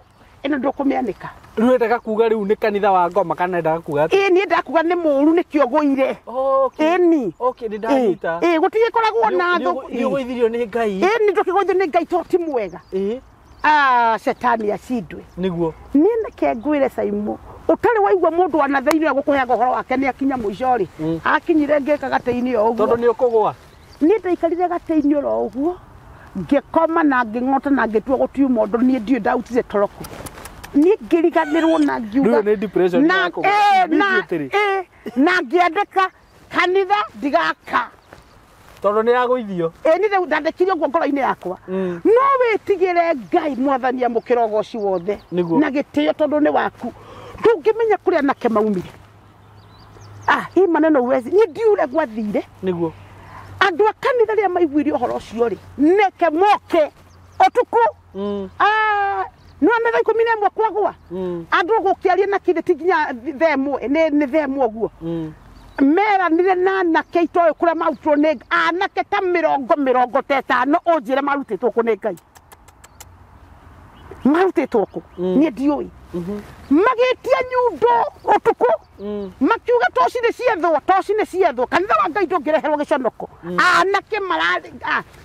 Ĩno ndũkũmĩanĩka. Rĩu endaga kuga rĩu nĩ kanitha wa ngoma kana endaga kuga atĩa? Ĩĩ niĩ ndakuga nĩ mũũru nĩkĩo ngũire. Okay. Ĩni. Okay, nĩ ndanyita. Ĩĩ gũtigĩkoragwo na thũ. Nĩ ũgũithirio nĩ Ngai. Ĩĩ nĩ ndũkĩgũithio nĩ Ngai tondũ ti mwega. Ĩĩ. Ah, shetani acindwe. Nĩguo. Niĩ nĩke ngwĩre Saimo ũtarĩ waigua mũndũ wa na thĩinĩ agũkũheaga ũhoro wake nĩ akinya mũico rĩ. Akinyire ngĩka gatĩ-inĩ o ũguo. Tondũ nĩ ũkũgũa. Niĩ ndaikarire gatĩ-inĩ oro ũguo ngĩkoma na ngĩng'ota na ngĩtua gũtiuma ũndũ niĩ ndiũĩ ndarutire toro kũ. Niĩ ngĩriganĩrwo na ngiuga Rĩu nĩ depression na yakũgũa. Immediately. Na ngĩandĩka kanitha ndigaka. Tondũ nĩ yagũithio. Ĩĩ niĩ rĩu ndandĩkire ũguo ngoro-inĩ yakwa. No wĩtigĩre Ngai mwathani amũkĩre ũgoci wothe na gĩtĩo tondũ nĩ waku. Ndũngĩmenya kũrĩa anake maumire. Ah, hii maneno uwezi. Niĩ ndiũre gwathire. Nĩguo. Andũ a kanitha rĩrĩa maiguire ũhoro ũcio rĩ, neke moke ũtukũ. Ah, nĩ wona thaa 11 kwagwa. Andũ gũkĩaria na kĩndĩ ti nginya thaa ĩmwe, nĩ thaa ĩmwe ũguo. Meranire na anake itoĩ kũrĩa marutirwo nĩ anake ta mĩrongo ta ĩtano ũnjĩre marutĩtwo kũ nĩ Ngai. Marutĩtwo kũ? Niĩ ndiũĩ. Magĩtia nyundo ũtukũ. Makiuga toci nĩ ciethwo, toci nĩ ciethwo. Kanitha wa Ngai ndũngĩreherwo gĩconoko. Anake mararĩ,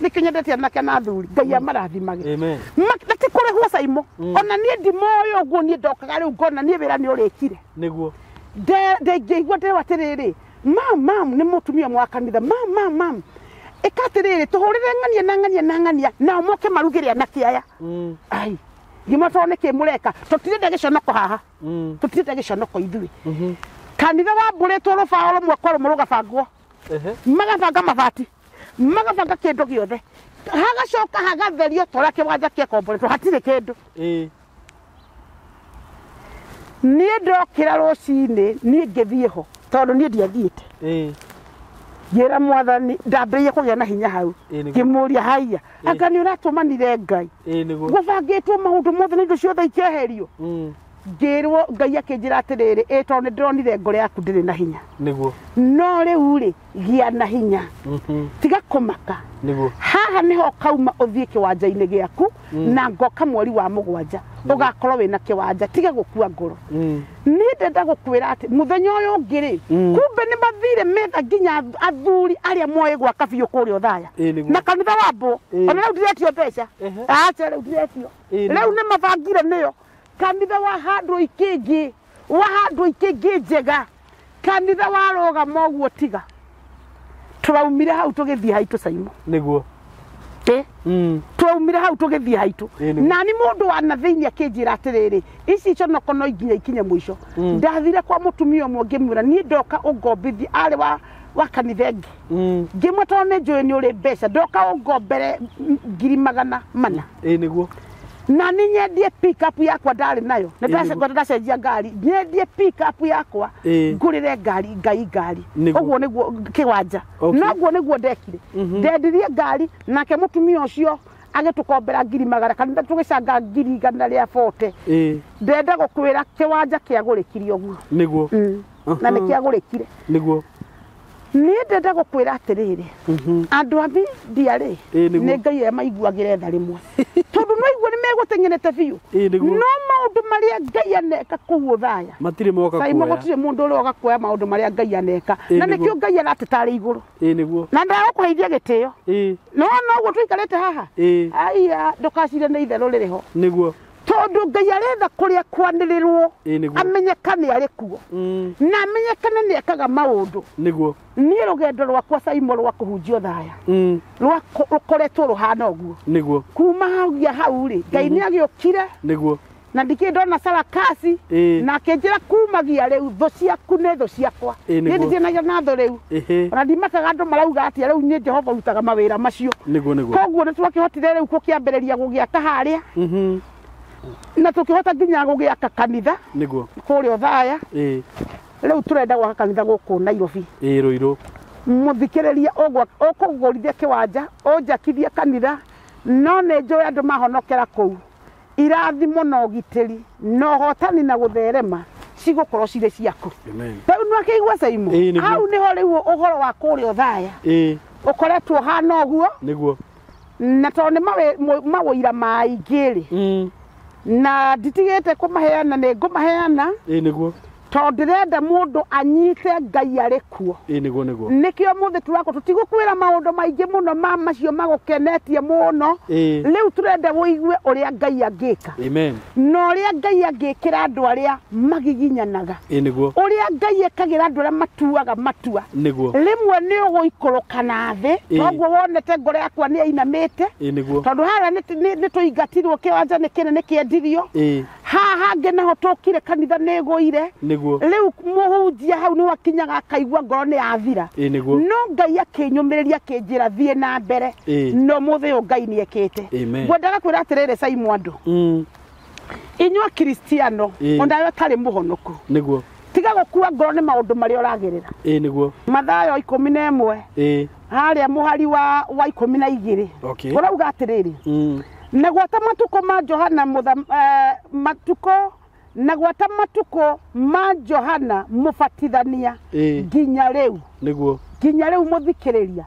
nĩkĩo nyendete anake na athuri. Ngai amarathimage. Amen. Na ti kũrĩhwo Saimo. Ona niĩ ndimoĩ ũguo niĩ ndokaga rĩu ngona niĩ wĩra nĩ ũrĩkire. Nĩguo. Ndingĩigua ndĩrwo atĩrĩrĩ, mam mam nĩ mũtumia wa kanitha, mam mam mam. Ĩka atĩrĩrĩ, tũhũrĩre ng'ania na ng'ania na ng'ania, nao moke marugĩre anake aya. Ai. Ngĩmwĩra tondũ nĩkĩ mũreka? Tũtirenda gĩconoko haha. Tũtirenda gĩconoko ithuĩ. Kanitha wambũrĩtwo rũbaũ rũmwe kwa rũmwe rũgabangwo. Magabanga mabati. Magabanga kĩndũ gĩothe. Hagacoka hagatherio ta ũrĩa kĩwanja kĩakomboretwo hatirĩ kĩndũ. Ĩĩ. Niĩ ndokĩra rũcinĩ niĩ ngĩthiĩ ho tondũ niĩ ndiathiĩte. Ĩĩ. Ngĩra mwathani ndambĩrĩirie kũgĩa na hinya hau. Ngĩmũria haiya anga nĩ ũratũmanire Ngai. Ĩĩ nĩguo. Gũbangĩtwo maũndũ mothe na indo ciothe ikeherio. Ngĩrwo Ngai akĩnjĩra atĩrĩrĩ, ĩ tondũ nĩ ndĩronire ngoro yaku ndĩrĩ na hinya. Nĩguo. No rĩu rĩ gĩa na hinya. Tiga kũmaka. Nĩguo. Haha nĩho ũkauma ũthiĩ kĩwanja-inĩ gĩaku na ngoka mweri wa 7 ũgakorwo wĩna kĩwanja tiga gũkua ngoro. Niĩ ndenda gũkwĩra atĩ mũthenya ũyũ ũngĩ rĩ, kumbe nĩ mathire metha nginya athuri arĩa moĩ gwaka biũ kũrĩa Othaya. Na kanitha wambwo ona rĩu ndiretio mbeca. Acha rĩu ndiretio. Rĩu nĩ mabangire nĩyo. Kanitha wa handũ ikĩngĩ, wa handũ ikĩngĩ njega. Kanitha warũgama ũguo tiga. Tũraumire hau tũgĩthiĩ haitũ Saimo. Nĩguo. Tũraumire hau tũgĩthiĩ haitũ. Na nĩ mũndũ wa na thĩinĩ akĩnjĩra atĩrĩrĩ, ici iconoko no nginya ikinye mũico. Ndathire kwa mũtumia ũmwe ngĩmwĩra niĩ ndoka ũngombithie, arĩ wa kanitha ĩngĩ. Ngĩmwĩra tondũ nĩ njũĩ nĩ ũrĩ mbeca, ndoka ũngombere 400,000. Ĩĩ nĩguo. Na nĩ nyendie pick up yakwa ndarĩ nayo. Nĩ ndacenjia ngari, nyendie pick up yakwa ngũrĩre ngari Ngai ngari. Ũguo nĩguo kĩwanja. Noguo nĩguo ndekire. Ndendirie ngari nake mũtumia ũcio agĩtũkombera 100,000 kanitha tũgĩcanga 140,000. Ndenda gũkwĩra kĩwanja kĩagũrĩkire ũguo. Nĩguo. Na nĩ kĩagũrĩkire. Nĩguo. Niĩ ndenda gũkwĩra atĩrĩrĩ, andũ a media rĩ, nĩ Ngai emaiguagĩre tha rĩmwe. Tondũ no igue nĩ megũteng'erete biũ. No maũndũ marĩa Ngai aneka kũu Othaya. Matirĩ moka kuoya. Saimo gũtirĩ mũndũ ũrĩa ũgakuoya maũndũ marĩa Ngai aneka. Na nĩkĩo Ngai aratũtarĩ igũrũ. Ĩĩ nĩguo. Na ndagũkũheithia gĩtĩo. No noguo tũikarĩte haha. Aiya ndũkacire nĩ itherũ rĩrĩ ho. Nĩguo. Tondũ Ngai aretha kũrĩa kwanĩrĩrwo amenyekane arĩ kuo. Na amenyekane nĩ ekaga maũndũ. Nĩguo. Niĩ rũgendo rwakwa Saimo rwa kũhunjia Othaya. Rũkoretwo rũhana ũguo. Nĩguo. Kuma hau hau rĩ, Ngai nĩ agĩũkire. Nĩguo. Na ndikĩ ndona sarakasi na akĩnjĩra kumagia rĩu thũ ciaku nĩ thũ ciakwa. Niĩ nditinagia na thũ rĩu. Ona ndimakaga andũ marauga atĩa rĩu niĩ Jehova rutaga mawĩra macio. Nĩguo nĩguo. Koguo nĩ twakĩhotire rĩu gũkĩambĩrĩria gũgĩaka harĩa. Na tũkĩhota nginya gũgĩaka kanitha. Nĩguo. Kũrĩa Othaya. Rĩu tũrenda gwaka kanitha gũkũ Nairobi. Ĩĩ Ruiru. Mũthikĩrĩria ũkũgũrithia kĩwanja, ũnjakithie kanitha, no nĩ njũĩ andũ mahonokera kũu. Irathimo na ũgitĩri na ũhotani na gũtherema cigũkorwo cirĩ ciaku. Rĩu nĩ wakĩigua Saimo? Hau nĩho rĩu ũhoro wa kũrĩa Othaya. Ũkoretwo ũhana ũguo. Nĩguo. Na tondũ nĩ mawĩira maingĩ rĩ, na nditigĩte kũmaheana, nĩ ngũmaheana. Ĩĩ nĩguo. Tondũ ndĩrenda mũndũ anyite Ngai arĩ kuo. Ĩĩ nĩguo nĩguo. Nĩkĩo mũthĩ tũrakwo tũtigũkwĩra maũndũ maingĩ mũno ma macio magũkenetie mũno. Rĩu tũrenda wũigue ũrĩa Ngai angĩka. Amen. Na ũrĩa Ngai angĩkĩra andũ arĩa magiginyanaga. Ĩĩ nĩguo. Ũrĩa Ngai ekagĩra andũ arĩa matuaga matua. Nĩguo. Rĩmwe nĩ ũgũikũrũka na thĩ, toguo wonete ngoro yakwa nĩ yainamĩte. Ĩĩ nĩguo. Tondũ harĩa nĩ tũingatirwo kĩwanja nĩ kĩnene kĩendirio. Haha hangĩ naho tũkire kanitha nĩ ĩgũire. Nĩguo. Rĩu mũhunjia hau nĩho akinyaga akaigua ngoro nĩ yathira. Ĩĩ nĩguo. No Ngai akĩnyũmĩrĩria akĩnjĩra thiĩ na mbere. No mũthĩ ũyũ Ngai nĩ ekĩte. Ngwendaga kwĩra atĩrĩrĩ Simon andũ. Inyuĩ Akristiano, onawe ũtarĩ mũhonoku. Nĩguo. Tiga gũkua ngoro nĩ maũndũ marĩa ũragerera. Ĩĩ nĩguo. Mathayo 11. Ĩĩ. Harĩa mũhari wa 12. Okay. Ũrauga atĩrĩrĩ. Na gwata matukũ ma Johana na gwata matukũ ma Johana mũbatithania nginya rĩu. Nĩguo. Nginya rĩu mũthikĩrĩria.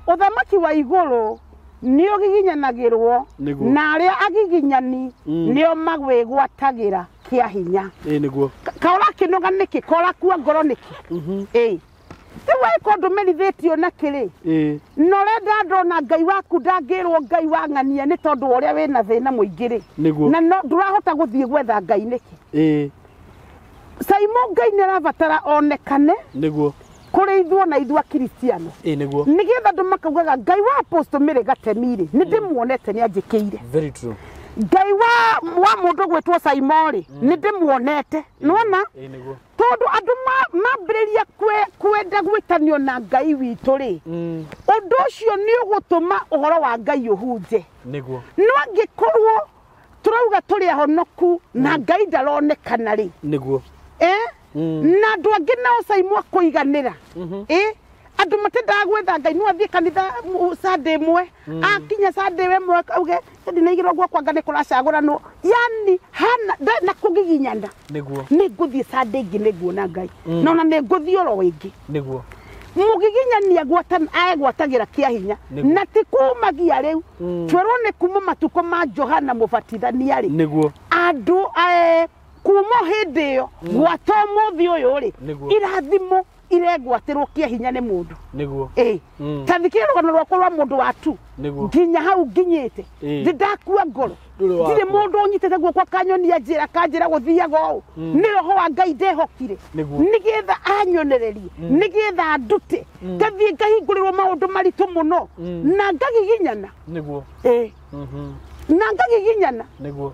Ũthamaki wa igũrũ nĩ ũgiginyanagĩrwo na arĩa agiginyani nĩo magwĩgwatagĩra kĩa hinya. Ĩĩ nĩguo. Kaũrakĩnoga nĩkĩ? Korakua ngoro nĩkĩ? Ĩĩ. Rĩu angĩkorwo ndũmerithĩtio na kĩrĩ, na ũrenda andũ ona Ngai waku ndangĩrwo Ngai wa ng'ania nĩ tondũ wa ũrĩa wĩna thĩna mũingĩ rĩ, na no ndũrahota gũthiĩ gwetha Ngai nĩkĩ? Simon Ngai nĩ arabatara onekane. Nĩguo. Kũrĩ ithuĩ na ithuĩ Akristiano. Ĩĩ nĩguo. Nĩgetha andũ makaugaga Ngai wa Apostle Mary Gatemi rĩ, nĩ ndĩmuonete nĩ anjĩkĩire. Very true. Ngai wa mũndũ gwĩtwo Simon rĩ, nĩ ndĩmuonete. Nĩwona? Ĩĩ nĩguo. Tondũ andũ mambĩrĩria kwenda gwĩtanio na Ngai witũ rĩ, ũndũ ũcio nĩ ũgũtũma ũhoro wa Ngai ũhunje. Nĩguo. No angĩkorwo tũrauga tũrĩ ahonoku na Ngai ndaronekana rĩ, Nĩguo. Na andũ angĩ nao Simon kũiganĩra. Andũ matendaga gwetha Ngai, no athiĩ kanitha Sunday ĩmwe, akinya Sunday ĩmwe auge ndinaigĩrwo guoko anga nĩ kũracagũranwo, yani hana na kũgiginyana. Nĩguo. Nĩ ngũthiĩ Sunday ĩngĩ nĩ nguona Ngai. Na ona nĩ ngũthiĩ oro ĩngĩ. Nĩguo. Mũgiginyani agwatagĩra kĩa hinya. Na ti kumagia rĩu. Twerwo nĩ kuma matukũ ma Johana mũbatithania rĩ. Nĩguo. Andũ kuma hĩndĩ ĩyo gwata ũmũthĩ ũyũ rĩ, irathimo iregwatĩrwo kĩa hinya nĩ mũndũ. Nĩguo. Ta thikĩrĩria rũgano rwakwa rwa mũndũ wa tu. Nĩguo. Nginya hau nginyĩte. Ndĩ ndakua ngoro. Ndirĩ mũndũ ũnyitĩte guoko akanyonia njĩra kanjĩra gũthiaga ũũ. Nĩ roho wa Ngai ndehokire. Nĩgetha anyonererie, nĩgetha andute. Ngathiĩ ngahingũrĩrwo maũndũ maritũ mũno. Na ngagiginyana. Nĩguo. Na ngagiginyana. Nĩguo.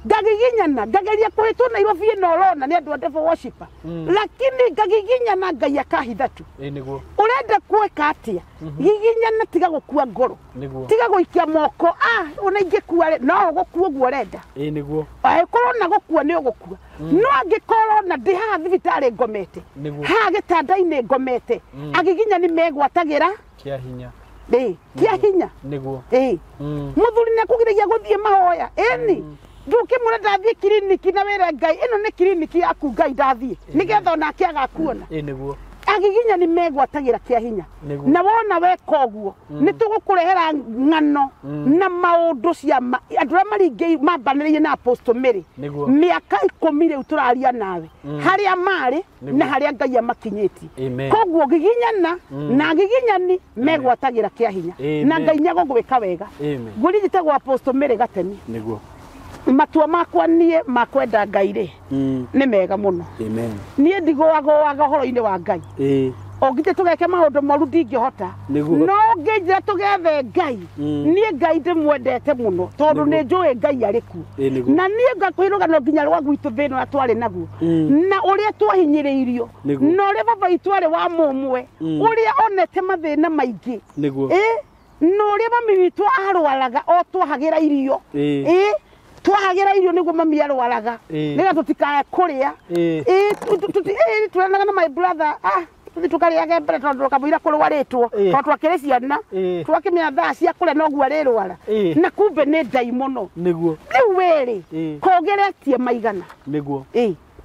Ngagiginyana, ngageria kũhĩtwo Nairobi ĩno ũrona nĩ andũ a devil worshiper. Lakini ngagiginyana Ngai akahitha tu. Ĩĩ nĩguo. Ũrenda gwĩka atĩa? Giginyana, tiga gũkua ngoro. Nĩguo. Tiga gũikia moko. Ona ingĩkua rĩ, no ũgũkua ũguo ũrenda. Ĩĩ nĩguo. Angĩkorwo na gũkua nĩ ũgũkua. No angĩkorwo na ndĩ haha thibitarĩ ngomete, haha gĩtanda-inĩ ngomete, agiginyani megwatagĩra kĩa hinya. Ĩĩ, kĩa hinya. Nĩguo. Ĩĩ. Mũthuri nĩ akũgiragia gũthiĩ mahoya. Ĩni. Ndũkĩmwĩra ndathiĩ kiriniki na wĩre Ngai, ĩno nĩ kiriniki yaku Ngai ndathiĩ. Nĩgetha onake agakuona. Ĩĩ nĩguo. Agiginyani megwatagĩra kĩa hinya. Na wona weka ũguo, nĩ tũgũkũrehera ng'ano na maũndũ ciama andũ arĩa maringĩ mambanĩrĩire na Apostle Mary. Mĩaka 10 rĩu tũraria nawe. Harĩa marĩ na harĩa Ngai amakinyĩtie. Koguo giginyana na giginyani megwatagĩra kĩa hinya. Na Ngai nĩegũgwĩka wega. Ngwĩra njĩtagwo Apostle Mary Gatemi. Nĩguo. Matua makwa niĩ ma kwenda Ngai rĩ, nĩ mega mũno. Amen. Niĩ ndigũagũaga ũhoro-inĩ wa Ngai. Ũngĩthiĩ tũgeke maũndũ moru ndingĩhota. Nĩguo. No ũngĩnjĩra tũgethe Ngai, niĩ Ngai ndĩmwendete mũno tondũ nĩ njũĩ Ngai arĩ kuo. Na niĩ ngakwĩra rũgano nginya rwa gwitũ thĩna ũrĩa twarĩ naguo. Na ũrĩa twahinyĩrĩirio. Na ũrĩa baba witũ arĩ wa mũmwe, ũrĩa onete mathĩna maingĩ. Nĩguo. Na ũrĩa mami witũ arwaraga o twahagĩra irio. Twahagĩra irio nĩguo mami arwaraga. Nĩgetha tũtikae kũrĩa. Tũranaga na my brother, tũthiĩ tũkarĩage mbere tondũ kamũira kũrwarĩtwo. Tondũ twakĩrĩ ciana, twakĩmenya thaa cia kũrĩa noguo arĩrwara. Na kumbe nĩ ndaimono. Nĩguo. Rĩu wĩrĩ, kogeretie maigana. Nĩguo.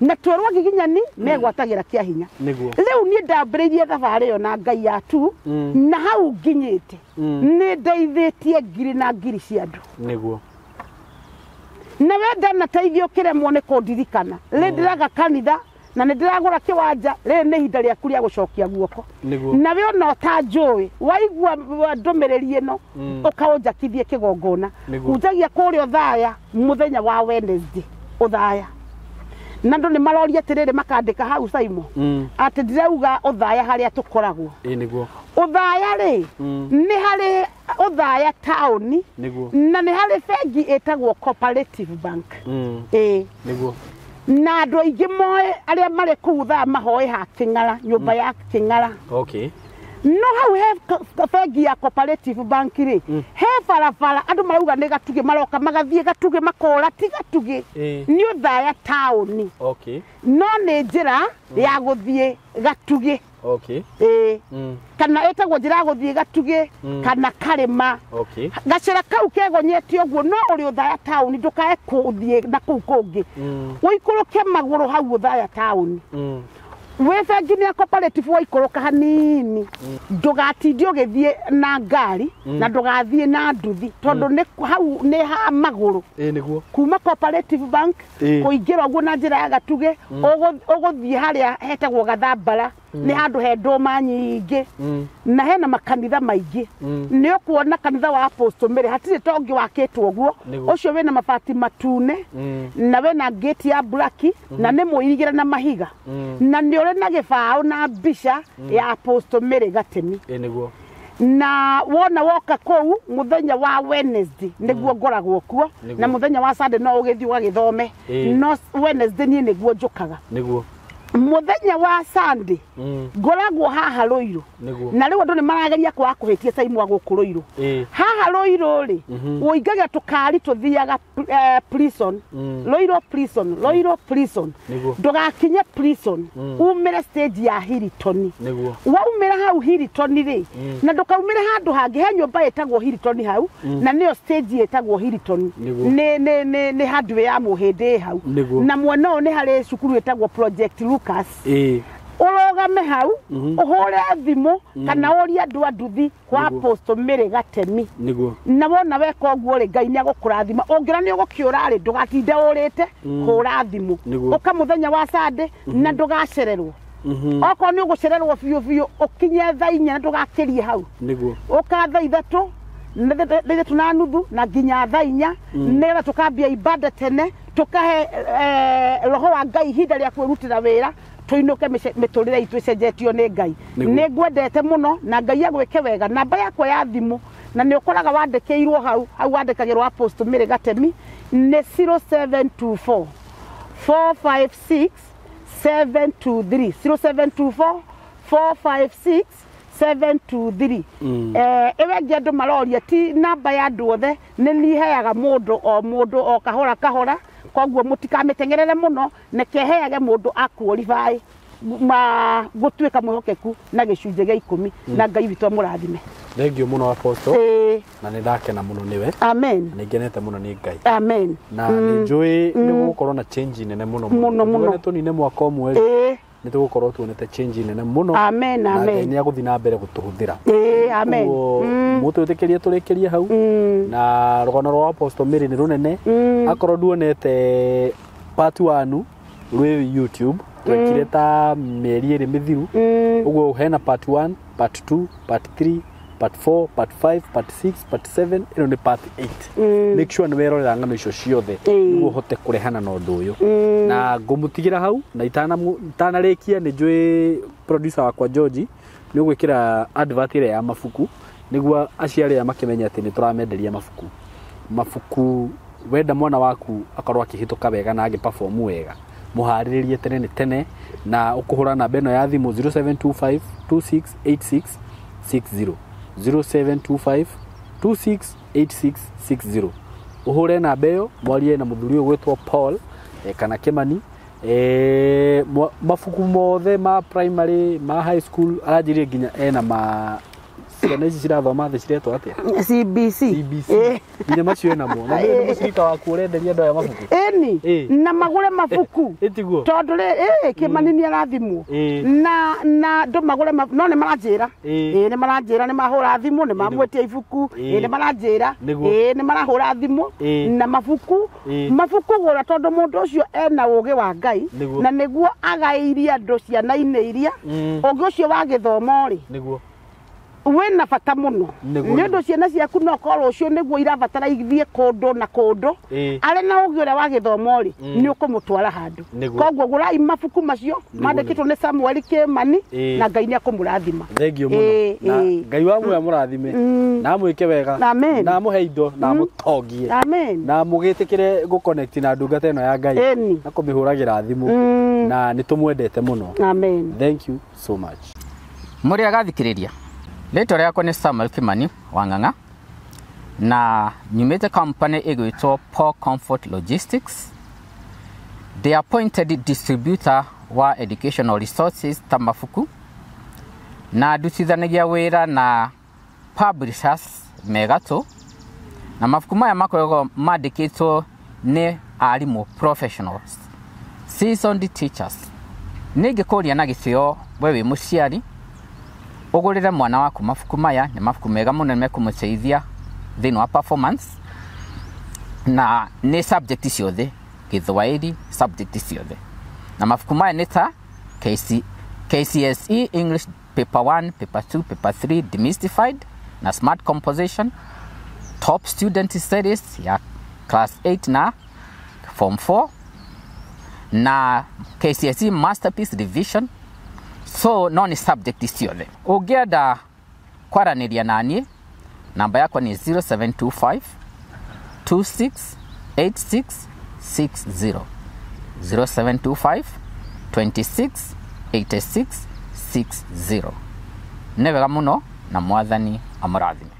Na twerwo agiginyani megwatagĩra kĩa hinya. Nĩguo. Rĩu niĩ ndambĩrĩirie thabarĩ ĩyo na Ngai ya tu na hau nginyĩte nĩ ndeithĩtie ngiri na ngiri cia andũ. Nĩguo. Na we ndanateithio kĩremwo nĩ kũndirikana. Rĩ ndĩraga kanitha na nĩ ndĩragũra kĩwanja, rĩrĩ nĩ ihinda rĩaku rĩa gũcokia guoko. Nĩguo. Na we ona ũtanjũĩ waigua ndũmĩrĩri ĩno ũkaũnjakithie kĩgongona. Nĩguo. Hunjagia kũrĩa Othaya mũthenya wa Wednesday Othaya. Na andũ nĩ maroria atĩrĩrĩ makandĩka hau Saimo atĩ ndirauga Othaya harĩa tũkoragwo. Ĩĩ nĩguo. Othaya rĩ nĩ harĩ Othaya taũni. Nĩguo. Na nĩ harĩ bengi ĩtagwo Cooperative Bank. Ĩĩ. Nĩguo. Na andũ aingĩ moĩ arĩa marĩ kũu thaa mahoe ha Kĩng'ara, nyũmba ya Kĩng'ara. Okay. No hau he bengi ya Cooperative Bank rĩ, he barabara andũ marauga nĩ Gatugĩ, maroka magathiĩ Gatugĩ makora ti Gatugĩ. Nĩ Othaya taũni. Okay. No nĩ njĩra ya gũthiĩ Gatugĩ. Okay. Ĩĩ. Kana ĩtagwo njĩra ya gũthiĩ Gatugĩ kana Karĩma. Okay. Gacĩra kau kegonyete ũguo no ũrĩ Othaya taũni ndũkae kũthiĩ na kũu kũngĩ. Ũikũrũke magũrũ hau Othaya taũni. Wĩ bengi-inĩ ya Cooperative waikũrũka hanini ndũgatinde ũgĩthiĩ na ngari na ndũgathiĩ na nduthi tondũ nĩ hau nĩ ha magũrũ. Ĩĩ nĩguo. Kuma Cooperative Bank kũingĩra ũguo na njĩra ya Gatugĩ ũgũthiĩ harĩa hetagwo Gathambara nĩ handũ he ndũma nyingĩ na hena makanitha maingĩ. Nĩ ũkuona kanitha wa Apostle Mary hatirĩ ta ũngĩ wakĩtwo ũguo. Ũcio wĩna mabati matune na wĩna gate ya blaki na nĩ mũirigĩre na mahiga na nĩ ũrĩ na gĩbaũ na mbica ya Apostle Mary Gatemi. Ĩĩ nĩguo. Na wona woka kũu mũthenya wa Wednesday nĩguo ngoragwo kuo na mũthenya wa Sunday no ũgĩthiĩ ũgagĩthome no Wednesday niĩ nĩguo njũkaga. Nĩguo. Mũthenya wa Sunday ngoragwo haha Rũirũ. Na rĩu andũ nĩ marageria kwaga kũhĩtia Saimwa gũkũ Rũirũ. Haha Rũirũ rĩ ũingagia tũkari tũthiaga prison. Rũirũ prison, Rũirũ prison. Ndũgakinye prison umĩre stage ya Hilton. Waumĩra hau Hilton rĩ na ndũkaumĩre handũ hangĩ, he nyũmba ĩtagwo Hilton hau na nĩyo stage ĩtagwo Hilton. Nĩ handũ ya Mũhĩndĩ hau. Na mwena ũyũ nĩ harĩ cukuru ĩtagwo Project Lucas. Ũrũgame hau ũhũre thimũ kana ũrie andũ a nduthi kwa Apostle Mary Gatemi. Nĩguo. Na wona weka ũguo rĩ Ngai nĩ agũkũrathima. Ũngĩona nĩ ũgũkĩũra rĩ ndũgatinde ũrĩte, hũra thimũ. Ũka mũthenya wa Sunday na ndũgacererwo. Okorwo nĩ ũgũcererwo biũ biũ ũkinye thaa inya na ndũgakĩrie hau. Nĩguo. Ũka thaa ithatũ thaa ithatũ na nuthu na nginya thaa inya nĩgetha tũkambia ibada tene tũkahe roho wa Ngai ihinda rĩa kwĩrutĩra wĩra tũinũke mĩtũrĩre itũ ĩcenjetio nĩ Ngai. Nĩ ngwendete mũno na Ngai agwĩke wega. Namba yakwa ya thimũ na nĩ ũkoraga wandĩkĩirwo hau, hau wandĩkagĩrwo Apostle Mary Gatemi nĩ 0724 456 723 0724 456 723. Ĩwe ĩngĩ andũ maroria ti namba ya andũ othe, nĩ niheaga mũndũ o mũndũ o kahora kahora, koguo mũtikamĩteng'erere mũno, nĩkeheage mũndũ a qualify ma gũtuĩka mwĩhokeku na gĩcunjĩ gĩa ikũmi na Ngai witũ amũrathime. Thank you mũno Apostle. Na nĩ ndakena mũno nĩwe. Amen. Nĩ ngenete mũno nĩ Ngai. Amen. Na nĩ njũĩ nĩ gũgũkorwo na change nene mũno mũno mũno. Nĩ tũnine mwaka ũmwe rĩ. Nĩ tũgũkorwo tuonete change nene mũno. Amen, Na Ngai amen. nĩ agũthiĩ na mbere gũtũhũthĩra. Amen. Mũtwĩtĩkĩrie tũrĩkĩrie hau. Na rũgano rwa Apostle Mary nĩ rũnene. Akorwo nduonete part 1 rwĩ YouTube twekire ta mĩeri ĩrĩ mĩthiru. Ũguo hena part 1, part 2, part 3, part 4, part 5, part 6, part 7, ĩno nĩ part 8. Make sure nĩ werorera ng'ano icio ciothe nĩguo ũhote kũrehana na ũndũ ũyũ. Na ngũmũtigĩra hau na itanarĩkia nĩ njũĩ producer wakwa George nĩ ũgwĩkĩra advert ĩrĩa ya mabuku nĩguo aciari aya makĩmenye atĩ nĩ tũramenderia mabuku. Mabuku wenda mwana waku akorwo akĩhĩtũka wega na agĩ perform wega mũharĩrĩrie tene nĩ tene na ũkũhũra namba ĩno ya thimũ 0725 2686 60 0725 268660 ũhũre namba ĩyo mwarie na mũthuri ũyũ gwĩtwo Paul kana Kimani. Mabuku mothe ma primary ma high school aranjĩrire nginya ena ma Ciana ici cirathoma thĩ ciretwo atĩa? CBC. CBC. Nginya macio enamo. Na nĩ mũcirika waku ũrenderia andũ aya mabuku. Ĩni na magũre mabuku. Ĩtiguo. Tondũ rĩ Kĩmani nĩ arathimwo. Na andũ magũre no nĩ maranjĩra. Nĩ maranjĩra, nĩ mahũra thimũ, nĩ mamwĩtia ibuku, nĩ maranjĩra. Nĩ marahũra thimũ na mabuku. Mabuku gũra tondũ mũndũ ũcio ena ũgĩ wa Ngai na nĩguo agairie andũ ciana-inĩ iria ũgĩ ũcio wa gĩthomo rĩ. Nĩguo. Wĩna bata mũno nĩ ũndũ ciana ciaku no korwo ũcio nĩguo irabatara ithiĩ kũndũ na kũndũ arĩ na ũgĩ ũrĩa wa gĩthomo rĩ nĩ ũkũmũtwara handũ. Koguo gũrai mabuku macio mandĩkĩtwo nĩ Samuel Kĩmani na Ngai nĩ akũmũrathima. Thank you mũno. Na Ngai wa muoyo amũrathime na amwĩke wega na amũhe indo na amũtongie na mũgĩtĩkĩre gũ-connect na ndungata ĩno ya Ngai na kũmĩhũragĩra thimũ na nĩ tũmwendete mũno. Amen. Thank you so much. Mũrĩ agathikĩrĩria. Rĩtwa rĩakwa nĩ Samuel Kimani wa Ng'ang'a na nyumĩte company ĩgwĩtwo Paul Comfort Logistics. The appointed distributor wa educational resources ta mabuku na ndutithanagia wĩra na publishers megatũ na mabuku maya makoragwo mandĩkĩtwo nĩ arimũ professionals, seasoned teachers. Nĩngĩkũria na gĩtĩo we wĩ mũciari ũgũrĩre mwana waku mabuku maya, nĩ mabuku mega mũno mekũmũteithia thĩinĩ wa performance na nĩ subject ciothe, Gĩthwaĩri subject ciothe. Na mabuku maya nĩ ta KCSE English Paper 1, Paper 2, Paper 3 Demystified na Smart Composition, Top Student Series ya Class 8 na Form 4 na KCSE Masterpiece Revision. So no ni subject ciothe. Ũngĩenda kwaranĩria naniĩ, namba yakwa nĩ 0725 268660. 0725 268660. Nĩ wega mũno na Mwathani amũrathime.